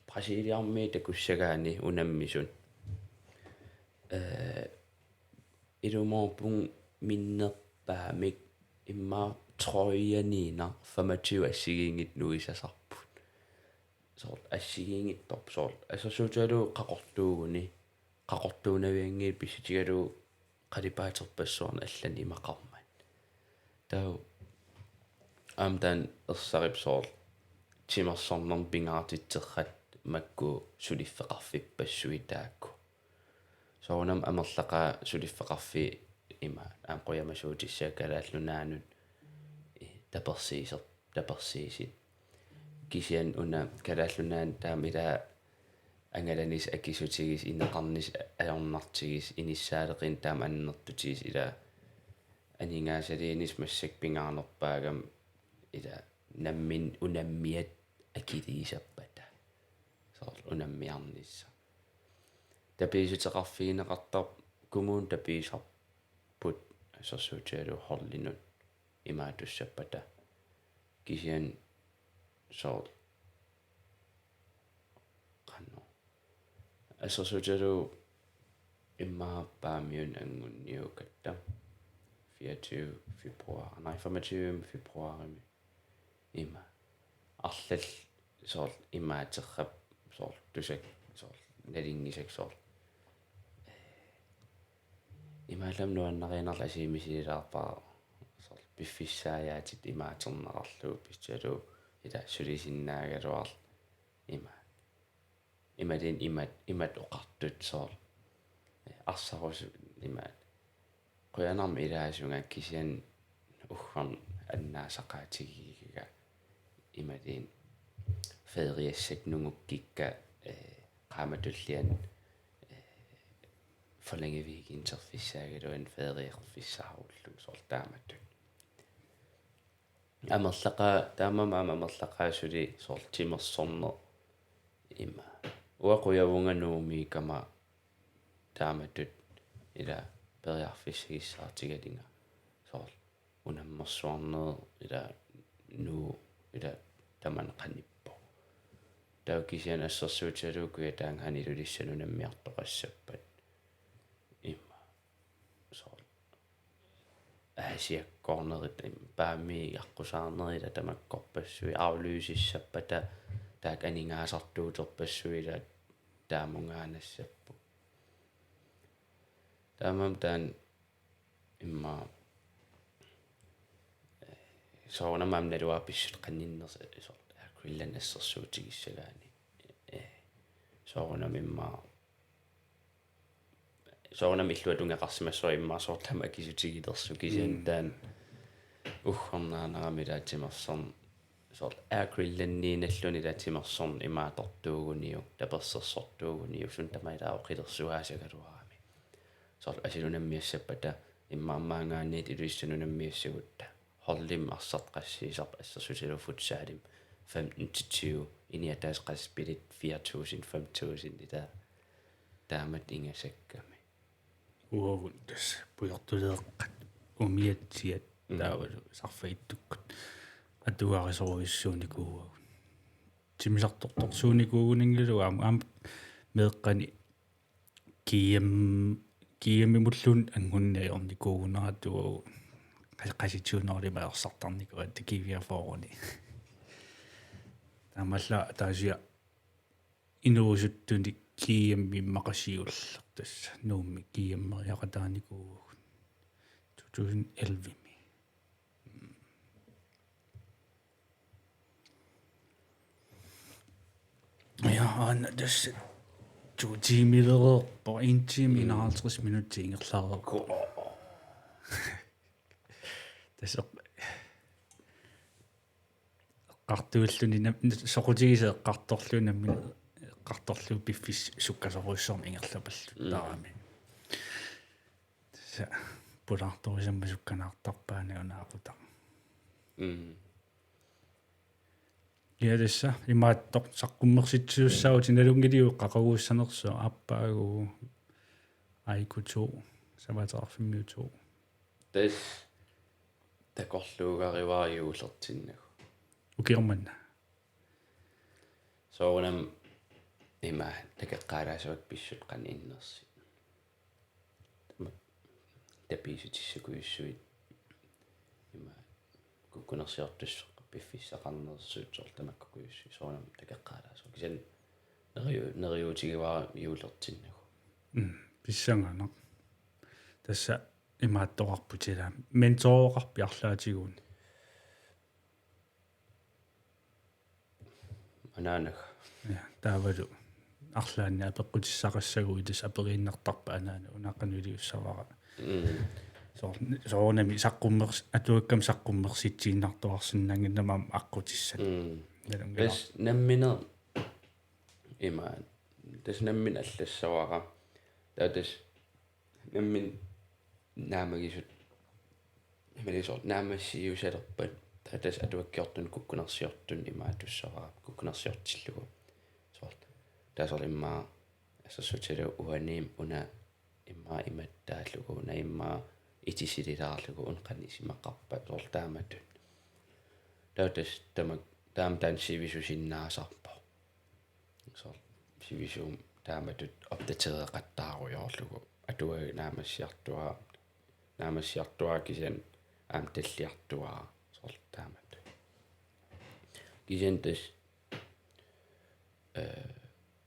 Brasiliamiut takussagaanni unammisut. Eh, ilumoorpunga minnerpaamik immaqa trøjaniinnaq femogtyve assigiinngitsut nuisasarput. Soorlu assigiinngitsorput soorlu. Assersuutigalugu qaqortuuguni, qaqortuunavianngilaq pissutigalugu qalipaaterpassuarnik allanik imaqarmat. Taava aamma taanna ersarippoq soorlu timersornermut pingaartitserrat makku suliffeqarfippassuit taakku. Soorunami amerlaqaat suliffeqarfiit ima aamma qujamasuutissaat Kalaallit Nunaannut, eh, tapersiiser-, tapersiisut. Kisianni una Kalaallit Nunaanni taama ila angalanissaq akisutigisoq, ineqarnissaq ajornartigisoq, inissaaleqineq taama annertutigisoq ila aningaasaliinissaq massakkut pingaarnerpaagami ila nammineq unammiat akiliisappata. Soorlu unammiarnissaq. Tapiissuteqarfigineqartarpoq kommunit tapiissarput assersuutigalugu holdinut imaattussappata. Kisianni soorlu qanoq. Assersuutigalugu immaqa Paamiuni anguniugatta fireogtyve februar, nej, femogtyve februarimi. Ima. Arlallit soorlu imaaterput soorlu tusakkat soorlu nalunngisakka soorlu. Imaallam nuannariinnarlugu asii misililaarpara soorlu piffissaajaatitit imaaterneqarlugu pissutigalugu ila sulisinnaagaluarluni ima. Imaluunniit imat, imat oqartut soorlu. Arsarusut imaat. Qujanarmi ilaasunga kisianni uggorn annaasaqaatigigiga imaluunniit feeriassat nungukkikka, eh, qaammatip tulliani, eh, forlænge weekenderfissaagaluarlunga feeriarfissaarullunga soorlu taamatut. Amerlaqaat, taamaammat aamma amerlaqaat suli soorlu timersorneq ima. Uanga qujavunga Nuummiikkama taamatut ila periarfissagissaartigalunga soorlu unammersuarneq ila Nuuk ila tamanna qanippoq. Taava kisianni assersuutigalugu Kujataani Ilulissani unammiartoqassappat. Immaqa soorlu Aasiakkoornerit, Paamiit aqqusaarnerit ila tamakkorpassuit, aflysissappata taakku aningaasartuuterpassuit ila taamungaanassapput. Taamaammat taanna immaqa, eh, soorunami aamma naluara pissutsit qaninnersut soorlu Air Greenland assersuutigissagaanni. Eh, soorunami immaqa, soorunami illuatungeqarsimassooq immaqa soorlu tamakku akisutigilersoq kisianni Mm. taanna uggornaanarami ilaa timersorneq soorlu Air Greenlandiinnarluni ilaa timersorneq imaattortuuguniuk, tapersersortuuguniuk, suut tamaasa ilaa oqilersugaasagaluarami. Soorlu aasiit unammiassappata immaqa aamma maanngaanniit Ilulissani unammiassagutta holdimik arsartoq qassiisarpa assersuutigalugu futsalimi femten til tyve, ini ataaseq qassit billit fire tusind, fem tusind ilaa taamatut ingasakkami. Uagut tassa pujortuleeqqat umiatsiat Mm. taavalu sarfagittukkut atuarisorujussuunikuuagut. Timmisartortorsuunikuugunanngilagut aamma, aamma meeqqani G M, G M-imulluunniit angunneq ajornikuugunaratuuagut. Qas-, qassit hundrede ajorsartarnikuuagut G M-imi. Taamaallaat ataasiaq inuusuttunik G M-immaqatigullugu tassa Nuummi G M-eriaqataanikuuagut to tusind elleve-mi. Ja, aana tassa to tiimilereerpoq, en time Mm. enoghalvtreds minutsit ingerlareerpoq. Ko- Tassa eqqartuilluni nam-, soqutigisoq eqqartorlugu nammineq eqqartorlugu piffissaq sukkasoorujussuarmik ingerlapalluttaarami. Mm. Tassa pulaartorusamma sukkanaartarpaani unaaqutaq. Mm. Ja tassa imaattoq saqqummersitsisussaavutit nalunngiliuk qaquguussanersoq aappaagu Aiku to, savaateqarfimmiut to. Tassa takorluugaruara juullertinnagu. Ukioq manna. Soorunami ima takoqqaalaassuakka pissutsit qaninnersut. Tapiissutissakujussuit ima kukkunersiortussat piffissaqarnersut soorlu tamakkukujussuit soorunami takoqqaalaassuakka. Kisianni neriu-, neriuutigaara juullertinnagu. Mm, pissanganaq. Tassa imaattoqarputit ilaa. Mentoreqarpit arlaatigut? Anaanaga. Ja, taavalu arlaannik apeqqutissaqassaguit tassa aperiinnartarpat anaana una qanoq iliussavara. Mm. Soor-, soorunami saqqummers-, atuakkami saqqummersitsiinnartuarsinnaannginnami aamma aqqutissat. Mm. Nalunngilaq. Tassa nammineq ima, tassa nammineq allassavara. Taava tassa nammineq naammagisut, imaluunniit soorlu naammassiusalerpat, taava tassa atuakkiortunut kukkunersiortunut imaattussavara, kukkunersiortillugu. Soorlu, taava soorlu immaqa assersuutigalugu uaniim una immaqa imattaallugu, una immaqa itisililaarlugu, una qanoq isumaqarpa, soorlu taamatut. Taava tassa tamak-, taama taanna sivisusinnaasarpoq. Soorlu sivisuumik taamatut opdatereqattaarujoorlugu. Atuagaq naammassiartuaa, naammassiartuaa kisianni aamma talliartuaa soorlu taamatut. Kisianni tassa, eh,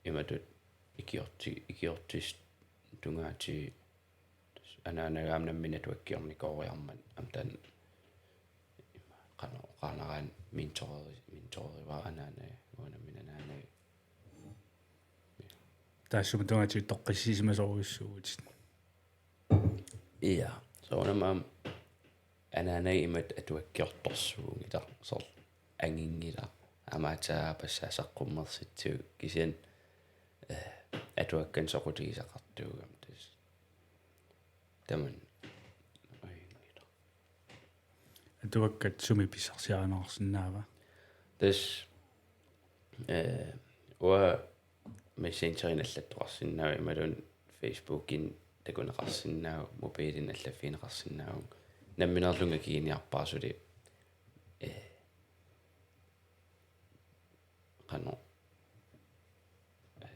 imatut ikiorti-, ikiortissat tungaatigut tassa anaanaga aamma nammineq atuakkiornikooriarmat aamma taanna qanoq oqaannaraanni mentoreri-, mentorerivara anaanaga, uanga nammineq anaanaga. Taassuma tungaatigut toqqissisimasorujussuuvutit. Ja, soorunami aamma anaanaga imatut atuakkiortorsuunngilaq soorlu anginngilaq aamma aatsaat aappassaa saqqummersitsivoq kisianni, eh, atuakkanik soqutigisaqartuugami tassa. Tamanna. Ajunngilaq. Atuakkat sumi pissarsiarineqarsinnaava? Tassa, eh, uanga Messengerinik allattoqarsinnaavoq imaluunniit Facebookinik takuneqarsinnaavoq, mobiilinik allaffigineqarsinnaavoq. Nammineerlunga kiginiarpara suli, eh, qanoq, eh,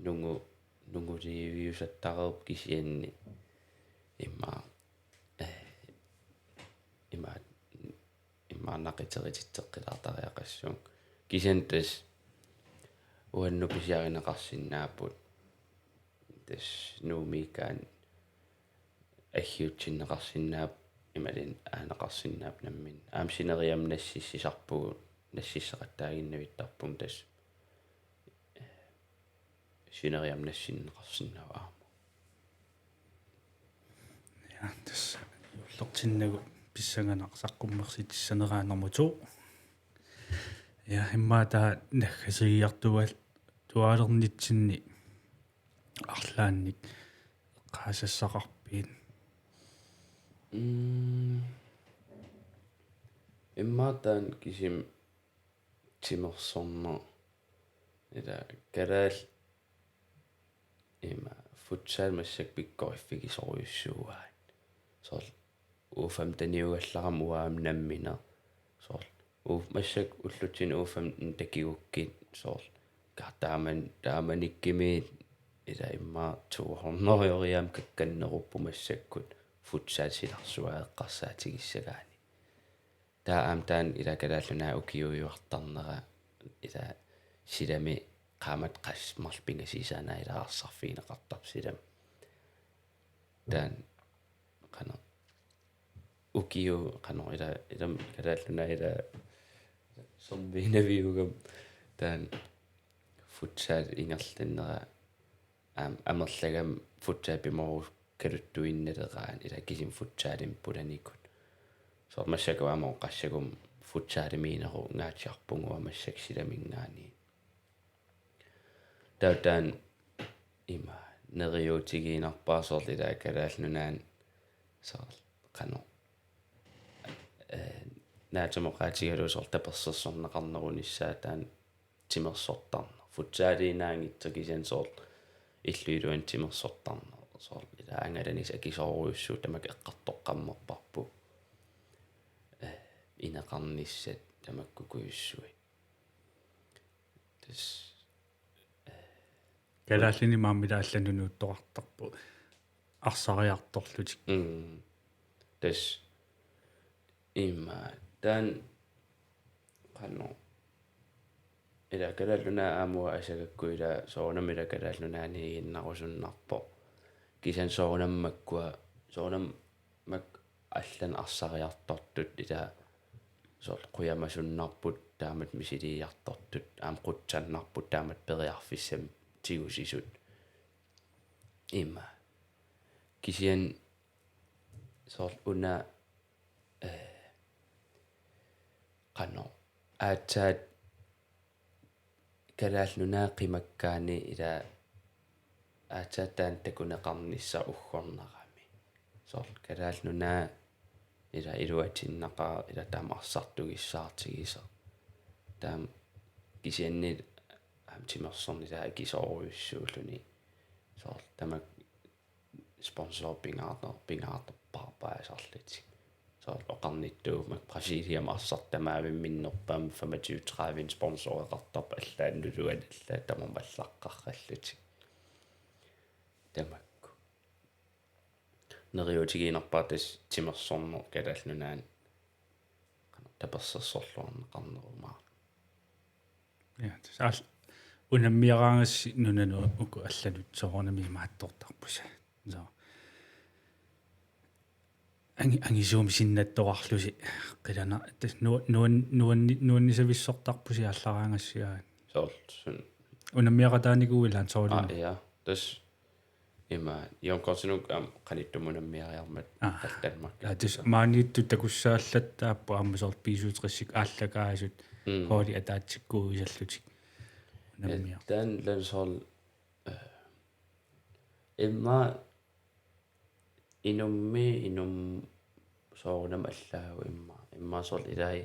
nungu-, nunguliviusattareerpoq kisianni immaqa, eh, immaqa, immaqa naqiterititseqqilaartariaqassuunga. Kisianni tassa uannut pisiarineqarsinnaapput. Tassa Nuummiikkaanni aggiutsinneqarsinnaapput imaluunniit aaneqarsinnaapput nammineq. Aamma sineriammi nassissisarpugut, nassissaqattaaginnavittarpunga tassa. Sineriammi nassinneqarsinnaavoq aamma. Ja, tassa juullertinnagu pissanganaq saqqummersitissaneraat nummer to. Ja, immaqa taava naggasiiartugal-, tualernitsinni arlaannik eqqaasassaqarpit? Mm. Immaqa taanna kisimi timersorneq. Ila kalaallit ima futsal massakkut pikkoriffigisorujussuuaat. Soorlu U femten-iugallarama uanga aamma nammineq. Soorlu U-, massakkut ullutsinni U femten takigukkit soorlu. Ka taaman-, taamanikkumi ila immaqa to hundrede-ioriaamik kakkannerupput massakkut futsal silarsuaq eqqarsaatigissagaanni. Taava aamma taanna ila Kalaallit Nunaat ukiuiuartarnera ila silami qaammat qassit marluk pingasuusaannaat ila arsarfigineqartarpoq silami. Taanna qanoq ukiu-, qanoq ila, ilami Kalaallit Nunaat ila somviinaviugam taanna futsal ingerlannera aamma amerlagama futsal pimoorusukkaluttuinnaleraat ila kisimi futsalimi pulanikut. Soorlu massakkut aamma oqassaguma futsalimiinnerup ngaatsiarpunga massakkut silaminngaanniit. Taava taanna ima neriuutigiinnarpara soorlu ila Kalaallit Nunaanni soorlu qanoq, eh, naatsumik oqaatigalugu soorlu tapersersorneqarnerunissaa taanna timersortarneq. Futsaliinnaanngitsoq kisianni soorlu illup iluani timersortarneq. Soorlu ila angalanissat akisoorujussuit tamakku eqqartoqqammerparput. Eh, ineqarnissat tamakkukujussuit. Tassa. Kalaallinit maani ila allanut nuuttoqartarput arsariartorlutik. Mm. Tassa. Ima. Taanna qanoq. Ila Kalaallit Nunaat aamma asagakku ila soorunami ila Kalaallit Nunaanniiginnarusunnarpoq. Kisianni soorunami makkua, soorunami mak-, allanut arsariartortut ila soorlu qujamasunnarput taamatut misiliiartortut aamma qutsannarput taamatut periarfissamik tigusisut. Ima. Kisianni soorlu una, eh, qanoq aatsaat Kalaallit Nunaat qimakkaanni ila aatsaat taanna takuneqarnissaq uggornarami. Soorlu Kalaallit Nunaat ila iluatinnaqaaq ila taama arsartugissaartigisoq. Taama kisianni aamma timersorneq ila akisoorujussuulluni. Soorlu tamakku sponsor pingaartor-, pingaartorpaarpaasarlutik. Soorlu oqarnittut makku Brasiliami arsartut tamaasa minnerpaamik femogtyve tredive sponsoreqartarput allaat nuluani allaat tamarmik allaqqarrallutik. Tamakku. Neriuutigiinnarpara tassa timersorneq Kalaallit Nunaanni qanoq tapersersorluarneqarnerumaartoq. Ja, tassa aal-, unammiaraangassi nunanut uku allanut soorunami imaattortarpusi. So. Angi-, angisuumik sinnattoqarlusi qilana-, tassa nuan-, nuan-, nuanni-, nuannisavissortarpusi aallaraangassi aat. Soorlu sun. Unammiaqataanikuuilaat soorlu. Aa, ja. Tassa ima, Jørgen Korsinuk aamma qanittumi unammiariarmat. Aa. Allat Danmarkimi. Aa, tassa maaniittut takussaallattaapput aamma soorlu B syvogtressit aallakaasut. Mm. Holdit ataatsikkuuisallutik. Unammiar-. Ja, taanna soorlu, eh, immaqa inummi, inum-, soorunami allaagut immaqa. Immaqa soorlu ilai,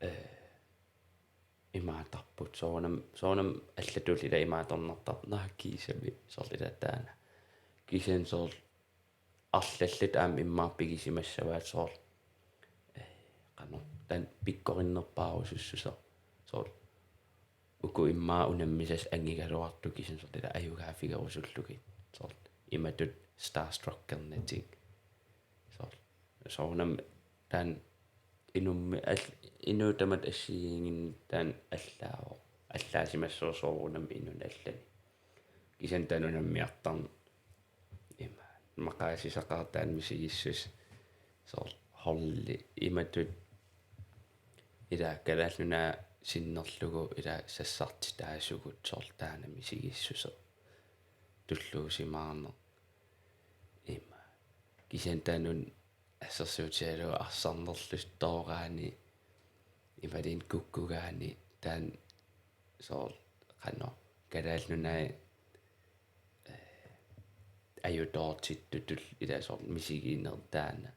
eh, imaatarput. Soorunami, soorunami allatulli ila imaatornartarpoq. Naa kiisami soorlu ila taanna. Kisianni soorlu arlallit aamma immaqa pigisimassavaat soorlu. Eh, qanoq, taanna pikkorinnerpaarusussuseq. Soorlu uku immaqa unammisassat angigaluartut kisianni soorlu ila ajugaaffigerusullugit. Soorlu imatut starstruckernatik. Soorlu soorunami taanna inummi all-, inuit tamatta assigiinngitsut taanna allaavoq. Allaasimassaaq soorunami inunnut allani. Kisianni taanna unammiartarneq ima maqaasisaqaaq taanna misigissuseq. Soorlu holdi imatut ila Kalaallit Nunaat sinnerlugu ila sassartitaasugut soorlu taanna misigissuseq. Tulluusimaarneq. Ima. Kisianni taanna una assersuutigalugu arsarnerluttooraanni imaluunniit kukkugaanni taanna soorlu qanoq Kalaallit Nunaat, eh, ajutoortittutut ila soorlu misigineq taanna.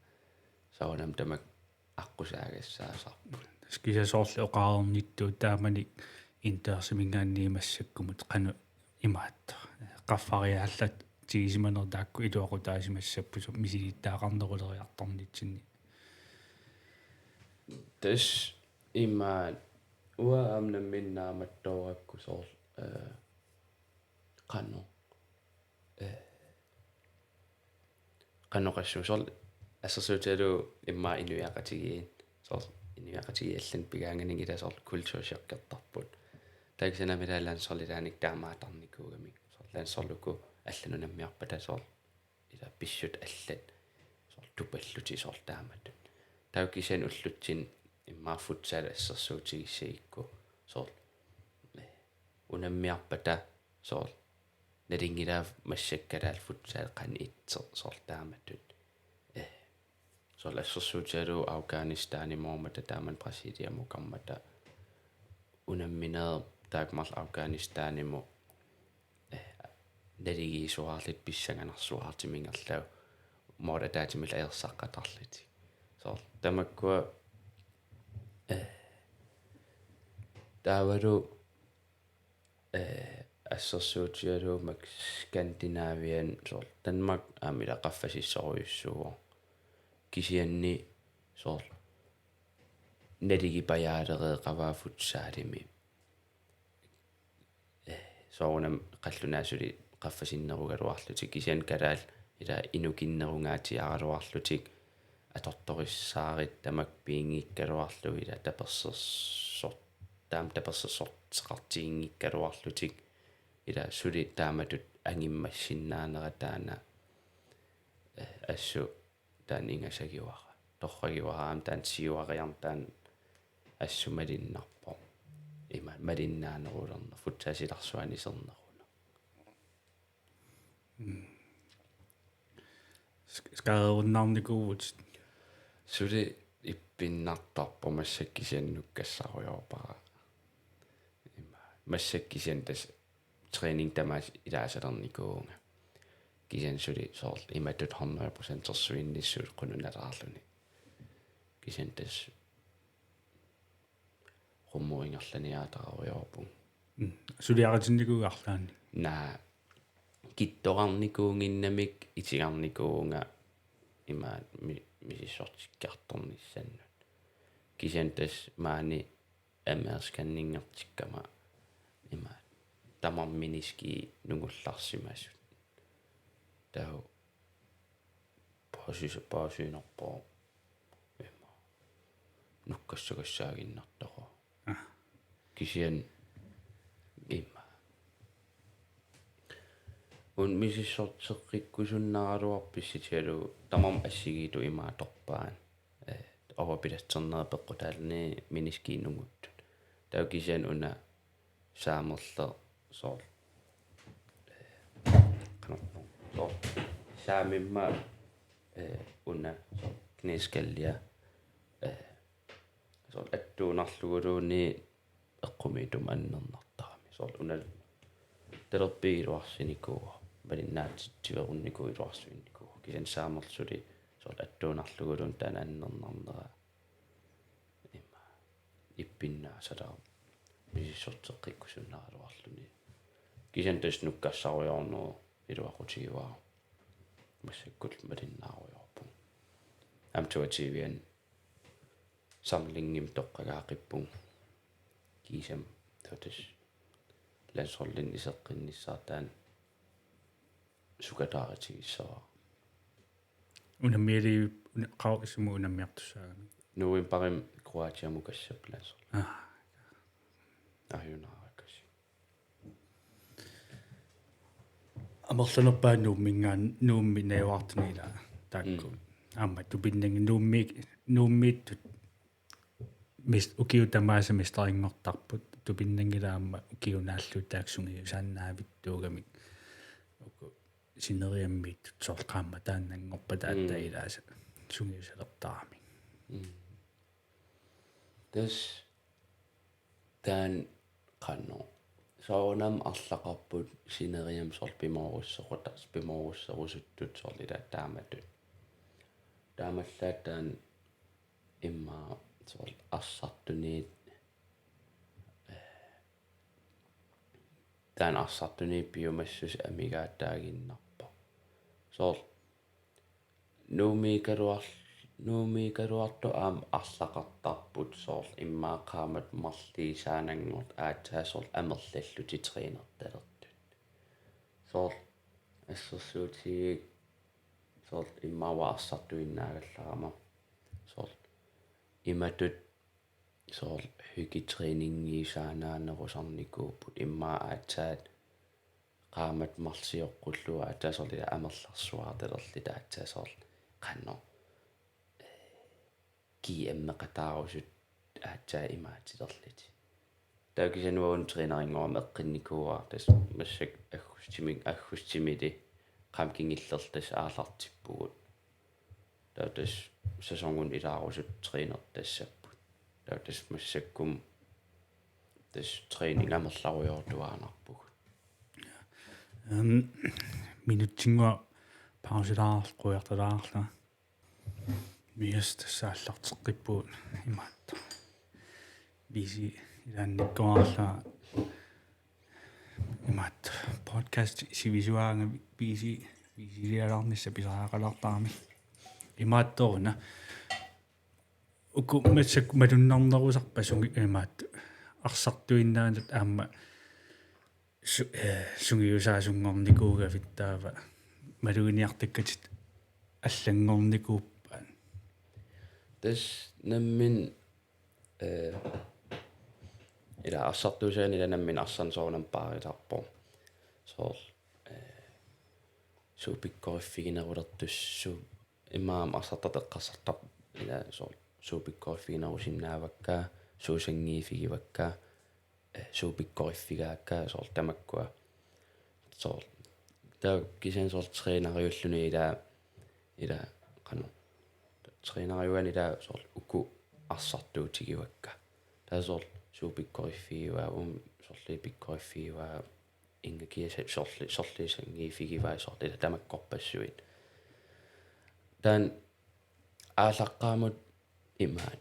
Soorunami tamakku aqqusaagassaasarput. Tassa kisianni soorlu oqareernittut taamani Intersimingaanniit massakkumut qanoq imaattoq. Qaffariaallaatigisimaneq taakku iluaqutaasimassapput soorlu misilittagaqarneruleriartornitsinni. Tassa imaat uanga aamma nammineq naammattoorakku soorlu, eh, qanoq, eh, qanoq oqassuunga soorlu assersuutigalugu immaqa inuiaqatigiit, soorlu inuiaqatigiit allanut pigaanganik ila soorlu kulturchokkertarput. Taava kisianni aamma ila landsholdilaanik taamaattarnikuugamik. Soorlu landsholdikkut allanut unammiarpata soorlu ila pissutsit allat soorlu tupallutik soorlu taamatut. Taava kisianni ullutsinni immaqa futsal assersuutigissagikku soorlu, eh, unammiarpata soorlu nalunngilaat massakkut kalaallit futsalit qanoq ittoq soorlu taamatut. Eh, soorlu assersuutigalugu Afghanistanimoormata taamani Brasiliamukarmata unammineq taakku marluk Afghanistanimut, eh, naligiisuarlutik pissanganarsuartimingerlaa moorataatsimil aersaqqatarlutik. Soorlu tamakkua, eh, taavalu eh, assersuutigalugu makku Skandinavian soorlu Danmark aamma ila qaffasissorujussuuvoq. Kisianni soorlu naligipajaalereeqavaa futsalimi. Eh, soorunami qallunaat suli qaffasinnerugaluarlutik kisianni kalaallit ila inukinnerungaatsiaraluarlutik atortorissaarit tamakku piginngikkaluarlugit ila tapersersoq-, taama tapersersorteqartiginngikkaluarlutik ila suli taamatut angimmassinnaanera taanna, eh, assut taanna ingasagivara. Torragivara aamma taanna siuariarneq taanna assut malunnarpoq. Ima malunnaanerulerneq, futsal silarsuani iserneruneq. Mm. Sk-, skaderunnaarnikuuvutit. Suli ippinnartarpoq massakkut kisianni nukkassarujoorpara. Ima, massakkut kisianni tassa træning tamaasa ilaasalernikuuvunga. Kisianni suli soorlu imatut hundrede procentersuinnissut qununalaarluni. Kisianni tassa qummut ingerlaniaatararujoorpunga. Mm. Suliaritinnikuuit arlaannik? Naa, kittorarnikuunnginnamik itigarnikuuvunga ima mi-, misissortikkiartornissannut. Kisianni tassa maani M R-scanningertikkama ima tamarmik meniskiit nungullarsimasut. Taava paasis-, paasiinerpaaq ima nukkassagassaaginnartara. Ah. Kisianni ima. Una misissorteqqikkusunnaraluarpoq pissutigalugu tamarmik assigiittut imaatorpaat. Eh, overbelastinera peqqutaaluni meniskiit nunguttut. Taava kisianni una saamerleq soorlu, eh, qanorlu, soorlu saamimma, eh, una soorlu knæskallia, eh, soorlu attuunarluguluunniit eqqumiitsunik annernartarami. Soorlu una talerpiit iluarsinikuuvoq, malinnaatitsiverunnikuuvoq iluarsivinnikuuvoq. Kisianni saamerleq suli soorlu attuunarluguluunniit taanna annernarnera ima ippinnaasataa misissorteqqikkusunnaraluarluni. Kisianni tassa nukkassarujoornerup iluaqutigivara. Massakkut malinnaarujoorpunga. Aamma toogtyve-ani samlingimik toqqagaaqippunga. kiisami taava tassa landsholdinik iseqqinnissaa taanna sukataarutigissavara. Unammiali una-, qau-, sumut unammiartussaagami? Novembarimi Kroatiamut kassappat landsholdi. Ah. Ajunaarakasi. Amerlanerpaat Nuumminngaanniit, Nuummi najugaartunik ilaa taakku. Mm. Aamma tupinnanngilaq Nuummi, Nuummiittut mis-, ukiut tamaasa mesterinngortarput, tupinnanngilaq aamma ukiut naallugu taakku sungiusaannaavittuugamik. Uku sineriammiittut soorlu qaammat taannanngorpat aatsaat Mm. ilaasa sungiusalertaramik. Mm. Tassa taanna qanoq. Soorunami arlaqarput sineriammi soorlu pimoorussequtars-, pimoorusserusuttut soorlu ilaa taamatut. Taamaallaat taanna immaqa soorlu arsartuniit, eh, taanna arsartuniit piumassuseq amigaataaginnarpoq. Soorlu Nuummiikaluar-, Nuummiikaluartut aamma arlaqartarput soorlu immaqa qaammat marluisaananngortut aatsaat soorlu amerlallutik trænertalertut. Soorlu assersuutigalugu soorlu immaqa uanga arsartuinnaagallarama. Soorlu imatut soorlu hyggetræningiusaanaanerusarnikuupput immaqa aatsaat qaammat marluk sioqqullugu aatsaat soorlu ilaa amerlarsuartalerlutik aatsaat soorlu qanoq, eh, G M-eqataarusutut aatsaat imaatilerlutik. Taava kisianni uanga una trænerinngorama eqqinnikuuara tassa massakkut aggustimi, aggustimili qaammat kingullerlu tassa aallartippugut. Taava tassa sæsonip ilaarusutut trænertassapput. Taava tassa massakkut tassa træning amerlarujoortuaannarpugut. Ehm, minutsinngua pausilaarlugu qujartalaarlunga. Mias tassa aallarteqqippugut imaattoq. Visi ilaannikkoraarlunga imaattoq podcast sivisuaanga visi, visilialaarnissaq pisariaqalaartarami. Imaattoruna. Uku massakkut malunnarnerusarpassuit imaattoq arsartuinnaanut aamma su-, eh, sungiusaasunngornikuugavit taava maluginiartakkatit allanngornikuuppat? Tassa nammineq, eh, ilaa arsartuusaani ilaa nammineq arsarneq soorunami paarisarpoq. Soorlu, eh, suut pikkoriffiginerulertussuit immaqa arsartartut eqqarsartarput ilaa soorlu suut pikkoriffiginerusinnaavakka, suut sanngiiffigivakka, eh, suut pikkoriffigaakka soorlu tamakkua. Soorlu taava kisianni soorlu træneriulluni ilaa, ilaa qanoq. Træneriugaanni ilaa soorlu uku arsartuutigivakka. Taava soorlu suut pikkoriffigivaat, uuma sorliit pikkoriffigivaat, ingakiasa sorli-, sorliit sanngiiffigivaat soorlu ilaa tamakkorpassuit. Taanna aallaqqaammut imaat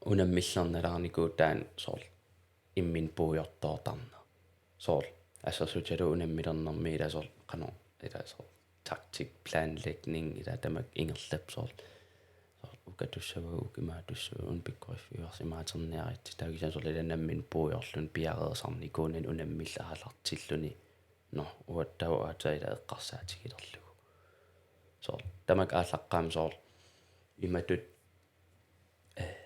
unammillernalaarnikuuvoq taanna soorlu imminut puigortoortarneq. Soorlu assersuutigalugu unammilernermi ilaa soorlu qanoq ilaa soorlu taktik planlægning ilaa tamakku ingerlapput soorlu. Soorlu uka tussavagut, uku imaattussavagut, una pikkoriffigivarsi imaaterniaritsi. Taava kisianni soorlu ilaa nammineq puigorluni piareersarnikuunani unammillersaartilluni. Nå, uattaaq aatsaat ilaa eqqarsaatigilerlugu. Soorlu tamakku aallaqqaammut soorlu imatut, eh,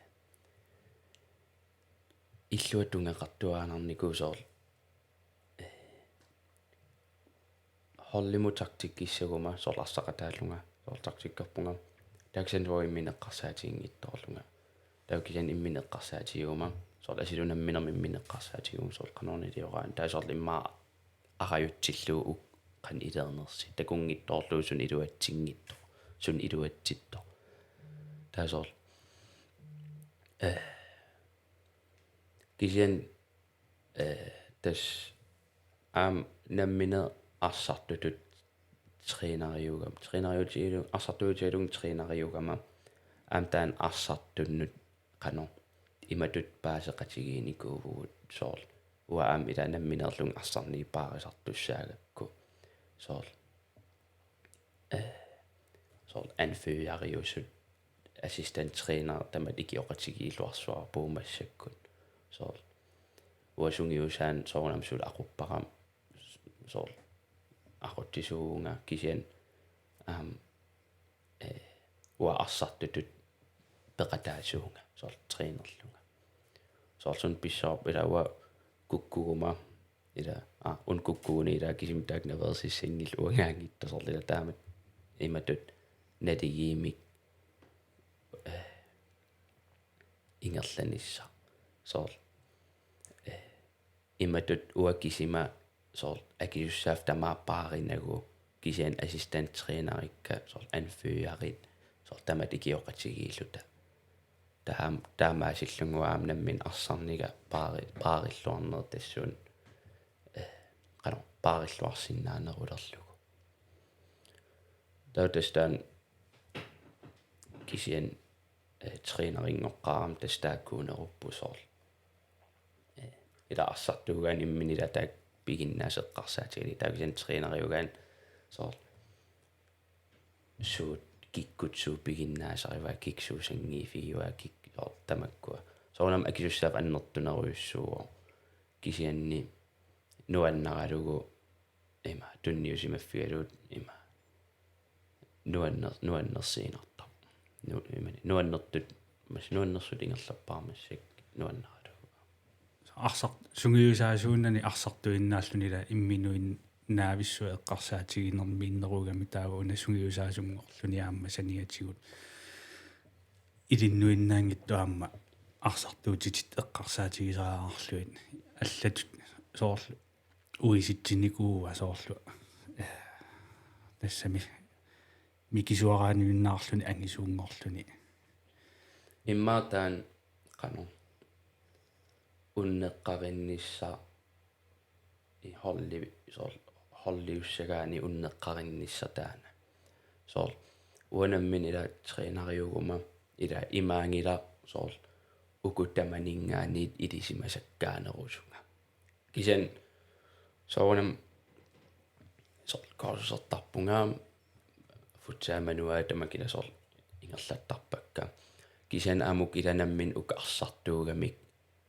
illuatungeqartuaannarnikuuvoq soorlu, eh, holdimut taktikkissaguma soorlu arsaqataallunga, soorlu taktikkerpunga. Taava kisianni uanga imminut eqqarsaatiginngitsoorlunga. Taava kisianni imminut eqqarsaatigiguma, soorlu assilu unamminermi imminut eqqarsaatigiguma, soorlu qanormi ilioraan. Taava soorlu immaqa arajutsillugu uku qanoq iliornersi. Takunngitsoorlugu suna iluatsinngitsoq, suna iluatsittoq. Taava soorlu, eh, kisianni, eh, tassa aamma nammineq arsartutut træneriugama, træneriutigalugu, arsartuutigalugu træneriugama, aamma taanna arsartunut qanoq imatut paaseqatigiinnikuuvugut soorlu. Uanga aamma ilaa nammineerlunga arsarniit paarisartussaagakku. Soorlu, eh, soorlu anføreriusut, assistenttræner, tamatta ikioqatigiilluarsuarpugut massakkut. Soorlu uanga sungiusaan soorunami suli aquppara, soorlu aqutsisuuvunga kisianni aamma, eh, uanga arsartutut peqataasuunga, soorlu trænerlunga. Soorlu suna pissavarput, ila uanga kukkuguma, ila, aa, una kukkuguni ila kisima taakku naveersissanngillat uangaanngitsoq, soorlu ila taamatut imatut naligiimmik, eh, ingerlanissaq. Soorlu, eh, imatut uanga kisima soorlu akisussaaffik tamaat paarinagu, kisianni assistenttrænerikka soorlu anførerit soorlu tamatta ikioqatigiilluta. Taam-, taamaasillunga aamma nammineq arsarniga paari-, paarilluarneq tassuuna, eh, qanoq paarilluarsinnaanerulerlugu. Taava tassa taanna kisianni, eh, trænerinngoqqaarama tassa taakkuunerupput soorlu. Eh, ila arsartuugaanni imminut ila taakku piginnaasat eqqarsaatigalugit, taava kisianni træneriugaanni soorlu suut, kikkut suut piginnaasarivaat, kikkut suut sanngiiffigivaat, kik-, soorlu tamakkua. Soorunami akisussaaffik annertunerujussuuvoq. Kisianni nuannaralugu ima tunniusimaffigalugu ima nuanner-, nuannersiinartoq. Nu-, ima nuannertut, mas-, nuannersut ingerlappara massakkut nuannaralugu. Arsar-, sungiusaasuunani arsartuinnaalluni ila imminuinnaavissuaq eqqarsaatiginermiinnerugami taava una sungiusaasunngorluni aamma saniatigut ilinnuinnaanngitsoq aamma arsartuutitit eqqarsaatigisariaqarlugit allatut soorlu uisitsinikuuaa soorlu, eh, tassami mikisuaraaniunnaarluni angisuunngorluni. Immaqa taanna qanoq unneqqarinnissaq i holdi-, soorlu holdiussagaanni unneqqarinnissaq taanna. Soorlu uanga nammineq ila træneriuguma ila imaanngilaq soorlu uku tamaninngaanniit ilisimasakkaanerusunga. Kisianni soorunami soorlu kursusertarpunga aamma futsal manuaa tamakku ila soorlu ingerlattarpakka. Kisianni aamma uku ila nammineq uku arsartuugamik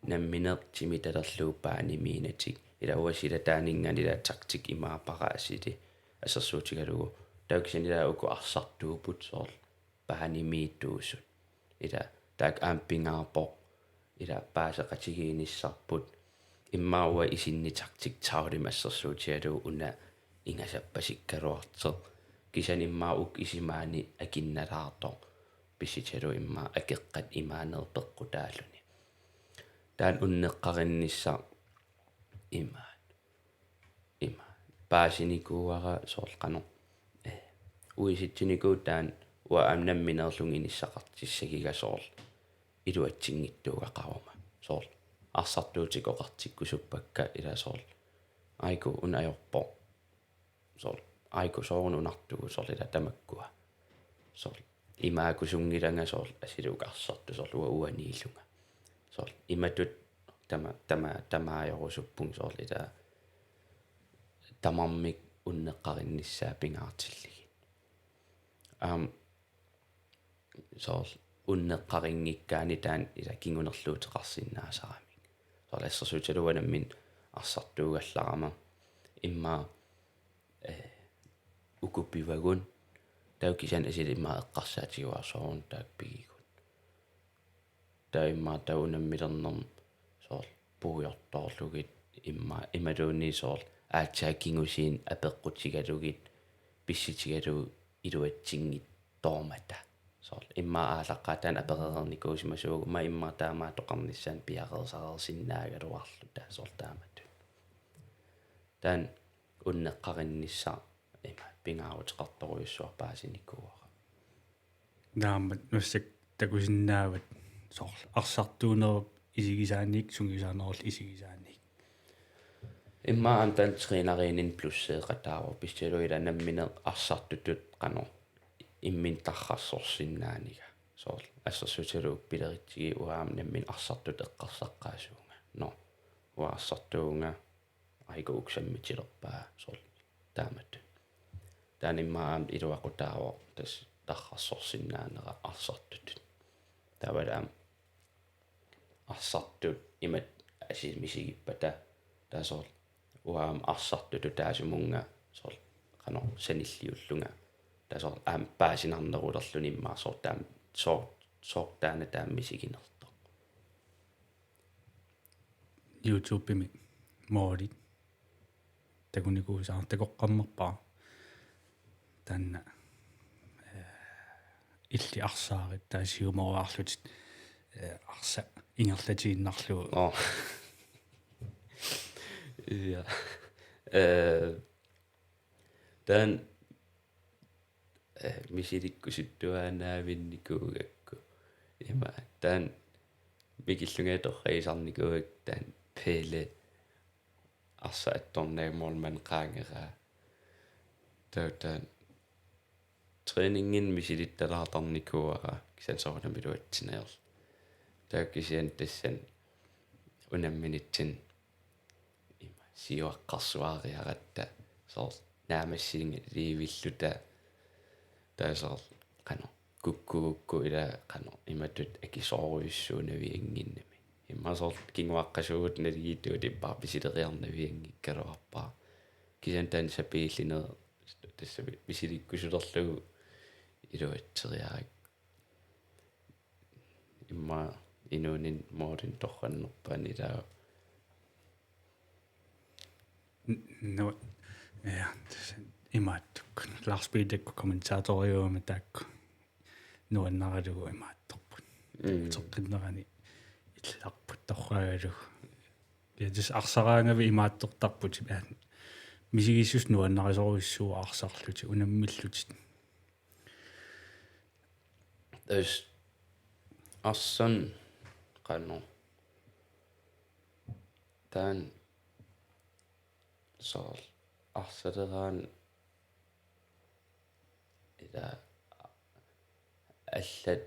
nammineq timitalerlugu baanimiinnatik. Ila uanga silataaninngaanniit ila taktik imaapara asili assersuutigalugu. Taava kisianni ila uku arsartuupput soorlu baanimiittuusut. Ila taakku aamma pingaarpoq. Ila paaseqatigiinnissarput. Immaqa uanga isinni taktik tavlim assersuutigalugu una ingasappasikkaluartoq. Kisianni immaqa uku isumaanni akinnalaartoq. Pissutigalugu immaqa akeqqat imaanneq peqqutaalluni. Taanna unneqqarinnissaq imaat. Ima. Paasinikuuara soorlu qanoq. Eh, uisitsinikuuvoq taanna uanga aamma nammineerlunga inissaqartissagiga soorlu iluatsinngitsuugaqaruma. Soorlu arsartuutit oqartikkusuppakka ila soorlu. Aiku una ajorpoq. Soorlu aiku soorunami unartugut soorlu ila tamakkua. Soorlu imaakkusunngilanga soorlu asili uku arsartut soorlu uanga uaniillunga. Soorlu imatut tama-, tama-, tamaajorusuppunga soorlu ila tamarmik unneqqarinnissaat pingaartillugit. Aamma soorlu unneqqarinngikkaanni taanna ila kingunerluuteqarsinnaasaramik. Soorlu assersuutigalugu uanga nammineq arsartuugallarama immaqa, eh, uku pivagut, taava kisianni asili immaqa eqqarsaatigaara soorunami taakku pigigut. Taava immaqa taava unammilernermi soorlu puigortoorlugit immaqa imaluunniit soorlu aatsaat kingusiinik apeqqutigalugit pissutigalugu iluatsinngitsoormata. Soorlu immaqa aallaqqaataani aperereernikuusimasuuguma immaqa taamaattoqarnissaanut piareersareersinnaagaluarluta soorlu taamatut. Taanna unneqqarinnissaq ima pingaaruteqartorujussuaq paasinikuuara. Naammat, massakkut takusinnaavat soorlu arsartuunerup isigisaaniit sungiusaanerullu isigisaaniit. Immaqa aamma taanna træneriinini plusseeqataavoq, pissutigalugu ila nammineq arsartutut qanoq imminut tarrarsorsinnaaniga. Soorlu assersuutigalugu pileritsigit uanga aamma nammineq arsartutut eqqarsaqqaasuunga. Nå, uanga arsartuuvunga, aiku uku sammitilerpaa soorlu taamatut. Taanna immaqa aamma iluaqutaavoq tassa tarrarsorsinnaanera arsartutut. Taavalu aamma arsartut imatut asi misigippata, taava soorlu uanga aamma arsartutut taassumunnga soorlu qanoq sanilliullunga, taava soorlu aamma paasinarnerulerluni immaqa soorlu taama soor-, soorlu taanna taama misiginersoq. YouTubemi målit takunikuusaaq, takoqqammerpara. Taanna, eh, illit arsaarit taava siumooriarlutit, eh, arsaq ingerlatiinnarlugu. Nå. Ja. Eh, taanna, eh, misilikkusuttuaannaavinnikuugakku. Ima, taanna mikillunga torragisarnikuugakku taanna Pele arsaq attornaa målmand qaangeraa. Taava taanna træninginnut misilittalaartarnikuuara kisianni soorunami iluatsinerlu. Taava kisianni tassani unamminitsinni ima siuaqqarsuariaratta soorlu naammassiinngilluinnarluta, taava soorlu qanoq kukkugukku ila qanoq imatut akisoorujussuunaviannginnami. Immaqa soorlu kinguaqqasuugut naligiittugut immaqa pisileriarnavianngikkaluarpara. Kisianni taanna sapiillineq tassa misilikkusulerlugu iluatseriarakku. Immaqa inuuninni målinik torrannerpaani ilaa. N-, nu-, ja, tassa imaattukkut. Lars Peterkut kommentatoriugami taakku nuannaralugu imaattorput. Mm. Uteqqinnerani illarput torragalugu. Ja, tassa arsaraangavit imaattortarput. Ja, misigissuseq nuannarisorujussuuvoq arsarlutit, unammillutit. Tassa arsaq qanoq. Taanna soorlu arsaleraanni ila allat,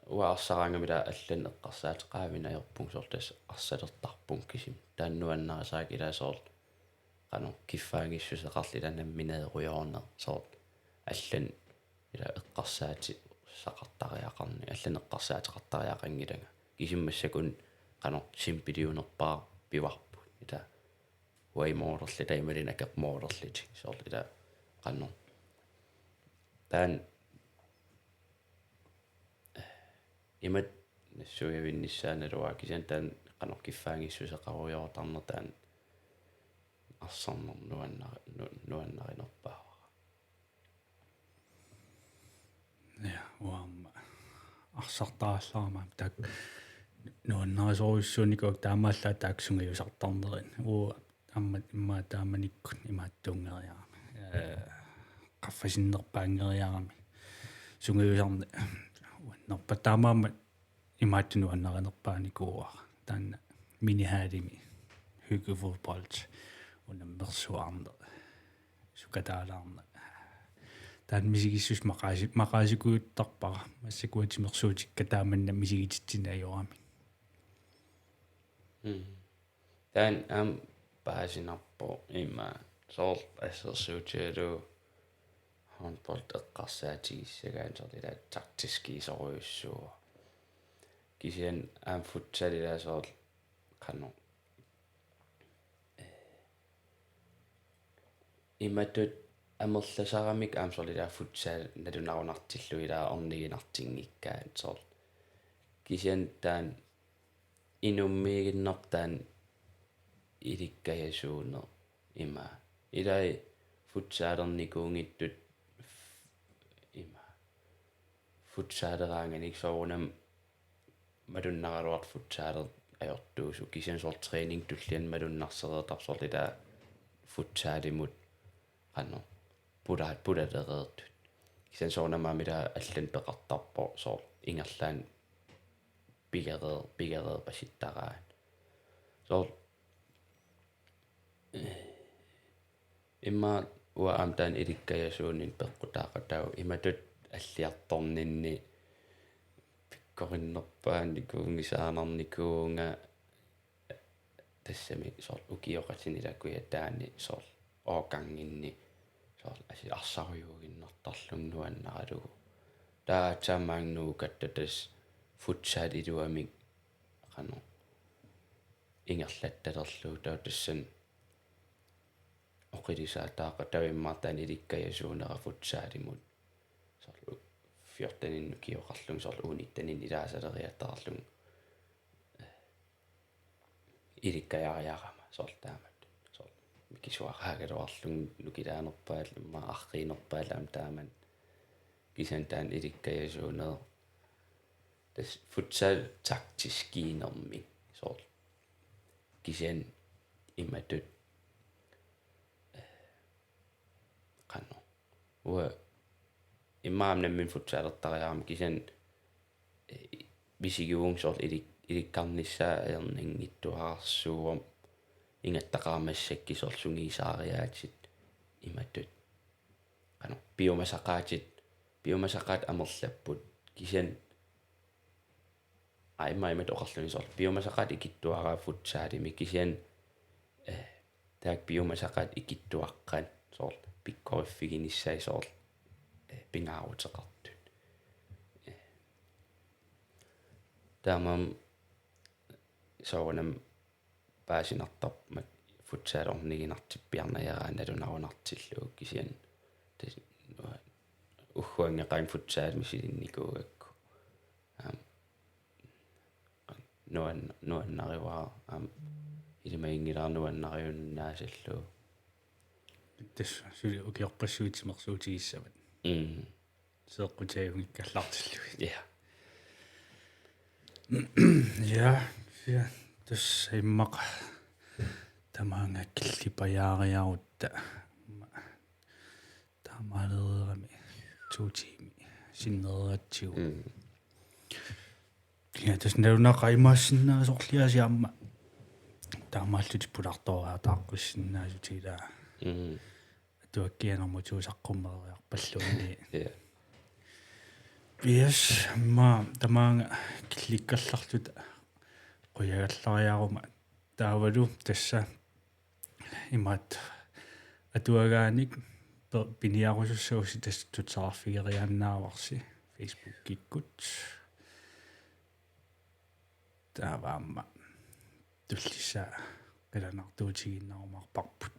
uanga arsaraangama ila allanik eqqarsaateqavinngajorpunga soorlu tassa arsalertarpunga kisimi. Taanna nuannarisarakkit ila soorlu qanoq kiffaanngissuseqarluni ila nammineerujoorneq soorlu allanik ila eqqarsaateqartariaqarnanga, allanik eqqarsaateqartariaqanngilanga. Kisimi massakkut qanoq simpliunerpaaq pivarput. Ila uanga målerluta imaluunniit akeq målerlutik. Soorlu ila qanoq. Taanna imatut nassuiavinnissaannaluara kisianni taanna qanoq kiffaanngissuseqarujoortarneq taanna arsarneq nuanna-, nu-, nuannarinerpaavara. Ja, uanga aamma arsartarallarama taakku nuannarisorujussuunikuuakka taamaallaat taakku sungiusartarnerini. Uanga aamma immaqa taamanikkut imaattuunngeriarami. Eh, qaffasinnerpaanngeriarami. Sungiusarneq uannerpaaq taamaammat imaattut nuannarinerpaanikuuara. Taanna minihallimi hyggefodbold unammersuarneq. Sukataalaarneq. Taanna misigissuseq maqaasi-, maqaasikujuttarpara. Massakkut timersuutikka taamanna misigititsineq ajoramik. Mm. Taanna aamma paasinarpoq ima soorlu assersuutigalugu håndbold eqqarsaatigissagaanni soorlu ila taktiskiusorujussuuvoq. Kisianni aamma futsal ila soorlu qanoq, eh, imatut amerlasaramik aamma soorlu ila futsal nalunarunartillugu ila orniginartinngikkaat soorlu. Kisianni taanna inummiiginnarpoq taanna ilikkajasuuneq ima. Ilai futsalernikuunngitsut ima. Futsaleraangamik soorunami malunnaraluartoq futsalerneq ajortuusoq. Kisianni soorlu træning tulliani malunnarsereertarpoq soorlu ila futsalimut qanoq pula-, pulalereertut. Kisianni soorunami aamma ila allanik peqartarpoq soorlu ingerlaannaq pigereer-, pigereerpasittaraat. Soorlu, eh, immaqa uanga aamma taanna ilikkajasuuninni peqqutaaqataavugut imatut alliartorninni pikkorinnerpaanikuunngisaannarnikuuvunga tassami soorlu ukioqatinnilakujataani soorlu årganginni soorlu asi arsarujuuginnartarlunga nuannaralugu. Taava aatsaammaanga nuukatta tassa futsal iluamik qanoq ingerlattalerlugu taava tassani oqilisaataaqaaq taava immaqa taanna ilikkajasuunera futsalimut. Soorlu fjorteninik ukioqarlunga soorlu U nittenini ilaasaleriataarlunga ilikkajariarama soorlu taamatut. Soorlu mikisuaraagaluarlunga nukilaanerpaallu immaqa arriinerpaallu aamma taamani kisianni taanna ilikkajasuunera. Tassa futsal taktiskiinermi soorlu. Kisianni imatut, eh, qanoq. Uanga immaqa nammineq futsalertariarama kisianni, eh, misigivunga soorlu ilik-, ilikkarnissaa ajornanngitsuararsuuvoq ingattaqaaq massakkut soorlu sungiusaariaatit imatut. Qanoq piumasaqaatit, piumasaqaatit amerlapput kisianni aamma imatut oqarluni soorlu piumasaqaatit ikittuaraat futsalimi kisianni, eh, taakku piumasaqaatit ikittuaqqat soorlu pikkoriffiginissaat soorlu, eh, pingaaruteqartut. Eh, taamaammat soorunami paasinartarmat futsalorniginartippiarneq ajornanngilaq nalunarunartillugu kisianni tassa ugguanngeqaanga futsalimi silinnikuugakku. Aamma nuan-, nuannarivara aamma ilimaginngilara nuannariunnaarlugu. Tassa suli ukiorpassuit timersuutigissavat. Mm. Seeqqutigiunngikkallartillugu. Ja. Ja, ja, tassa immaqa tamaanga killipajaariarutta. Taamaalereerami to tiimi sinnereeratsigu. Mm. Ja, tassa nalunaqaaq imaassinnaasorliaasiit aamma taamaallutik pulaartoriataaqqissinnaasatit ilaa. Mm. Atuakkianermut saqqummereerpalluunniit. Ja. Yes, aamma tamaanga killikkallarluta qujagallariaruma taavalu tassa imaattoq atuagaanik pe-, piniarusussagussi tassa tusaarfigeriaannaavarsi Facebookikkut. Taava aamma tullissaa qilanaarutigiinnarumaarparput.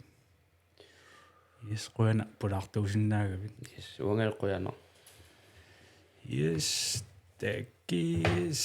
Yes, qujanaq pulaartuusinnaagavit. Yes, uangalu qujanaq. Yes, takkis.